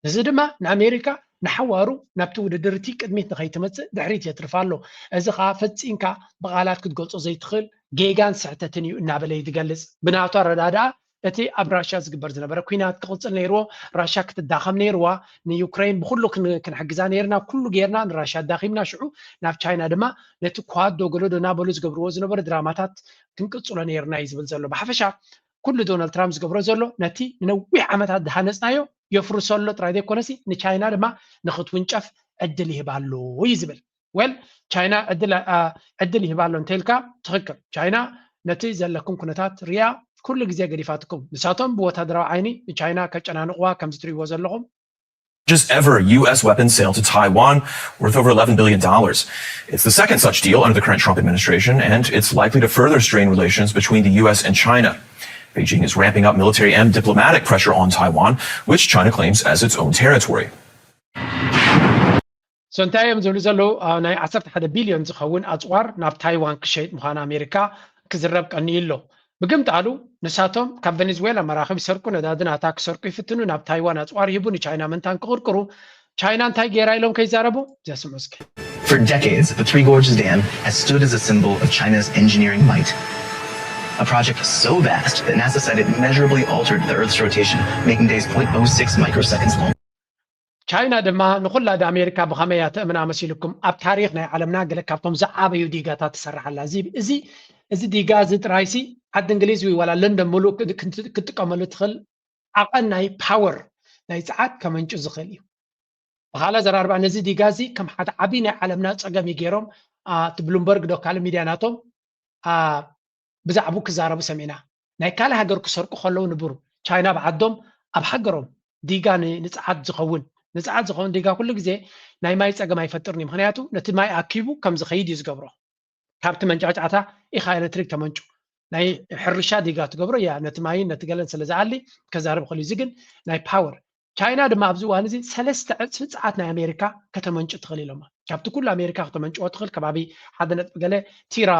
እዚ ድማ ንኣሜሪካ ንሓዋሩ ናብቲ ውድድር እቲ ቅድሚት ንኸይትመፅእ ድሕሪት የትርፋ ኣሎ። እዚ ከዓ ፈፂምካ ብቓላት ክትገልፆ ዘይትኽእል ጌጋን ስሕተትን እዩ እናበለ እዩ ዝገልፅ። ብናቱ ኣረዳድኣ እቲ ኣብ ራሽያ ዝግበር ዝነበረ ኩናት ክቕፅል ነይርዎ፣ ራሽያ ክትዳኸም ነይርዋ፣ ንዩክሬን ብኩሉ ክንሕግዛ ነይርና፣ ኩሉ ጌርና ንራሽያ ኣዳኺምና፣ ሽዑ ናብ ቻይና ድማ ነቲ ኳዶ ገለዶ እናበሉ ዝገብርዎ ዝነበሩ ድራማታት ክንቅፅሎ ነይርና እዩ ዝብል ዘሎ። ብሓፈሻ ኩሉ ዶናልድ ትራምፕ ዝገብሮ ዘሎ ነቲ ንነዊሕ ዓመታት ዝሃነፅናዮ የፍርሶ ኣሎ ጥራይ ዘይኮነሲ ንቻይና ድማ ንክትውንጨፍ ዕድል ይህባ ኣሎ እዩ ዝብል። ወል ቻይና ዕድል ይህባ ኣሎ እንተልካ ትኽክል። ቻይና ነቲ ዘለኩም ኩነታት ሪያ ኩሉ ግዜ ገዲፋትኩም። ንሳቶም ብወታደራዊ ዓይኒ ንቻይና ከጨናንቕዋ ከምዚ ትሪእዎ ዘለኹም largest ever U S weapons sale to Taiwan, worth over eleven billion dollars. It's the second such deal under the current Trump administration, and it's likely to further strain relations between the U S and China. Beijing is ramping up military and diplomatic pressure on Taiwan, which China claims as its own territory. So እንታይ እዮም ዝብሉ ዘለዉ? ናይ ዓሰርተ ሓደ ቢልዮን ዝኸውን ኣፅዋር ናብ ታይዋን ክሸይጥ ምዃኑ ኣሜሪካ ክዝረብ ቀኒዩ ኣሎ። ብግምጣሉ ንሳቶም ካብ ቨኔዝዌላ መራኽብ ይሰርቁ፣ ነዳዲ ናታ ክሰርቁ ይፍትኑ፣ ናብ ታይዋን ኣፅዋር ይህቡ፣ ንቻይና መንታን ክቕርቅሩ። ቻይና እንታይ ገይራ ኢሎም ከይዛረቡ ዘስምዑ እስከ። For decades, the Three Gorges Dam has stood as a symbol of China's engineering might. A project so vast that NASA said it measurably altered the Earth's rotation, making days zero point zero six microseconds long. ቻይና ድማ ንኹላ ኣሜሪካ ብኸመይ እያ ተእምና መሲልኩም? ኣብ ታሪኽ ናይ ዓለምና ገለ ካብቶም ዝዓበዩ ዲጋታት ትሰርሓላ። እዚ እዚ እዚ ዲጋ እዚ ጥራይሲ ዓዲ እንግሊዝ ወይ ዋላ ለንደን ሙሉእ ክትጥቀመሉ ትኽእል ዓቐን ናይ ፓወር ናይ ፀዓት ከመንጩ ዝኽእል እዩ። ብኻላ ዘራርባ ነዚ ዲጋ እዚ ከም ሓደ ዓብዪ ናይ ዓለምና ፀገም እዩ ገይሮም እቲ ብሉምበርግ ዶ ካልእ ሚድያ ናቶም ብዛዕቡ ክዛረቡ ሰሚዕና። ናይ ካልእ ሃገር ክሰርቁ ከለዉ ንብሩ ቻይና ብዓዶም ኣብ ሃገሮም ዲጋ ንፀዓት ዝኸውን ንፀዓት ዝኸውን ዲጋ ኩሉ ግዜ ናይ ማይ ፀገም ኣይፈጥርን እዩ። ምክንያቱ ነቲ ማይ ኣኪቡ ከም ዝኸይድ እዩ ዝገብሮ። ካብቲ መንጫዕጫዕታ ኢኻ ኤሌክትሪክ ተመንጩ ናይ ሕርሻ ዲጋ ትገብሮ እያ። ነቲ ማይን ነቲ ገለን ስለ ዝኣሊ ከዛርብ ክእል። እዚ ግን ናይ ፓወር ቻይና ድማ ኣብዚ እዋን እዚ ሰለስተ ዕፅፊ ፀዓት ናይ ኣሜሪካ ከተመንጩ ትኽእል ኢሎማ። ካብቲ ኩሉ ኣሜሪካ ከተመንጭዎ ትኽእል ከባቢ ሓደ ነጥቢ ገለ ቲራ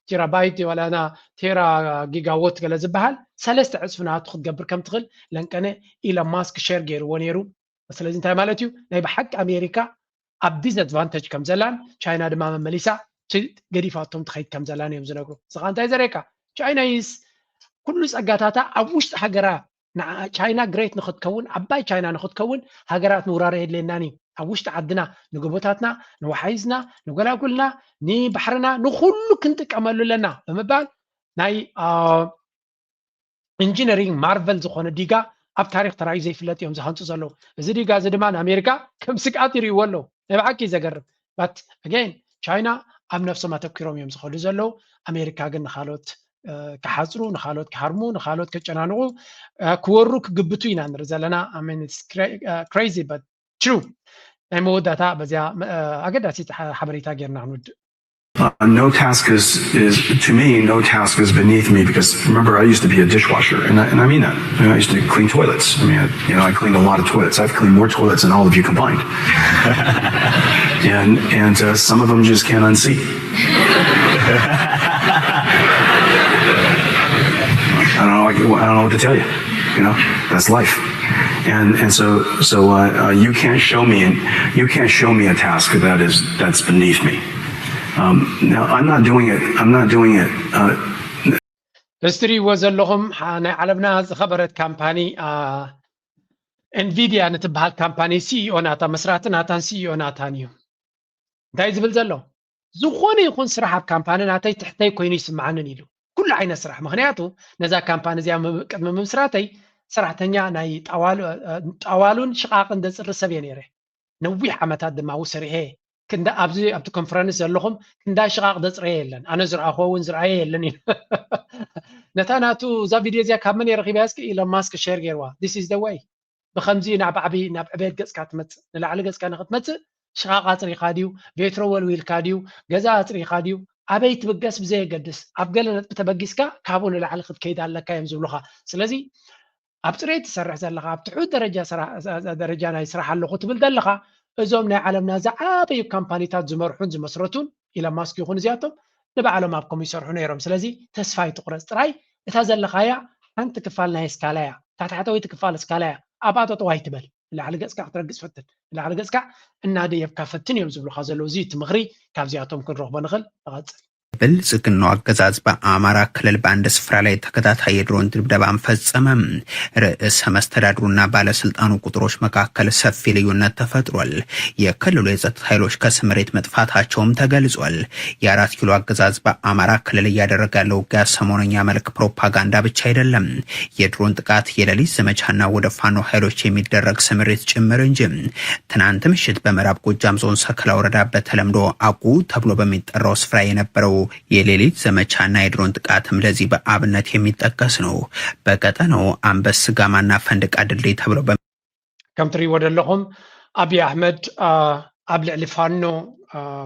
ቲራ ባይት ዋላና ቴራ ጊጋዎት ገለ ዝበሃል ሰለስተ ዕፅፊ ናቱ ክትገብር ከም ትኽእል ለንቀነ ኢሎን ማስክ ሼር ገይርዎ ነይሩ። ስለዚ እንታይ ማለት እዩ? ናይ ብሓቂ ኣሜሪካ ኣብ ዲስኣድቫንተጅ ከም ዘላን ቻይና ድማ መመሊሳ ገዲፋቶም ትኸይድ ከም ዘላን እዮም ዝነግሩ። እዚ ከዓ እንታይ ዘርእየካ? ቻይና ይስ ኩሉ ፀጋታታ ኣብ ውሽጢ ሃገራ ቻይና ግሬት ንክትከውን ዓባይ ቻይና ንክትከውን ሃገራት ምውራር የድልየናን እዩ። ኣብ ውሽጢ ዓድና ንጎቦታትና ንወሓይዝና ንጎላጉልና ንባሕርና ንኩሉ ክንጥቀመሉ ኣለና ብምባል ናይ ኢንጂነሪንግ ማርቨል ዝኾነ ዲጋ ኣብ ታሪክ ተራእዩ ዘይፍለጥ እዮም ዝሃንፁ ዘለዉ። እዚ ዲጋ እዚ ድማ ንኣሜሪካ ከም ስግኣት ይርእይዎ ኣለዉ። ናይ ብሓቂ እዩ ዘገርም። ባት ኣገይን ቻይና ኣብ ነብሶም ኣተኪሮም እዮም ዝኸዱ ዘለዉ። ኣሜሪካ ግን ንካልኦት ክሓፅሩ፣ ንካልኦት ክሃርሙ፣ ንካልኦት ከጨናንቑ፣ ክወሩ፣ ክግብቱ ኢና ንርኢ ዘለና። I mean, it's crazy but true። ናይ መወዳእታ በዚያ ኣገዳሲት ሓበሬታ ጌርና ክንውድእ። Uh, no task is, is, to me, no task is beneath me because remember, I used to be a dishwasher, and I, and I mean that. You know, I used to clean toilets. I mean, I, you know, I cleaned a lot of toilets. I've cleaned more toilets than all of you combined. and and uh, some of them just can't unseat. I don't know. I don't know what to tell you. You know, that's life. And and so so uh, uh, you can't show me and you can't show me a task that is that's beneath me. Um, now I'm not doing it. I'm not doing it. Uh, እዚ ትሪእዎ ዘለኹም ናይ ዓለምና ዝኸበረት ካምፓኒ ኤንቪድያ ንትበሃል ካምፓኒ ሲኢኦ ናታ መስራቲ ናታን ሲኢኦ ናታን እዩ። እንታይ ዝብል ዘሎ? ዝኾነ ይኹን ስራሕ ኣብ ካምፓኒ ናተይ ትሕተይ ኮይኑ ይስምዓንን ኢሉ ኩሉ ዓይነት ስራሕ። ምክንያቱ ነዛ ካምፓኒ እዚኣ ቅድሚ ምምስራተይ ሰራሕተኛ ናይ ጣዋሉን ሽቓቕን ዘፅሪ ሰብ እየ ነይረ። ነዊሕ ዓመታት ድማ ው ሰሪሐ ክንዳ ኣብዚ ኣብቲ ኮንፈረንስ ዘለኹም ክንዳ ሽቓቕ ዘፅረየ የለን። ኣነ ዝረኣኹዎ እውን ዝረኣየ የለን እዩ። ነታ ናቱ እዛ ቪድዮ እዚኣ ካብ መን የረኺባ እስኪ ኢሎን ማስክ ሸር ገይርዋ። This is the way። ብከምዚ ናብ ዓቢ ናብ ዕቤት ገጽካ ትመጽእ። ንላዕሊ ገጽካ ንክትመጽእ ሽቓቕ ኣጽሪኻ ድዩ፣ ቬትሮ ወልዊልካ ድዩ፣ ገዛ ኣጽሪኻ ድዩ፣ ኣበይ ትብገስ ብዘየገድስ ኣብ ገለ ነጥቢ ተበጊስካ ካብኡ ንላዕሊ ክትከይድ ኣለካ እዮም ዝብሉኻ። ስለዚ ኣብ ፅሬት ትሰርሕ ዘለኻ ኣብ ትሑት ደረጃ ደረጃ ናይ ስራሕ ኣለኹ ትብል ዘለኻ እዞም ናይ ዓለምና ዝዓበዩ ካምፓኒታት ዝመርሑን ዝመስረቱን ኢሎን ማስክ ይኹን እዚኣቶም ንባዕሎም ኣብ ከምኡ ይሰርሑ ነይሮም። ስለዚ ተስፋ ኣይትቑረፅ ጥራይ እታ ዘለኻያ ሓንቲ ክፋል ናይ እስካላ እያ። እታ ታሕተወይቲ ክፋል እስካላ እያ። ኣብኣ ጠጠው ኣይትበል። ንላዕሊ ገፅካ ክትረግፅ ፈትን። ንላዕሊ ገፅካ እናደየብካ ፈትን እዮም ዝብሉኻ ዘለዉ። እዚ እቲ ምኽሪ ካብዚኣቶም ክንረኽቦ ንኽእል። ንቐፅል። ብልጽግናው ኣገዛዝ በአማራ ክልል በአንድ ስፍራ ላይ ተከታታይ የድሮን ድብደባን ፈጸመ። ርዕሰ መስተዳድሩና ባለስልጣኑ ቁጥሮች መካከል ሰፊ ልዩነት ተፈጥሯል። የክልሉ የጸጥታ ኃይሎች ከስምሪት መጥፋታቸውም ተገልጿል። የአራት ኪሎ አገዛዝ በአማራ ክልል እያደረገ ያለው ውጊያ ሰሞነኛ መልክ ፕሮፓጋንዳ ብቻ አይደለም። የድሮን ጥቃት፣ የሌሊት ዘመቻና ወደ ፋኖ ኃይሎች የሚደረግ ስምሪት ጭምር እንጂ። ትናንት ምሽት በምዕራብ ጎጃም ዞን ሰከላ ወረዳ በተለምዶ አቁ ተብሎ በሚጠራው ስፍራ የነበረው የሌሊት ዘመቻና የድሮን ጥቃትም ለዚህ በአብነት የሚጠቀስ ነው። በቀጠናው አንበስ ጋማና ፈንድቃ ድልድይ ተብሎ በ- ከም ትሪእዎ ዘለኹም ኣብይ ኣሕመድ ኣብ ልዕሊ ፋኖ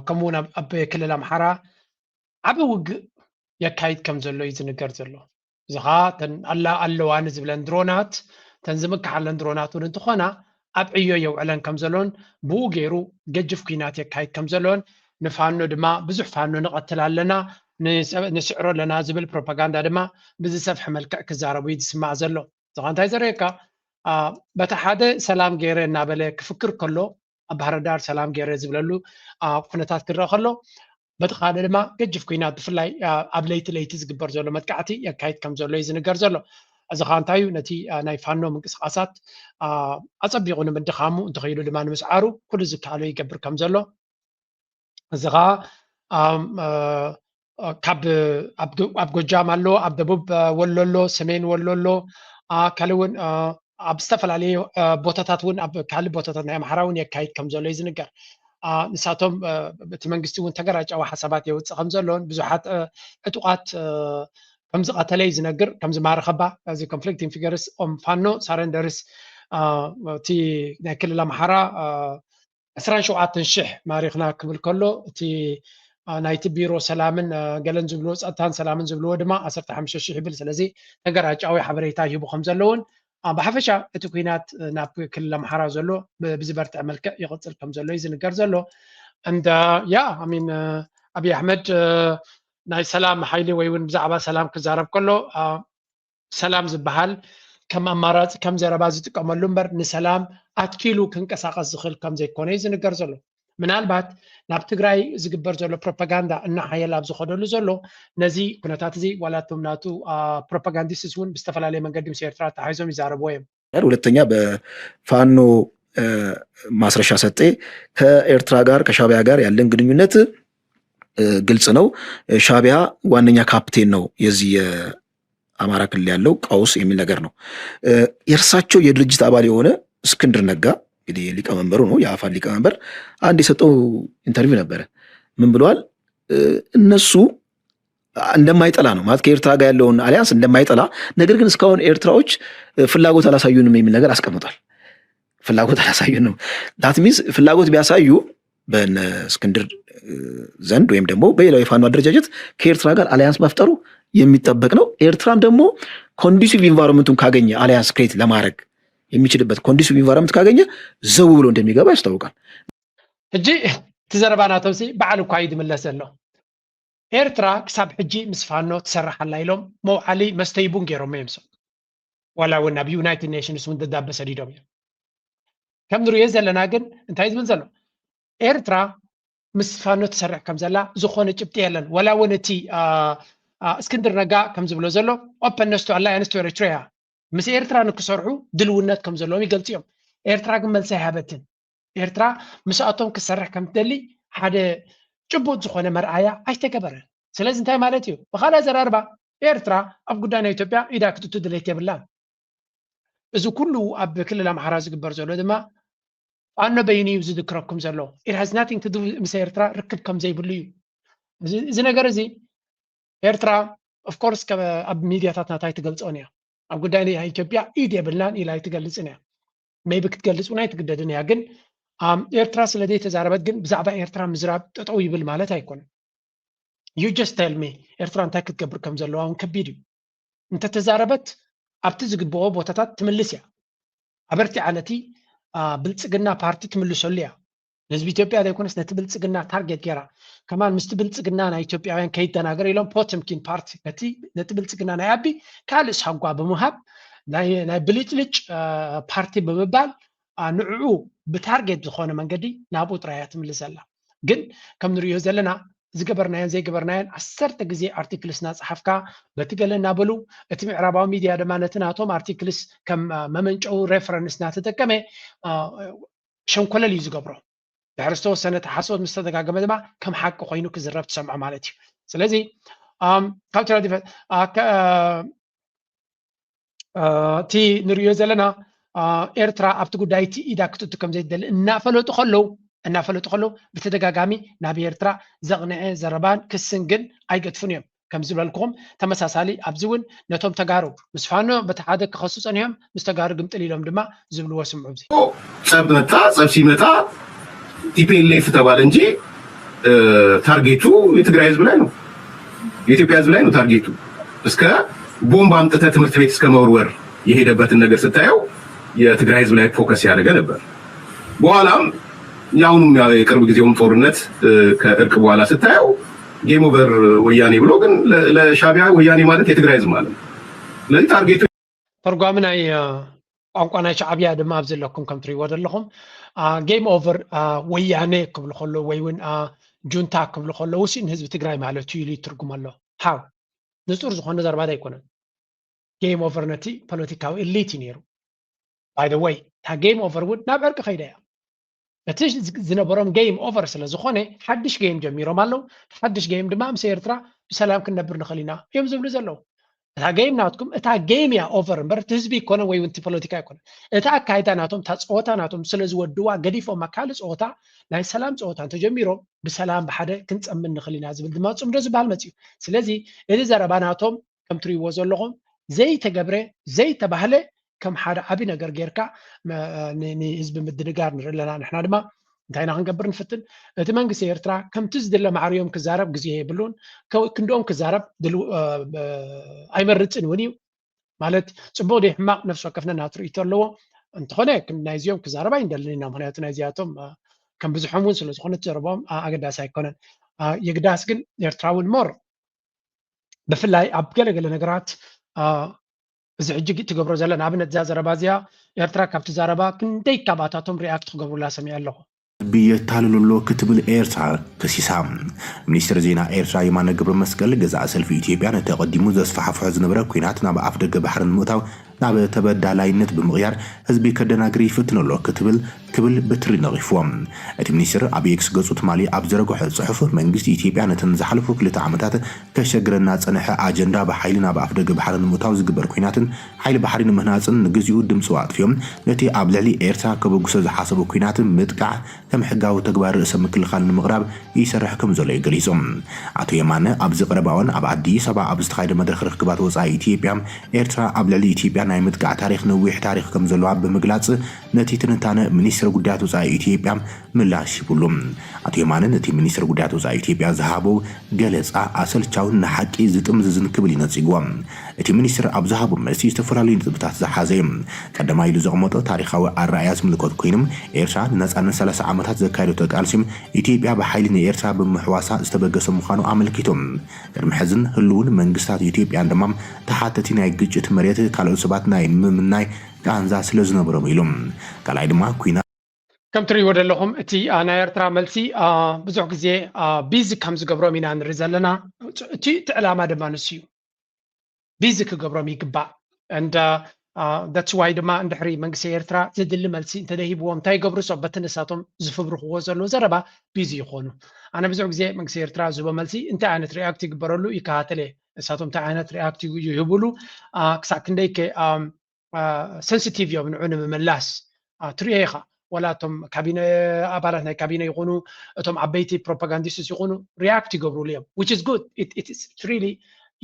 ከምኡውን ኣብ ክልል ኣምሓራ ዓቢ ውግእ የካይድ ከም ዘሎ እዩ ዝንገር ዘሎ። እዚ ኸዓ ተን ኣለዋ ንዝብለን ድሮናት ተን ዝምክሓለን ድሮናት እውን እንትኾና ኣብ ዕዮ የውዕለን ከም ዘሎን ብኡ ገይሩ ገጅፍ ኲናት የካይድ ከም ዘሎን ንፋኖ ድማ ብዙሕ ፋኖ ንቐትል ኣለና ንስዕሮ ኣለና ዝብል ፕሮፓጋንዳ ድማ ብዝሰፍሐ መልክዕ ክዛረቡ እዩ ዝስማዕ ዘሎ። እዚ ኸዓ እንታይ ዘርእየካ በቲ ሓደ ሰላም ገይረ እናበለ ክፍክር ከሎ ኣብ ባህርዳር ሰላም ገይረ ዝብለሉ ኩነታት ክረአ ከሎ በቲ ካልእ ድማ ገጅፍ ኲናት ብፍላይ ኣብ ለይቲ ለይቲ ዝግበር ዘሎ መጥቃዕቲ የካይድ ከም ዘሎ እዩ ዝንገር ዘሎ። እዚ ኸዓ እንታይ እዩ ነቲ ናይ ፋኖ ምንቅስቃሳት ኣፀቢቑ ንምድኻሙ እንተኸይሉ ድማ ንምስዓሩ ኩሉ ዝከኣሎ ይገብር ከም ዘሎ እዚ ኸዓ ካብ ኣብ ጎጃም ኣሎ፣ ኣብ ደቡብ ወሎ ኣሎ፣ ሰሜን ወሎ ኣሎ፣ ካልእ እውን ኣብ ዝተፈላለዩ ቦታታት እውን ኣብ ካልእ ቦታታት ናይ ኣምሓራ እውን የካይድ ከም ዘሎ እዩ ዝንገር። ንሳቶም እቲ መንግስቲ እውን ተገራጫዊ ሓሳባት የውፅእ ከም ዘሎን ብዙሓት ዕጡቓት ከም ዝቐተለ እዩ ዝነግር ከም ዝማረኸባ እዚ ኮንፍሊክቲንግ ፊገርስ ኦም ፋኖ ሳረንደርስ እቲ ናይ ክልል ኣምሓራ ዕስራን ሸውዓተን ሽሕ ማሪኽና ክብል ከሎ እቲ ናይቲ ቢሮ ሰላምን ገለን ዝብልዎ ፀጥታን ሰላምን ዝብልዎ ድማ ዓሰርተ ሓሙሽተ ሽሕ ይብል። ስለዚ ተገራጫዊ ሓበሬታ ይህቡ ከም ዘለውን ብሓፈሻ እቲ ኩናት ናብ ክልል ኣምሓራ ዘሎ ብዝበርትዐ መልክዕ ይቕፅል ከም ዘሎ እዩ ዝንገር ዘሎ። እንደ ያ ሚን ኣብይ ኣሕመድ ናይ ሰላም ሓይሊ ወይ እውን ብዛዕባ ሰላም ክዛረብ ከሎ ሰላም ዝበሃል ከም ኣማራፂ ከም ዘረባ ዝጥቀመሉ እምበር ንሰላም ኣትኪሉ ክንቀሳቀስ ዝኽእል ከም ዘይኮነ እዩ ዝንገር ዘሎ። ምናልባት ናብ ትግራይ ዝግበር ዘሎ ፕሮፓጋንዳ እናሓየለ ኣብ ዝኸደሉ ዘሎ ነዚ ኩነታት እዚ ዋላ እቶም ናቱ ፕሮፓጋንዲስትስ እውን ብዝተፈላለየ መንገዲ ምስ ኤርትራ ተታሒዞም ይዛረብዎ እዮም። ሁለተኛ በፋኖ ማስረሻ ሰጤ ከኤርትራ ጋር ከሻቢያ ጋር ያለን ግንኙነት ግልጽ ነው። ሻቢያ ዋነኛ ካፕቴን ነው የዚህ የአማራ ክልል ያለው ቀውስ የሚል ነገር ነው። የእርሳቸው የድርጅት አባል የሆነ እስክንድር ነጋ እንግዲህ ሊቀመንበሩ ነው የአፋድ ሊቀመንበር አንድ የሰጠው ኢንተርቪው ነበረ። ምን ብለዋል? እነሱ እንደማይጠላ ነው ማለት ከኤርትራ ጋር ያለውን አሊያንስ እንደማይጠላ፣ ነገር ግን እስካሁን ኤርትራዎች ፍላጎት አላሳዩንም የሚል ነገር አስቀምጧል። ፍላጎት አላሳዩንም። That means ፍላጎት ቢያሳዩ በነ እስክንድር ዘንድ ወይም ደግሞ በሌላው የፋኖ አደረጃጀት ከኤርትራ ጋር አሊያንስ መፍጠሩ የሚጠበቅ ነው። ኤርትራም ደግሞ ኮንዲሲቭ ኢንቫይሮንመንቱን ካገኘ አሊያንስ ክሬት ለማድረግ የሚችልበት ኮንዲሲቭ ኢንቫይሮንመንት ካገኘ ዘው ብሎ እንደሚገባ ያስታውቃል። ሕጂ እቲ ዘረባ ናቶም ሲ ባዕሉ እኳ እዩ ዝምለስ ዘሎ። ኤርትራ ክሳብ ሕጂ ምስ ፋኖ ትሰርሕ ኣላ ኢሎም መውዓሊ መስተይ ቡን ገይሮም እዮም ሰብ ዋላ እውን ናብ ዩናይትድ ኔሽንስ እውን ደብዳበ ሰዲዶም እዮም። ከም ንሪኦ ዘለና ግን እንታይ ዝብል ዘሎ ኤርትራ ምስ ፋኖ ትሰርሕ ከም ዘላ ዝኾነ ጭብጢ የለን። ዋላ እውን እቲ እስክንድር ነጋ ከም ዝብሎ ዘሎ ኦፐነስ ቱ ኣላያንስ ቱ ኤሪትሪያ ምስ ኤርትራ ንክሰርሑ ድልውነት ከም ዘለዎም ይገልፁ እዮም። ኤርትራ ግን መልሲ ኣይሃበትን። ኤርትራ ምስኣቶም ክሰርሕ ከም ትደሊ ሓደ ጭቡጥ ዝኾነ መርኣያ ኣይተገበረን። ስለዚ እንታይ ማለት እዩ? ብኻልእ ኣዘራርባ ኤርትራ ኣብ ጉዳይ ናይ ኢትዮጵያ ኢዳ ክትእቱ ድሌት የብላን። እዚ ኩሉ ኣብ ክልል ኣምሓራ ዝግበር ዘሎ ድማ ፋኖ በይኑ እዩ ዝዝክረኩም ዘሎ። It has nothing to do ምስ ኤርትራ ርክብ ከም ዘይብሉ እዩ። እዚ ነገር እዚ ኤርትራ ኦፍኮርስ ኣብ ሚድያታት ናታ ኣይትገልፆን እያ። ኣብ ጉዳይ ናይ ኢትዮጵያ ኢድ የብልናን ኢላ ኣይትገልፅን እያ። ሜቢ ክትገልፅ እውን ኣይትግደድን እያ። ግን ኤርትራ ስለ ዘይተዛረበት ግን ብዛዕባ ኤርትራ ምዝራብ ጠጠው ይብል ማለት ኣይኮነን። You just tell me ኤርትራ እንታይ ክትገብር ከም ዘለዋ እውን ከቢድ እዩ። እንተተዛረበት ኣብቲ ዝግብኦ ቦታታት ትምልስ እያ። ኣበርቲዓ ነቲ ብልፅግና ፓርቲ ትምልሰሉ እያ። ንህዝቢ ኢትዮጵያ ዘይኮነስ ነቲ ብልፅግና ታርጌት ገይራ ከማን ምስቲ ብልፅግና ናይ ኢትዮጵያውያን ከይደናገር ኢሎም ፖተምኪን ፓርቲ ነቲ ብልፅግና ናይ ኣቢ ካልእ ሳጓ ብምሃብ ናይ ብልጭልጭ ፓርቲ ብምባል ንዕኡ ብታርጌት ዝኾነ መንገዲ ናብኡ ጥራይ እያ ትምልስ ዘላ። ግን ከም ንሪኦ ዘለና ዝገበርናዮን ዘይገበርናዮን ዓሰርተ ግዜ ኣርቲክልስ እናፀሓፍካ በቲ ገለ እናበሉ እቲ ምዕራባዊ ሚድያ ድማ ነቲ ናቶም ኣርቲክልስ ከም መመንጨዊ ሬፈረንስ እናተጠቀመ ሸንኮለል እዩ ዝገብሮ። ድሕሪ ዝተወሰነ ሓሶት ምስ ተደጋገመ ድማ ከም ሓቂ ኮይኑ ክዝረብ ትሰምዖ ማለት እዩ። ስለዚ ካብ እቲ ንሪኦ ዘለና ኤርትራ ኣብቲ ጉዳይ እቲ ኢዳ ክትእቱ ከም ዘይትደሊ እናፈለጡ ከለዉ እናፈለጡ ከለዉ ብተደጋጋሚ ናብ ኤርትራ ዘቕንዐ ዘረባን ክስን ግን ኣይገድፉን እዮም። ከም ዝበልኩኹም ተመሳሳሊ ኣብዚ እውን ነቶም ተጋሩ ምስ ፋኖ በቲ ሓደ ክኸሱ ጸኒሖም ምስ ተጋሩ ግምጥል ኢሎም ድማ ዝብልዎ ስምዑ። እዚ ጸብ መጣ፣ ጸብ ሲመጣ ቲፒኤልኤፍ ተባለ እንጂ ታርጌቱ የትግራይ ህዝብ ላይ ነው፣ የኢትዮጵያ ህዝብ ላይ ነው ታርጌቱ። እስከ ቦምብ አምጥተ ትምህርት ቤት እስከ መወርወር የሄደበትን ነገር ስታየው የትግራይ ህዝብ ላይ ፎከስ ያደረገ ነበር። በኋላም የአሁኑም የቅርብ ጊዜውም ጦርነት ከእርቅ በኋላ ስታየው ጌም ኦቨር ወያኔ ብሎ ግን ለሻቢያ ወያኔ ማለት የትግራይ ህዝብ ማለት ነው። ስለዚህ ታርጌቱ ተርጓሚ ናይ ቋንቋ ናይ ሻዕብያ ድማ ኣብዚ ኣለኩም ከም ትሪእዎ ዘለኹም ጌም ኦቨር ወያኔ ክብሉ ከለዉ ወይ እውን ጁንታ ክብሉ ከለዉ ሲ ንህዝቢ ትግራይ ማለት እዩ ኢሉ ይትርጉም ኣሎ። ሓው ንፁር ዝኾነ ዘረባ ኣይኮነን። ጌም ኦቨር ነቲ ፖለቲካዊ ኤሊት እዩ ነይሩ። By the way እታ ጌም ኦቨር እውን ናብ ዕርቂ ከይዳ እያ። እቲ ዝነበሮም ጌም ኦቨር ስለ ዝኾነ ሓድሽ ጌም ጀሚሮም ኣለዉ። ሓድሽ ጌም ድማ ምስ ኤርትራ ብሰላም ክንነብር ንኽእል ኢና እዮም ዝብሉ ዘለዉ። እታ ጌም ናትኩም እታ ጌም እያ ኦቨር እምበር እቲ ህዝቢ ኣይኮነን ወይ እውን እቲ ፖለቲካ ኣይኮነን። እታ ኣካይዳ ናቶም እታ ፀወታ ናቶም ስለ ዝወድዋ ገዲፎማ ካልእ ፀወታ ናይ ሰላም ፀወታ እንተጀሚሮም ብሰላም ብሓደ ክንፀምን ንኽእል ኢና ዝብል ድማ ፅምዶ ዝበሃል መፅኡ። ስለዚ እዚ ዘረባ ናቶም ከም ትሪእዎ ዘለኹም ዘይተገብረ ዘይተባህለ ከም ሓደ ዓቢ ነገር ጌርካ ንህዝቢ ምድንጋር ንርኢ ኣለና። ንሕና ድማ እንታይ ኢና ክንገብር ንፍትን? እቲ መንግስቲ ኤርትራ ከምቲ ዝድለ ማዕርዮም ክዛረብ ግዜ የብሉን። ክንድኦም ክዛረብ ኣይመርፅን እውን እዩ። ማለት ፅቡቅ ዶ ሕማቅ ነፍሲ ወከፍና ናቱ ርእይቶ ኣለዎ። እንተኾነ ናይዚኦም ክዛረብ ኣይንደልን ኢና። ምክንያቱ ናይዚኣቶም ከም ብዙሖም እውን ስለዝኾነ ዘረባኦም ኣገዳሲ ኣይኮነን። የግዳስ ግን ኤርትራ እውን ሞር ብፍላይ ኣብ ገለገለ ነገራት እዚ ሕጂ ትገብሮ ዘላ ንኣብነት እዛ ዘረባ እዚኣ ኤርትራ ካብ ትዛረባ ክንደይ ካባታቶም ሪኣክት ክገብሩላ ሰሚዐ ኣለኹ። ህዝቢ የታልሉ ኣሎ ክትብል ኤርትራ ከሲሳ። ሚኒስትር ዜና ኤርትራ የማነ ገብረ መስቀል ገዛኢ ሰልፊ ኢትዮጵያ ነቲ ኣቐዲሙ ዘስፋሕፍሖ ዝነበረ ኲናት ናብ ኣፍደገ ባሕሪ ንምእታው ናብ ተበዳላይነት ብምቕያር ህዝቢ ከደናግር ይፍትን ኣሎ ክትብል ክብል ብትሪ ነቒፍዎ። እቲ ሚኒስትር ኣብ ኤክስ ገጹ ትማሊ ኣብ ዘረግሖ ጽሑፍ መንግስቲ ኢትዮጵያ ነተን ዝሓለፉ ክልተ ዓመታት ከሸግረና ዝጸንሐ ኣጀንዳ ብሓይሊ ናብ ኣፍደገ ባሕሪ ንምእታው ዝግበር ኲናትን ሓይሊ ባሕሪ ንምህናጽን ንግዚኡ ድምጹ ኣጥፊኦም ነቲ ኣብ ልዕሊ ኤርትራ ከበግሶ ዝሓሰቦ ኲናት ምጥቃዕ ከም ሕጋዊ ተግባር ርእሰ ምክልኻል ንምቕራብ ይሰርሕ ከም ዘሎ እዩ ገሊጹ። ኣቶ የማነ ኣብዚ ቀረባ እዋን ኣብ ኣዲስ ኣበባ ኣብ ዝተኻየደ መድረኽ ርክባት ወጻኢ ኢትዮጵያ ኤርትራ ኣብ ልዕሊ ኢትዮጵያ ናይ ምጥቃዕ ታሪኽ ነዊሕ ታሪኽ ከም ዘለዋ ብምግላጽ ነቲ ትንታነ ሚኒስትር ጉዳያት ወፃኢ ኢትዮጵያ ምላሽ ሂቡሉ። ኣቶ የማነ ነቲ ሚኒስትር ጉዳያት ወፃኢ ኢትዮጵያ ዝሃቦ ገለፃ ኣሰልቻውን ንሓቂ ዝጥምዝዝን ክብል እዩ ነፂግዎ። እቲ ሚኒስትር ኣብ ዝሃቦ መልሲ ዝተፈላለዩ ነጥብታት ዝሓዘ እዩ። ቀዳማይ ኢሉ ዘቕመጦ ታሪኻዊ ኣረኣእያ ዝምልከቱ ኮይኖም፣ ኤርትራ ንነፃነት ሰላሳ ዓመታት ዘካየደቶ ቃልሲ ኢትዮጵያ ብሓይሊ ንኤርትራ ብምሕዋሳ ዝተበገሰ ምዃኑ ኣመልኪቶም። ቅድሚ ሕዝን ህልውን መንግስታት ኢትዮጵያን ድማ ተሓተቲ ናይ ግጭት መሬት ካልኦት ሰባት ናይ ምምናይ ቃንዛ ስለ ዝነበሮም ኢሉ። ካልኣይ ድማ ኩና ከም ትርእይዎ ዘለኹም እቲ ናይ ኤርትራ መልሲ ብዙሕ ግዜ ቢዚ ከም ዝገብሮም ኢና ንርኢ ዘለና። እቲ ዕላማ ድማ ንሱ እዩ። ቢዚ ክገብሮም ይግባእ። And that's why ድማ እንድሕሪ መንግስቲ ኤርትራ ዘድሊ መልሲ እንተደሂብዎም እንታይ ይገብሩ? So በቲ ንሳቶም ዝፍብርኽዎ ዘለዉ ዘረባ ቢዚ ይኾኑ። ኣነ ብዙሕ ግዜ መንግስቲ ኤርትራ ዝህቦ መልሲ እንታይ ዓይነት ሪኣክት ይግበረሉ ይከታተል እየ። ንሳቶም እንታይ ዓይነት ሪኣክት ይህብሉ፣ ክሳብ ክንደይ ከ ሰንሲቲቭ እዮም ንዑ ንምምላስ ትሪኦ ኢኻ። ወላ እቶም ካቢነ ኣባላት ናይ ካቢነ ይኹኑ እቶም ዓበይቲ ፕሮፓጋንዲስትስ ይኹኑ ሪያክት ይገብሩሉ እዮም። Which is good. Really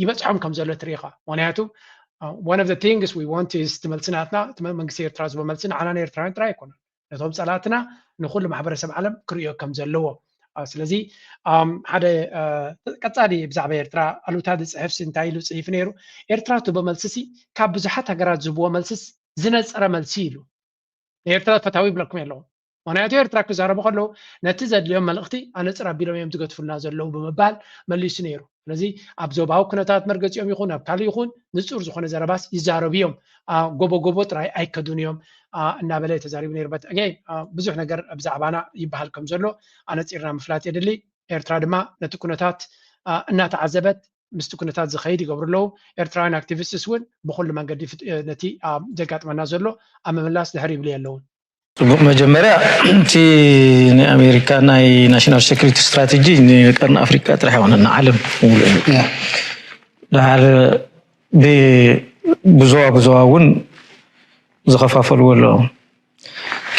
ይበፅሖም ከም ዘሎ ትሪኢኻ። ምክንያቱ one of the things we want is ትመልሲ ናትና መንግስቲ ኤርትራ ዝቦ መልሲ ንዓና ንኤርትራውያን ጥራይ ኣይኮነን። ነቶም ፀላእትና ንኩሉ ማሕበረሰብ ዓለም ክርእዮ ከም ዘለዎ። ስለዚ ሓደ ቀፃሊ ብዛዕባ ኤርትራ ኣሉታ ዝፅሕፍሲ እንታይ ኢሉ ፅሒፉ ነይሩ? ኤርትራ ትቦ መልስሲ ካብ ብዙሓት ሃገራት ዝብዎ መልስስ ዝነፀረ መልሲ ኢሉ። ንኤርትራ ፈታዊ ይብለኩም ኣለኹ። ምክንያቱ ኤርትራ ክዛረቡ ከለዉ ነቲ ዘድልዮም መልእኽቲ ኣነፅር ኣቢሎም እዮም ዝገድፉልና ዘለዉ ብምባል መሊሱ ነይሩ። ስለዚ ኣብ ዞባዊ ኩነታት መርገፂኦም ይኹን ኣብ ካልእ ይኹን ንፁር ዝኾነ ዘረባስ ይዛረቡ እዮም። ጎቦ ጎቦ ጥራይ ኣይከዱን እዮም እናበለ ተዛሪቡ ነይሩ። But again ብዙሕ ነገር ብዛዕባና ይበሃል ከም ዘሎ ኣነፂርና ምፍላጥ የድሊ። ኤርትራ ድማ ነቲ ኩነታት እናተዓዘበት ምስቲ ኩነታት ዝኸይድ ይገብሩ ኣለዉ። ኤርትራውያን ኣክቲቪስትስ እውን ብኩሉ መንገዲ ነቲ ዘጋጥመና ዘሎ ኣብ ምምላስ ድሕር ይብሉ የለውን። ጽቡቕ፣ መጀመርያ እቲ ናይ ኣሜሪካ ናይ ናሽናል ሴኩሪቲ ስትራቴጂ ንቀርኒ ኣፍሪቃ ጥራሕ ይኮነ ንዓለም ሙሉእ እዩ። ድሓር ብዞባ ብዞባ እውን ዝኸፋፈልዎ ኣለዉ።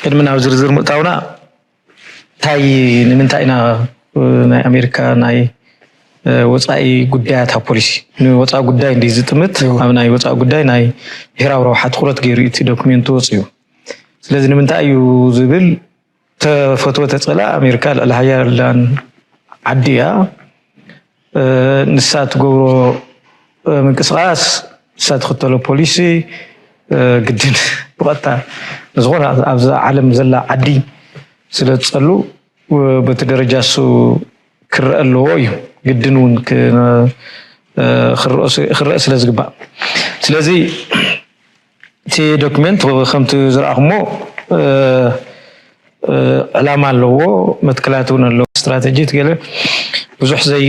ቅድሚ ናብ ዝርዝር ምእታውና እንታይ ንምንታይ ኢና ናይ ኣሜሪካ ናይ ወፃኢ ጉዳያት ፖሊሲ ንወፃኢ ጉዳይ እንዲ ዝጥምት ኣብ ናይ ወፃኢ ጉዳይ ናይ ብሔራዊ ረብሓ ትኩረት ገይሩ እቲ ዶክሜንት ወፅዩ። ስለዚ ንምንታይ እዩ ዝብል ተፈትወ ተፀላ ኣሜሪካ ልዕሊ ሃያላን ዓዲ እያ። ንሳ ትገብሮ ምንቅስቃስ ንሳ ትኽተሎ ፖሊሲ ግድን ብቐጥታ ንዝኾነ ኣብዛ ዓለም ዘላ ዓዲ ስለ ዝፀሉ በቲ ደረጃ እሱ ክረአ ኣለዎ እዩ። ግድን እውን ክረአ ስለ ዝግባእ ስለዚ እቲ ዶክመንት ከምቲ ዝረኣኹሞ ዕላማ ኣለዎ፣ መትከላት እውን ኣለዎ፣ ስትራተጂ ገለ ብዙሕ ዘይ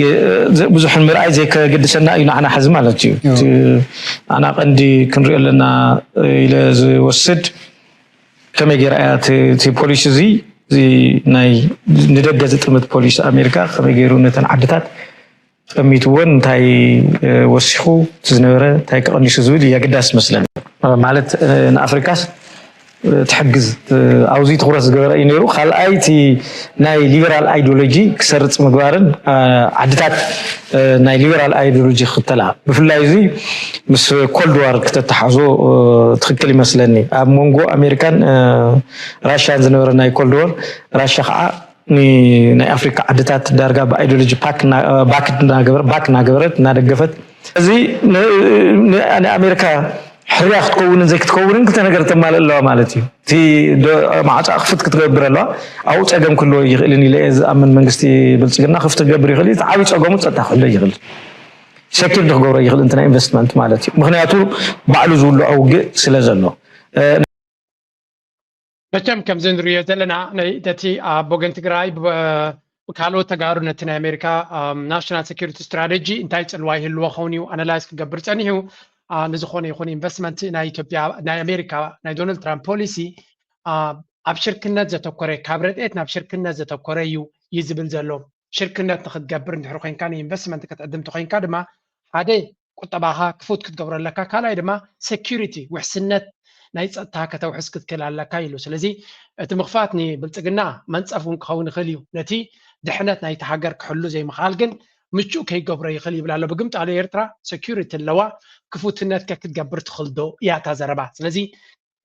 ብዙሕ ምርኣይ ዘይከገድሰና እዩ ንዓና ሕዚ ማለት እዩ። ንዓና ቀንዲ ክንሪኦ ኣለና ኢለ ዝወስድ ከመይ ገይራ እያ እቲ ፖሊሲ እዚ ናይ ንደገ ዝጥምት ፖሊሲ ኣሜሪካ ከመይ ገይሩ ነተን ዓድታት ጠሚትወን እንታይ ወሲኹ እቲ ዝነበረ እንታይ ቀቐኒሱ ዝብል እዩ ኣገዳሲ መስለኒ። ማለት ንኣፍሪካስ ትሕግዝ ኣብዚ ትኩረት ዝገበረ እዩ ነይሩ። ካልኣይ እቲ ናይ ሊበራል ኣይዲዮሎጂ ክሰርፅ ምግባርን ዓድታት ናይ ሊበራል ኣይዲዮሎጂ ክክተላ ብፍላይ እዚ ምስ ኮልድ ዋር ክተተሓዞ ትክክል ይመስለኒ። ኣብ መንጎ ኣሜሪካን ራሽያን ዝነበረ ናይ ኮልድ ዋር ራሽያ ከዓ ናይ ኣፍሪካ ዓድታት ዳርጋ ብኣይዲዮሎጂ ባክ እናገበረት እናደገፈት እዚ ንኣሜሪካ ሕርያ ክትከውንን ዘይክትከውንን ክልተ ነገር ተማልእ ኣለዋ ማለት እዩ። እቲ ማዕፃ ክፍት ክትገብር ኣለዋ። ኣብኡ ፀገም ክህልዎ ይኽእልን ኢለ እየ ዝኣምን። መንግስቲ ብልፅግና ክፍት ክገብር ይኽእል እዩ። ዓብዪ ፀገሙ ፀጥታ ክህልዎ ይኽእል። ሸኪር ክገብሮ ይኽእል እንትና ኢንቨስትመንት ማለት እዩ። ምክንያቱ ባዕሉ ዝውልዖ ውግእ ስለ ዘሎ መቸም ከምዚ ንሪኦ ዘለና ነቲ ኣብ ወገን ትግራይ ብካልኦት ተጋሩ ነቲ ናይ ኣሜሪካ ናሽናል ሴኩሪቲ ስትራቴጂ እንታይ ፅልዋ ይህልዎ ኸውን እዩ ኣናላይዝ ክገብር ፀኒሑ። ንዝኾነ ይኹን ኢንቨስትመንት ናይ ኢትዮጵያ ናይ ኣሜሪካ ናይ ዶናልድ ትራምፕ ፖሊሲ ኣብ ሽርክነት ዘተኮረ ካብ ረድኤት ናብ ሽርክነት ዘተኮረ እዩ እዩ ዝብል ዘሎ። ሽርክነት ንክትገብር እንድሕር ኮይንካ ንኢንቨስትመንት ክትዕድም ተኮይንካ ድማ ሓደ ቁጠባኻ ክፉት ክትገብሮ ኣለካ። ካልኣይ ድማ ሴኩሪቲ ውሕስነት ናይ ፀጥታ ከተውሕስ ክትክእል ኣለካ ኢሉ። ስለዚ እቲ ምኽፋት ንብልፅግና መንፀፍ እውን ክኸውን ይኽእል እዩ። ነቲ ድሕነት ናይቲ ሃገር ክሕሉ ዘይምኽኣል ግን ምቹእ ከይገብሮ ይኽእል ይብል ኣሎ። ብግምጣሉ ኤርትራ ሴኩሪቲ ኣለዋ። ክፉትነት ከ ክትገብር ትኽእል ዶ እያ እታ ዘረባ። ስለዚ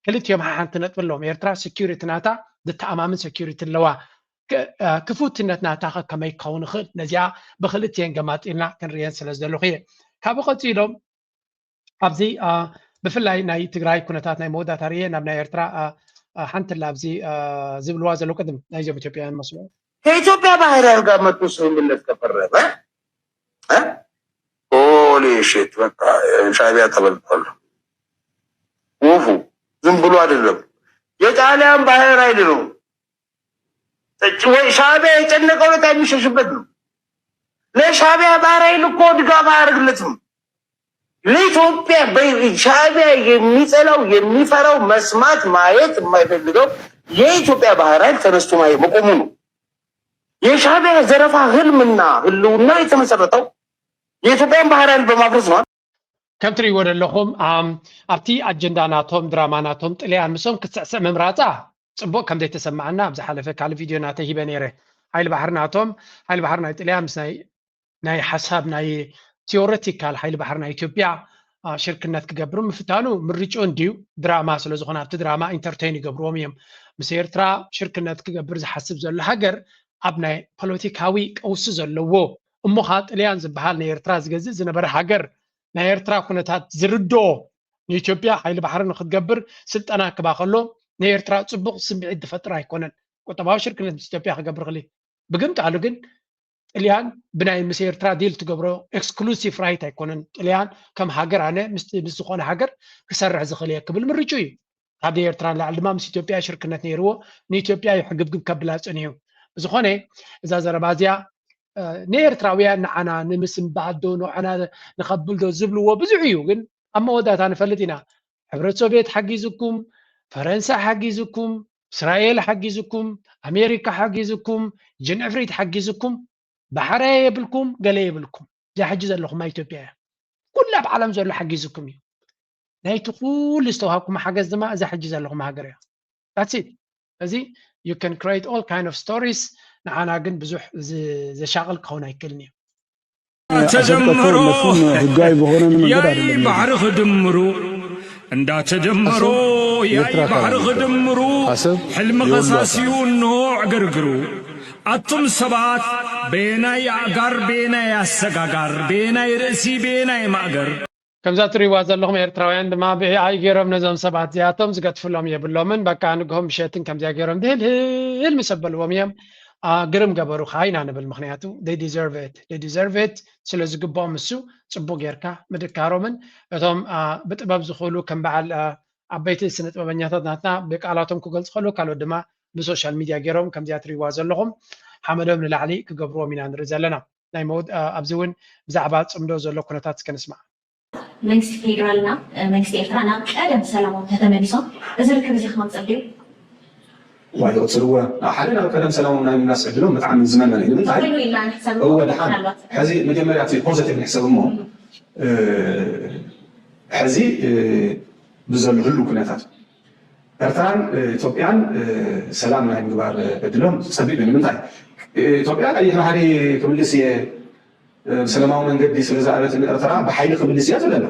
ክልቲኦም ሓሓንቲ ነጥቢ ኣለዎም። ኤርትራ ሴኩሪቲ ናታ ዝተኣማምን ሴኩሪቲ ኣለዋ። ክፉትነት ናታ ከ ከመይ ክኸውን ይኽእል? ነዚኣ ብክልቲኤን ገማጢልና ክንርእየን ስለ ዝደለኹ እየ። ካብኡ ቀፂሎም ኣብዚ ብፍላይ ናይ ትግራይ ኩነታት ናይ መወዳእታ ርየ ናብ ናይ ኤርትራ ሓንቲ ላ ኣብዚ ዝብልዋ ዘለዉ ቅድም ናይዞም ኢትዮጵያውያን መስሎ ከኢትዮጵያ ባህር ዳር ጋር መጥቶ ስምምነት ከፈረመ ሆሊ ሽት በቃ ሻዕቢያ ተበልቷል። ውፉ ዝም ብሎ አይደለም። የጣሊያን ባህር ኃይል ነው። ወይ ሻዕቢያ የጨነቀው ዕለት የሚሸሽበት ነው። ለሻዕቢያ ባህር ኃይል እኮ ድጋፍ አያደርግለትም። ለኢትዮጵያ ሻዕቢያ የሚጠላው የሚፈራው መስማት ማየት የማይፈልገው የኢትዮጵያ ባህር ኃይል ተነስቶ ማየት መቆሙ ነው። የሻዕቢያ ዘረፋ ህልምና ህልውና የተመሰረተው የኢትዮጵያን ባህር ኃይል በማፍረስ ነው። ከም ትርእይዎ ዘለኹም ኣብቲ ኣጀንዳ ናቶም ድራማ ናቶም ጥልያን ምሶም ክትስዕስዕ ምምራፃ ፅቡቅ ከም ዘይተሰማዓና ኣብ ዝሓለፈ ካልእ ቪድዮ ናተይ ሂበ ነይረ። ሓይሊ ባሕሪ ናቶም ሓይሊ ባሕሪ ናይ ጥልያን ምስ ናይ ናይ ሓሳብ ናይ ቲዮሬቲካል ሓይሊ ባሕሪ ናይ ኢትዮጵያ ሽርክነት ክገብር ምፍታኑ ምርጭኡ እንድዩ። ድራማ ስለ ዝኾነ ኣብቲ ድራማ ኢንተርቴን ይገብርዎም እዮም። ምስ ኤርትራ ሽርክነት ክገብር ዝሓስብ ዘሎ ሃገር ኣብ ናይ ፖለቲካዊ ቀውሲ ዘለዎ እሞ ኸኣ ጥልያን ዝበሃል ንኤርትራ ዝገዝእ ዝነበረ ሃገር ናይ ኤርትራ ኩነታት ዝርድኦ ንኢትዮጵያ ሓይሊ ባሕሪ ንክትገብር ስልጠና ክባ ከሎ ንኤርትራ ጽቡቕ ስምዒት ዝፈጥር ኣይኮነን። ቁጠባዊ ሽርክነት ምስ ኢትዮጵያ ክገብር ክሊ ብግምጣሉ ግን ጥልያን ብናይ ምስ ኤርትራ ዲል ትገብሮ ኤክስክሉሲቭ ራይት ኣይኮነን። ጥልያን ከም ሃገር ኣነ ምስ ዝኾነ ሃገር ክሰርሕ ዝኽእል እየ ክብል ምርጩ እዩ። ካብ ኤርትራ ንላዕሊ ድማ ምስ ኢትዮጵያ ሽርክነት ነይርዎ ንኢትዮጵያ እዩ ሕግብግብ ከብላ ጸኒሑ። ብዝኾነ እዛ ዘረባ እዚኣ ንኤርትራውያን ንዓና ንምስንባድ ዶ ንዓና ንኸብል ዶ ዝብልዎ ብዙሕ እዩ። ግን ኣብ መወዳእታ ንፈልጥ ኢና። ሕብረት ሶቪየት ሓጊዝኩም፣ ፈረንሳ ሓጊዝኩም፣ እስራኤል ሓጊዝኩም፣ ኣሜሪካ ሓጊዝኩም፣ ጅን ዕፍሪት ሓጊዝኩም፣ ባሕሪ የብልኩም፣ ገለ የብልኩም። እዛ ሕጂ ዘለኹማ ኢትዮጵያ እያ። ኩላ ኣብ ዓለም ዘሎ ሓጊዝኩም እዩ። ናይቲ ኩሉ ዝተዋሃብኩም ሓገዝ ድማ እዛ ሕጂ ዘለኹማ ሃገር እያ። That's it። እዚ you can create all kind of stories ንዓና ግን ብዙሕ ዘሻቕል ክኸውን ኣይክእልን እዩ። ተጀመሮ ህጋዊ በሆነ መንገድ ያይ አይደለም። ባሕሪ ክድምሩ እንዳተጀመሮ ያይ ባሕሪ ክድምሩ ሕልሚ ከሳስዩ እንሆ ዕግርግሩ ኣቱም ሰባት በየናይ ኣእጋር በየናይ ኣሰጋጋር በየናይ ርእሲ በየናይ ማእገር ከምዛ ትሪዋ ዘለኹም ኤርትራውያን ድማ ብኤኣይ ገይሮም ነዞም ሰባት እዚኣቶም ዝገጥፍሎም የብሎምን። በቃ ንግሆም ምሸትን ከምዚኣ ገይሮም ድህልህል ምስ ኣበልዎም እዮም። ግርም ገበሩ ከዓ ኢና ንብል፣ ምክንያቱ they deserve it, they deserve it ስለ ዝግብኦም እሱ ጽቡቅ ጌርካ ምድካሮምን እቶም ብጥበብ ዝኽእሉ ከም በዓል ዓበይቲ ስነ ጥበበኛታት ናትና ብቃላቶም ክገልጹ ከለዉ ካልኦት ድማ ብሶሻል ሚድያ ገይሮም ከምዚኣ ትሪዋ ዘለኹም ሓመዶም ንላዕሊ ክገብርዎም ኢና ንርኢ ዘለና። ናይ መወድ ኣብዚ እውን ብዛዕባ ጽምዶ ዘሎ ኩነታት እስከ ንስማዕ። መንግስቲ ፌዴራልና መንግስቲ ኤርትራ ናብ ቀደም ሰላሞም ተተመሊሶም እዚ ርክብ እዚ ክመፅእ ድዩ? ዋይ ይቕፅልዎ ናብ ሓደ ናብ ቀደም ሰላሞም ናይ ምምላስ ዕድሎም ብጣዕሚ ዝመመነ እዩ። ንምንታይ? ኮይኑ ኢልና ንሕሰብ እወ ድሓን ምናልባት። ሕዚ መጀመርያ እቲ ፖዘቲቭ ንሕሰብ እሞ ሕዚ ብዘሎ ህሉ ኩነታት ኤርትራን ኢትዮጵያን ሰላም ናይ ምግባር ዕድሎም ፀቢብ እዩ። ንምንታይ? ኢትዮጵያ ቀይሕ ባሕሪ ክምልስ እየ ብሰላማዊ መንገዲ ስለ ዝኣበትን ኤርትራ ብሓይሊ ክምልስ እያ ትብለና።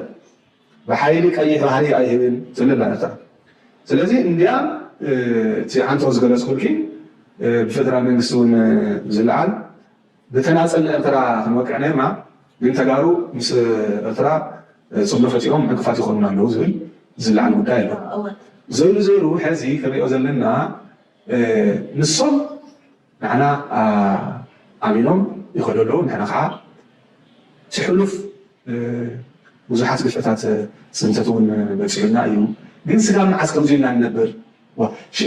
ብሓይሊ ቀይሕ ባሕሪ ኣይህብን ትብለና ኤርትራ። ስለዚ እንዲያ እቲ ዓንቶ ዝገለፅኩልኪ ብፌደራል መንግስቲ እውን ዝለዓል ብተናፀል ንኤርትራ ክንወቅዕ ነርና፣ ግን ተጋሩ ምስ ኤርትራ ፅምዶ ፈጢሮም ዕንቅፋት ይኾኑና ኣለዉ ዝብል ዝለዓል ጉዳይ ኣሎ። ዘይሩ ዘይሩ ሕዚ ክንሪኦ ዘለና ንሶም ንዓና ኣሚኖም ይኸዱ ኣለዉ። ንሕና ከዓ እቲ ሕሉፍ ብዙሓት ግፍዕታት ፅንተት እውን በፂሑና እዩ። ግን ስጋብ መዓስ ከምዚ ኢልና ንነብር?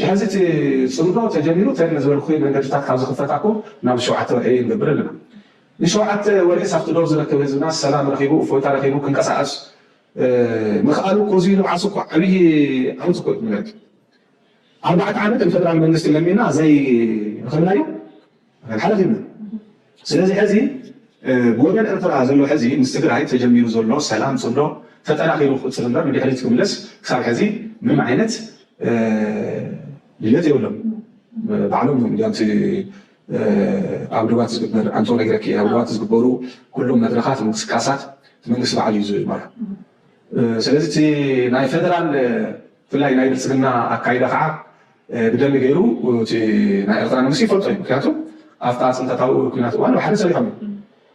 ሕዚ እቲ ፅምዶ ተጀሚሩ ተን ዝበልኩ መንገድታት ካብ ዝኽፈታ እኮ ናብ ሸውዓተ ወርሒ ንገብር ኣለና። ንሸውዓተ ወርሒ ሳብቲ ዶብ ዝረክብ ህዝብና ሰላም ረኪቡ እፎይታ ረኪቡ ክንቀሳቀስ ምኽኣሉ እኮ እዚ ንባዕሱ እኮ ዓብዪ ዓወት እኮ እዩ ማለት እዩ። ኣርባዕተ ዓመት ንፌደራል መንግስቲ ለሚና ዘይረኸብናዮ ሓለፊና። ስለዚ ሕዚ ብወገን ኤርትራ ዘሎ ሕዚ ምስ ትግራይ ተጀሚሩ ዘሎ ሰላም ፅምዶ ተጠናኺሩ ክቕፅል እምበር ንድሕሪት ክምለስ ክሳብ ሕዚ ምንም ዓይነት ድሌት የብሎም። ባዕሎም እዮም እንዲያም እቲ ኣብ ዶባት ዝግበር ኣንቶ ነግረኪ ኣብ ዶባት ዝግበሩ ኩሎም መድረኻት ምንቅስቃሳት መንግስቲ ባዕሉ እዩ ዝመርሑ። ስለዚ እቲ ናይ ፌደራል ብፍላይ ናይ ብልፅግና ኣካይዳ ከዓ ብደሊ ገይሩ እቲ ናይ ኤርትራ መንግስቲ ይፈልጦ እዩ። ምክንያቱ ኣብታ ፅንተታዊ ኩናት እዋን ብሓደ ሰሪሖም እዮም፣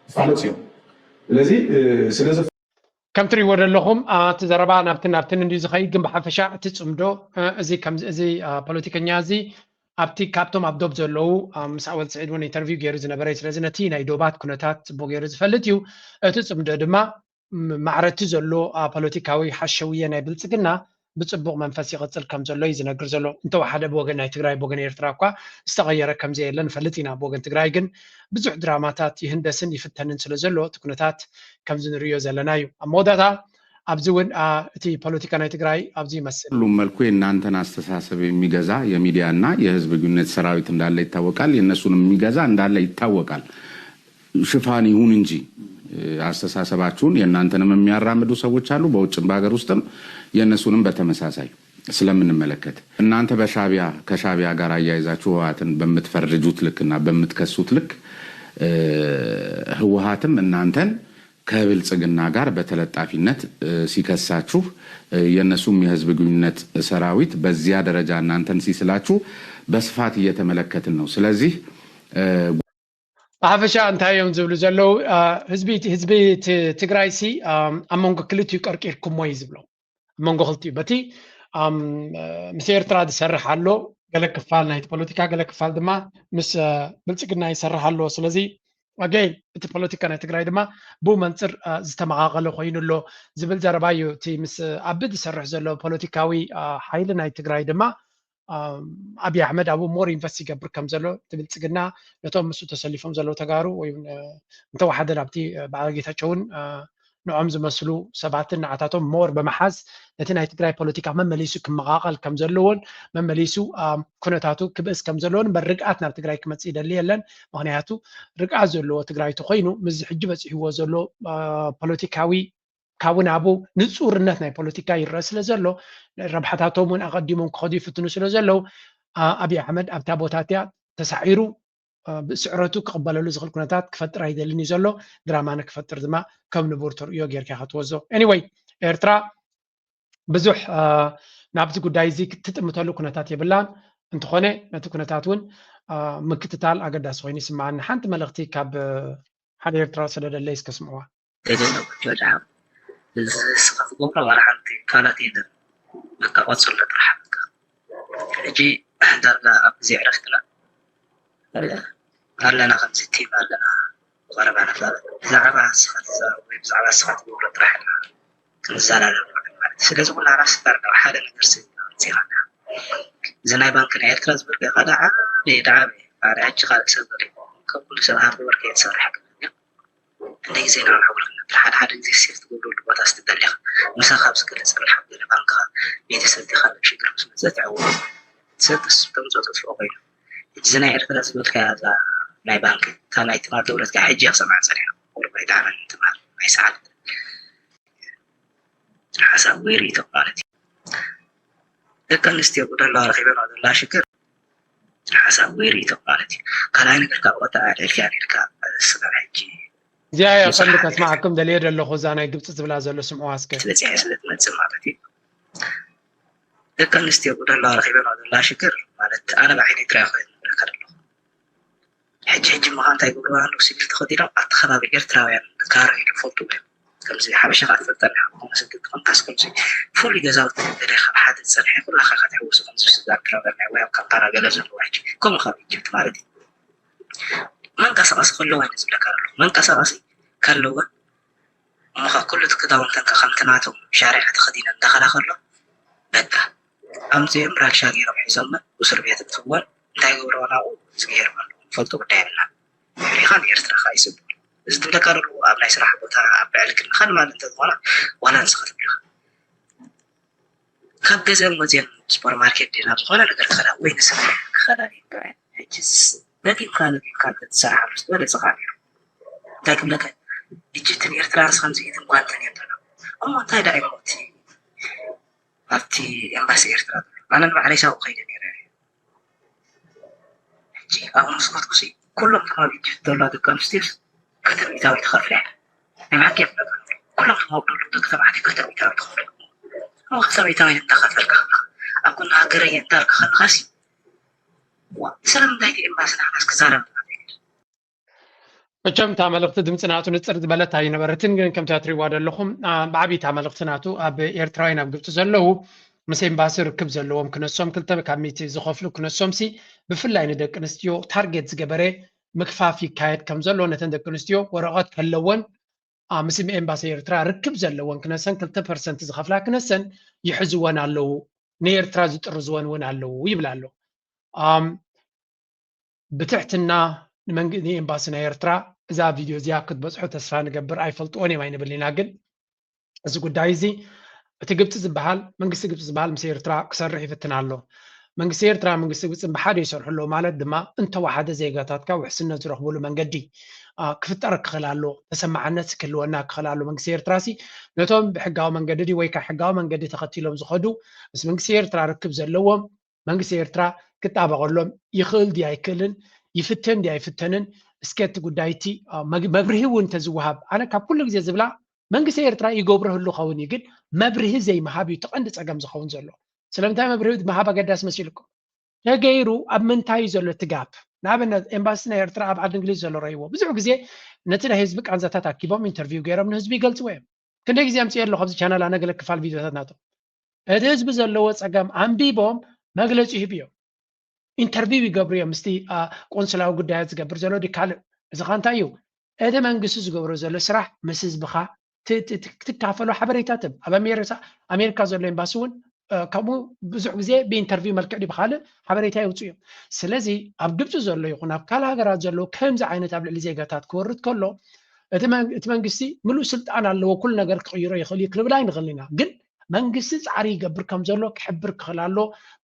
ይፋለጡ እዮም። ስለዚ ስለዚ ከም ትሪእዎ ዘለኹም እቲ ዘረባ ናብትን ናብትን እንዲ ዝኸይድ፣ ግን ብሓፈሻ እቲ ፅምዶ እዚ ከም እዚ ፖለቲከኛ እዚ ኣብቲ ካብቶም ኣብ ዶብ ዘለዉ ምስ ኣወል ስዒድ እውን ኢንተርቪው ገይሩ ዝነበረ እዩ። ስለዚ ነቲ ናይ ዶባት ኩነታት ፅቡቅ ገይሩ ዝፈልጥ እዩ። እቲ ፅምዶ ድማ ማዕረቲ ዘሎ ፖለቲካዊ ሓሸውየ ናይ ብልፅግና ብፅቡቕ መንፈስ ይቕፅል ከም ዘሎ እዩ ዝነግር ዘሎ። እንተወሓደ ብወገን ናይ ትግራይ ብወገን ኤርትራ እኳ ዝተቐየረ ከም ዘየለ ንፈልጥ ኢና። ብወገን ትግራይ ግን ብዙሕ ድራማታት ይህንደስን ይፍተንን ስለ ዘሎ እቲ ኩነታት ከምዚ ንርእዮ ዘለና እዩ። ኣብ መወዳእታ ኣብዚ እውን እቲ ፖለቲካ ናይ ትግራይ ኣብዚ ይመስል። ሁሉም መልኩ የእናንተን አስተሳሰብ የሚገዛ የሚዲያና የህዝብ ግንኙነት ሰራዊት እንዳለ ይታወቃል። የእነሱንም የሚገዛ እንዳለ ይታወቃል። ሽፋን ይሁን እንጂ አስተሳሰባችሁን የእናንተንም የሚያራምዱ ሰዎች አሉ፣ በውጭም በሀገር ውስጥም የእነሱንም በተመሳሳይ ስለምንመለከት እናንተ በሻቢያ ከሻቢያ ጋር አያይዛችሁ ህወሓትን በምትፈርጁት ልክና በምትከሱት ልክ ህወሓትም እናንተን ከብልጽግና ጋር በተለጣፊነት ሲከሳችሁ የእነሱም የህዝብ ግንኙነት ሰራዊት በዚያ ደረጃ እናንተን ሲስላችሁ በስፋት እየተመለከትን ነው። ስለዚህ ብሓፈሻ እንታይ እዮም ዝብሉ ዘለዉ? ህዝቢ ህዝቢ ትግራይ ሲ ኣብ መንጎ ክልቲኡ ቀርቂርኩሞ እዩ ዝብሎ። ኣብ መንጎ ክልቲኡ በቲ ምስ ኤርትራ ዝሰርሕ ኣሎ ገለ ክፋል ናይቲ ፖለቲካ፣ ገለ ክፋል ድማ ምስ ብልፅግና ይሰርሕ ኣሎ። ስለዚ ኣገይ እቲ ፖለቲካ ናይ ትግራይ ድማ ብኡ መንፅር ዝተመቓቐለ ኮይኑ ኣሎ ዝብል ዘረባ እዩ። እቲ ምስ ኣቢ ዝሰርሕ ዘሎ ፖለቲካዊ ሓይሊ ናይ ትግራይ ድማ ኣብይ ኣሕመድ ኣብኡ ሞር ኢንቨስት ይገብር ከም ዘሎ እቲ ብልፅግና ነቶም ምስኡ ተሰሊፎም ዘለዉ ተጋሩ ወይ እውን እንተወሓደ ናብቲ በዓል ጌታቸውን ንዖም ዝመስሉ ሰባትን ንዓታቶም ሞር ብምሓዝ ነቲ ናይ ትግራይ ፖለቲካ መመሊሱ ክመቓቐል ከም ዘለዎን መመሊሱ ኩነታቱ ክብእስ ከም ዘለዎን እምበር ርግኣት ናብ ትግራይ ክመፅእ ይደሊ የለን። ምክንያቱ ርግኣት ዘለዎ ትግራይ ተኮይኑ ምስዚ ሕጂ በፂሕዎ ዘሎ ፖለቲካዊ ካብኡ ናብኡ ንፁርነት ናይ ፖለቲካ ይረአ ስለ ዘሎ ረብሓታቶም እውን ኣቐዲሞም ክኸዱ ይፍትኑ ስለ ዘለዉ ኣብይ ኣሕመድ ኣብታ ቦታ እቲኣ ተሳዒሩ ብስዕረቱ ክቕበለሉ ዝኽእል ኩነታት ክፈጥር ኣይደልን እዩ ዘሎ። ድራማ ንክፈጥር ድማ ከም ንቡር ተርእዮ ጌርካ ክትወዞ። Anyway ኤርትራ ብዙሕ ናብዚ ጉዳይ እዚ ክትጥምተሉ ኩነታት የብላን። እንተኾነ ነቲ ኩነታት እውን ምክትታል ኣገዳሲ ኮይኑ ይስምዓኒ። ሓንቲ መልእኽቲ ካብ ሓደ ኤርትራ ሰደደለይ እስከ ስምዕዋ። ስኻ ትገብሮ ዋላ ሓንቲ ካልኣት የለን። በቃ ቆፅሎ ጥራሕ በቃ። ሕጂ ዳርጋ ኣብ ግዜ ዕረፍትና ኣለና፣ ከምዚ ቲም ኣለና፣ ቀረባ ነፋ ብዛዕባ ስኻ ትዛረብ ወይ ብዛዕባ ስኻ ትገብሮ ጥራሕ ኢና ክንዘራረብ ንውዕል ማለት እዩ። ስለዚ ኩላና ስታር ናብ ሓደ ነገር ስኢና መፂኻና። እዚ ናይ ባንክ ናይ ኤርትራ ዝብል ከ ካልእ ዓብየ ዳዕበ ኣነ ሕጂ ካልእ ሰብ ገለ ከም ኩሉ ሰብ ሃርድ ወርክ እየ ዝሰርሕ ግን እንደ ግዜ ንሕና ንሕውር ነበር ሓደ ሓደ ግዜ ሴፍ ትገብረሉ ቦታ ስትደሊ ኢኻ ምሳኻ ኣብ ዝገለፀ መልሓም ገለ ባንክኻ ቤተሰብ ዲኻ ናብ ሽግር ምስ መፀ ትዕወት ሰብ ተምፅኦ ተጥፍኦ ኮይኑ ሕጂ እዚ ናይ ኤርትራ ዝበልካያ እዛ ናይ ባንክ እታ ናይ ትማል ደውለት ከዓ ሕጂ እያ ክሰምዓ ፀኒሐ ቁርባይ ዳዕመን ትማል ናይ ሰዓት ሓሳብ ወይ ርእይቶ ማለት እዩ ደቂ ኣንስትዮ ጉደላ ረኺበን ዘለዋ ሽግር ሓሳብ ወይ ርእይቶ ማለት እዩ። ካልኣይ ነገር ካብ ወታ ኣልዒልካ ነርካ ስጋብ ሕጂ እዚኣ እያ ቀንዲ ከስማዓኩም ደልየ ዘለኹ እዛ ናይ ግብፂ ዝብላ ዘሎ ስምዑዋ እስከ። ስለዚኣ ስለ ትመፅእ ማለት እዩ። ደቂ ኣንስትዮ ጉደላ ረኺበን ዘለዋ ሽግር ማለት ኣነ ብዓይነይ ጥራይ ኮይኑ ንረካ ዘለኹ። ሕጂ ሕጂ ምኻ እንታይ ይገብርዋ ኣለዉ ሲቪል ተኸዲኖም ኣብቲ ከባቢ ኤርትራውያን ካረ ኢሉ ፈልጡ እዮም። ከምዚ ሓበሻ ከዓ ትፈልጠና ኢኻ ብኾነ ስደት ኮንካስ ከምዚ ፍሉይ ገዛውቲ ገለ ካብ ሓደ ዝፀንሐ ኩላኻ ኢኻ ትሕውሶ ከምዚ ስጋ ትረበና ወይ ኣብ ካምፓላ ገለ ዘለዎ ሕጂ ከምኡ ካብ ኢጅፕት ማለት እዩ መንቀሳቐሲ ከለዋ ኢለ ዝብለካ ኣለኹ መንቀሳቐሲ ከለዋ እሞ ከዓ ኩሉ እቲ ክዳውንተን ከዓ ከምቲ ናቶም ሻሪዓ ተኸዲነን እንዳኸዳ ከሎ በቃ ኣምፅኦም ራሻ ገይሮም ሒዞመን እስር ቤት እትወን እንታይ ገብረኦ ናብኡ ዝገይሮም ኣለዉ ንፈልጦ ጉዳይ የብልናን። ሪኻ ንኤርትራ ከዓ ይስብር። እዚ ትብለካ ዘለኹ ኣብ ናይ ስራሕ ቦታ ኣብ ብዕልክና ካልእ ማለት እንተዝኾና ዋላ ንስኻ ትብለኻ። ካብ ገዝአን ወፅየን ሱፐርማርኬት ድየ ናብ ዝኾነ ነገር ክኸዳ ወይ ንስራሕ ክኸዳ ድየ? ሕጅስ ደጊምካ ደጊምካ እንተትሰርሓሉ ዝበለፀ ከዓ ነይሩ። እንታይ ክብለካ ኢጅፕትን ኤርትራንስ ከምዚ ኢድን ጓንተን እየን ዘለዋ። እሞ እንታይ ደኣ እሞ እቲ ኣብቲ ኤምባሲ ኤርትራ ዘሎ ኣነ ንባዕለይ ሳብኡ ከይደ ነይረ። ሕጂ ኣብኡ ምስ ከድኩሲ ኩሎም እቶም ኣብ ኢጅፕት ዘለዋ ደቂ ኣንስትዮስ ክልተ ሚእታዊት ይኸፍላ እየን። ናይ ብሓቂ እየ ዝብለካ ዘለኹ። ኩሎም እቶም ኣብኡ ዘለዉ ደቂ ተባዕትዮ ክልተ ሚእታዊት ይኸፍሉ። እሞ ክልተ ሚእታዊት እንዳኸፈልካ ከለኻ ኣብ ጎኒ ሃገረይ እየ እንዳበልካ ከለኻሲ ስለምንታይ እቲ ኤምባሲ ንዓናስ ክዛረብ? መቸም እታ መልእኽቲ ድምፂ ናቱ ንፅር ዝበለት ኣይነበረትን፣ ግን ከምቲ ትሪእዋ ዘለኹም ብዓብዪ እታ መልእኽቲ ናቱ ኣብ ኤርትራውያን ኣብ ግብፂ ዘለዉ ምስ ኤምባሲ ርክብ ዘለዎም ክነሶም ክልተ ካብ ሚእቲ ዝኸፍሉ ክነሶም ሲ ብፍላይ ንደቂ ኣንስትዮ ታርጌት ዝገበረ ምግፋፍ ይካየድ ከም ዘሎ ነተን ደቂ ኣንስትዮ ወረቐት ከለወን ምስ ኤምባሲ ኤርትራ ርክብ ዘለወን ክነሰን ክልተ ፐርሰንት ዝኸፍላ ክነሰን ይሕዝወን ኣለዉ፣ ንኤርትራ ዝጥርዝወን እውን ኣለዉ ይብል ኣሎ። ብትሕትና ንኤምባሲ ናይ ኤርትራ እዛ ቪድዮ እዚኣ ክትበፅሖ ተስፋ ንገብር። ኣይፈልጥዎን እዮም ኣይንብል ኢና፣ ግን እዚ ጉዳይ እዚ እቲ ግብፂ ዝበሃል መንግስቲ ግብፂ ዝበሃል ምስ ኤርትራ ክሰርሕ ይፍትን ኣሎ። መንግስቲ ኤርትራ መንግስቲ ግብፅን ብሓደ ይሰርሑ ኣለዉ ማለት ድማ እንተወሓደ ዜጋታትካ ውሕስነት ዝረኽብሉ መንገዲ ክፍጠር ክኽእል ኣሎ፣ ተሰማዕነት ክህልወና ክኽእል ኣሎ። መንግስቲ ኤርትራ ሲ ነቶም ብሕጋዊ መንገዲ ድዩ ወይ ከዓ ሕጋዊ መንገዲ ተኸቲሎም ዝኸዱ ምስ መንግስቲ ኤርትራ ርክብ ዘለዎም መንግስቲ ኤርትራ ክጣበቐሎም ይኽእል ድዩ ኣይክእልን፣ ይፍተን ድዩ ኣይፍተንን፣ እስከ እቲ ጉዳይ እቲ መብርሂ እውን እንተዝወሃብ ኣነ ካብ ኩሉ ግዜ ዝብላ መንግስቲ ኤርትራ ይገብሮ ህሉ ኸውን እዩ፣ ግን መብርሂ ዘይምሃብ እዩ እቲ ቀንዲ ጸገም ዝኸውን ዘሎ። ስለምንታይ መብርሂ ምሃብ ኣገዳሲ መሲልኩም? ተገይሩ ኣብ ምንታይ እዩ ዘሎ እቲ ጋፕ? ንኣብነት ኤምባሲ ናይ ኤርትራ ኣብ ዓዲ እንግሊዝ ዘሎ ረይዎ ብዙሕ ግዜ ነቲ ናይ ህዝቢ ቃንዛታት ኣኪቦም ኢንተርቪው ገይሮም ንህዝቢ ይገልጽዎ እዮም። ክንደይ ግዜ ኣምፅኦ ኣለኹ ኣብዚ ቻናል ኣነ ገለ ክፋል ቪድዮታት ናቶም እቲ ህዝቢ ዘለዎ ጸገም ኣንቢቦም መግለጺ ይህብ እዮም። ኢንተርቪው ይገብሩ እዮም ምስቲ ቆንስላዊ ጉዳያት ዝገብር ዘሎ ድዩ ካልእ እዚ ኻ እንታይ እዩ እቲ መንግስቲ ዝገብሮ ዘሎ ስራሕ ምስ ህዝብኻ ክትካፈሎ ሓበሬታ ትብ ኣብ ኣሜሪካ ዘሎ ኤምባሲ እውን ከምኡ ብዙሕ ግዜ ብኢንተርቪው መልክዕ ድዩ ብካልእ ሓበሬታ የውፅኡ እዮም። ስለዚ ኣብ ግብፂ ዘሎ ይኹን ኣብ ካልእ ሃገራት ዘሎ ከምዚ ዓይነት ኣብ ልዕሊ ዜጋታት ክወርድ ከሎ እቲ መንግስቲ ምሉእ ስልጣን ኣለዎ ኩሉ ነገር ክቕይሮ ይኽእል እዩ ክንብል ኣይንኽእል ኢና። ግን መንግስቲ ፃዕሪ ይገብር ከም ዘሎ ክሕብር ክኽእል ኣሎ።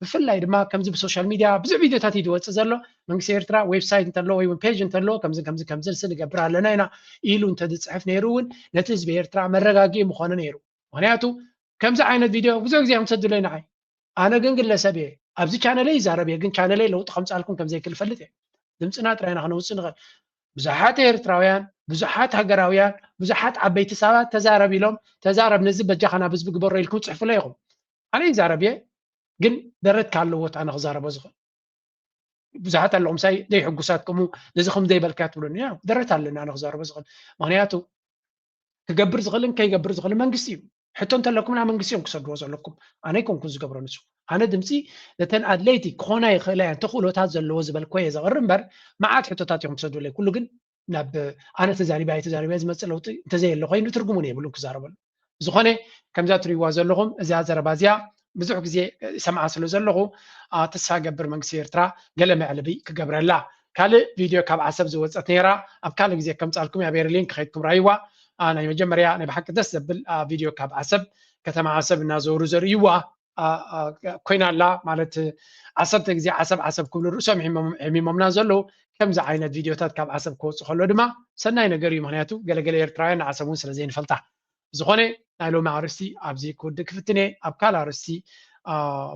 ብፍላይ ድማ ከምዚ ብሶሻል ሚድያ ብዙሕ ቪድዮታት እዩ ዝወፅእ ዘሎ። መንግስቲ ኤርትራ ዌብሳይት እንተሎ ወይ እውን ፔጅ እንተሎ ከምዚ ከምዚ ከምዚ ንገብር ኣለና ኢና ኢሉ እንተዝፅሕፍ ነይሩ እውን ነቲ ህዝቢ ኤርትራ መረጋጊኢ ምኾነ ነይሩ። ምክንያቱ ከምዚ ዓይነት ቪድዮ ብዙሕ ግዜ እዮም ክሰዱለይ ንዓይ። ኣነ ግን ግለሰብ እየ ኣብዚ ቻነለይ ይዛረብ እየ ግን ቻነለይ ለውጢ ከምፃልኩም ከምዘይክእል ፈልጥ እየ። ድምፅና ጥራይና ክነውፅእ ንኽእል። ብዙሓት ኤርትራውያን ብዙሓት ሃገራውያን ብዙሓት ዓበይቲ ሰባት ተዛረብ ኢሎም ተዛረብ ነዚ በጃኻ ናብ ህዝቢ ግበሮ ኢልኩም ፅሕፉለይ ኢኹም። ኣነ ይዛረብ እየ ግን ደረትካ ኣለዎ ኣነ ክዛረቦ ዝኽእል። ብዙሓት ኣለኹም ሳይ ዘይሕጉሳት ከምኡ ነዚ ከም ዘይበልካ ትብሉኒ ያው ደረት ኣለኒ ኣነ ክዛረቦ ዝኽእል። ምክንያቱ ክገብር ዝኽእልን ከይገብር ዝኽእልን መንግስቲ እዩ። ሕቶ እንተለኩም ናብ መንግስቲ እዮም ክሰድዎ ዘለኩም። ኣነ ኣይኮንኩን ዝገብሮ ንሱ ኣነ ድምፂ ነተን ኣድለይቲ ክኾና ይኽእላ እየን ተኽእሎታት ዘለዎ ዝበልኮ እየ ዘቕርብ እምበር መዓት ሕቶታት እዮም ክሰድለይ ኩሉ ግን ናብ ኣነ ተዛሪበ ኣይተዛሪበ ዝመፅእ ለውጢ እንተዘየለ ኮይኑ ትርጉሙን የብሉን ክዛረበሉ። ዝኾነ ከምዛ ትሪእዋ ዘለኹም እዚኣ ዘረባ እዚኣ ብዙሕ ግዜ ይሰምዓ ስለ ዘለኹ ተስፋ ገብር መንግስቲ ኤርትራ ገለ መዕለቢ ክገብረላ። ካልእ ቪድዮ ካብ ዓሰብ ዝወፀት ነይራ ኣብ ካልእ ግዜ ከምፃልኩም እያ ቤርሊን ክኸይድኩም ራይዋ። ናይ መጀመርያ ናይ ብሓቂ ደስ ዘብል ቪድዮ ካብ ዓሰብ ከተማ ዓሰብ እናዘወሩ ዘርእይዋ ኮይና ኣላ ማለት ዓሰርተ ግዜ ዓሰብ ዓሰብ ክብሉ ርእሶም ሕሚሞምና ዘለዉ ከምዚ ዓይነት ቪድዮታት ካብ ዓሰብ ክወፁ ከሎ ድማ ሰናይ ነገር እዩ ምክንያቱ ገለገለ ኤርትራውያን ንዓሰብ እውን ስለ ዘይንፈልጣ። ዝኾነ ናይ ሎሚ ኣርስቲ ኣብዚ ክውድእ ክፍትን እየ ኣብ ካልእ ኣርስቲ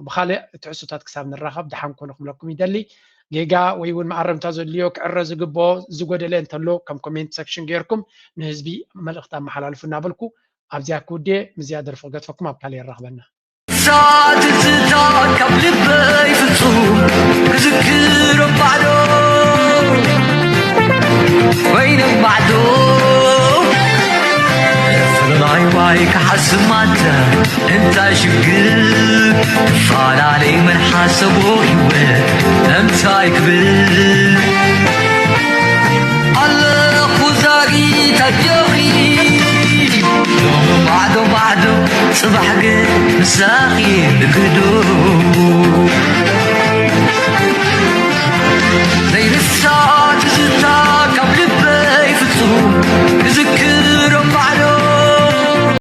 ብካልእ ትሕዝቶታት ክሳብ ንራኸብ ደሓን ኮነ ክብለኩም ይደሊ። ጌጋ ወይ እውን መኣረምታ ዘድልዮ ክዕረ ዝግብኦ ዝጎደለ እንተሎ ከም ኮሜንት ሰክሽን ገይርኩም ንህዝቢ መልእኽቲ ኣመሓላልፉ እናበልኩ ኣብዚኣ ክውድየ ምስዚኣ ደርፊ ክገድፈኩም ኣብ ካልእ የራኽበና። ሳትትታ ካብ ልበይ ፍጹም ክዝክሮ ባዶ ኮይነ ባዶ ፍርናይ ዋይ ክሓስብ ማንተ እንታይ ሽግር ትፈላለይ ምን ሓሰቦ ህይወት እንታይ ክብል ኣለኹ ዛጊት ኣጆኺ ሎሚ ባዕዶ ባዕዶ ጽባሕ ግን ምሳኺ ንግዶ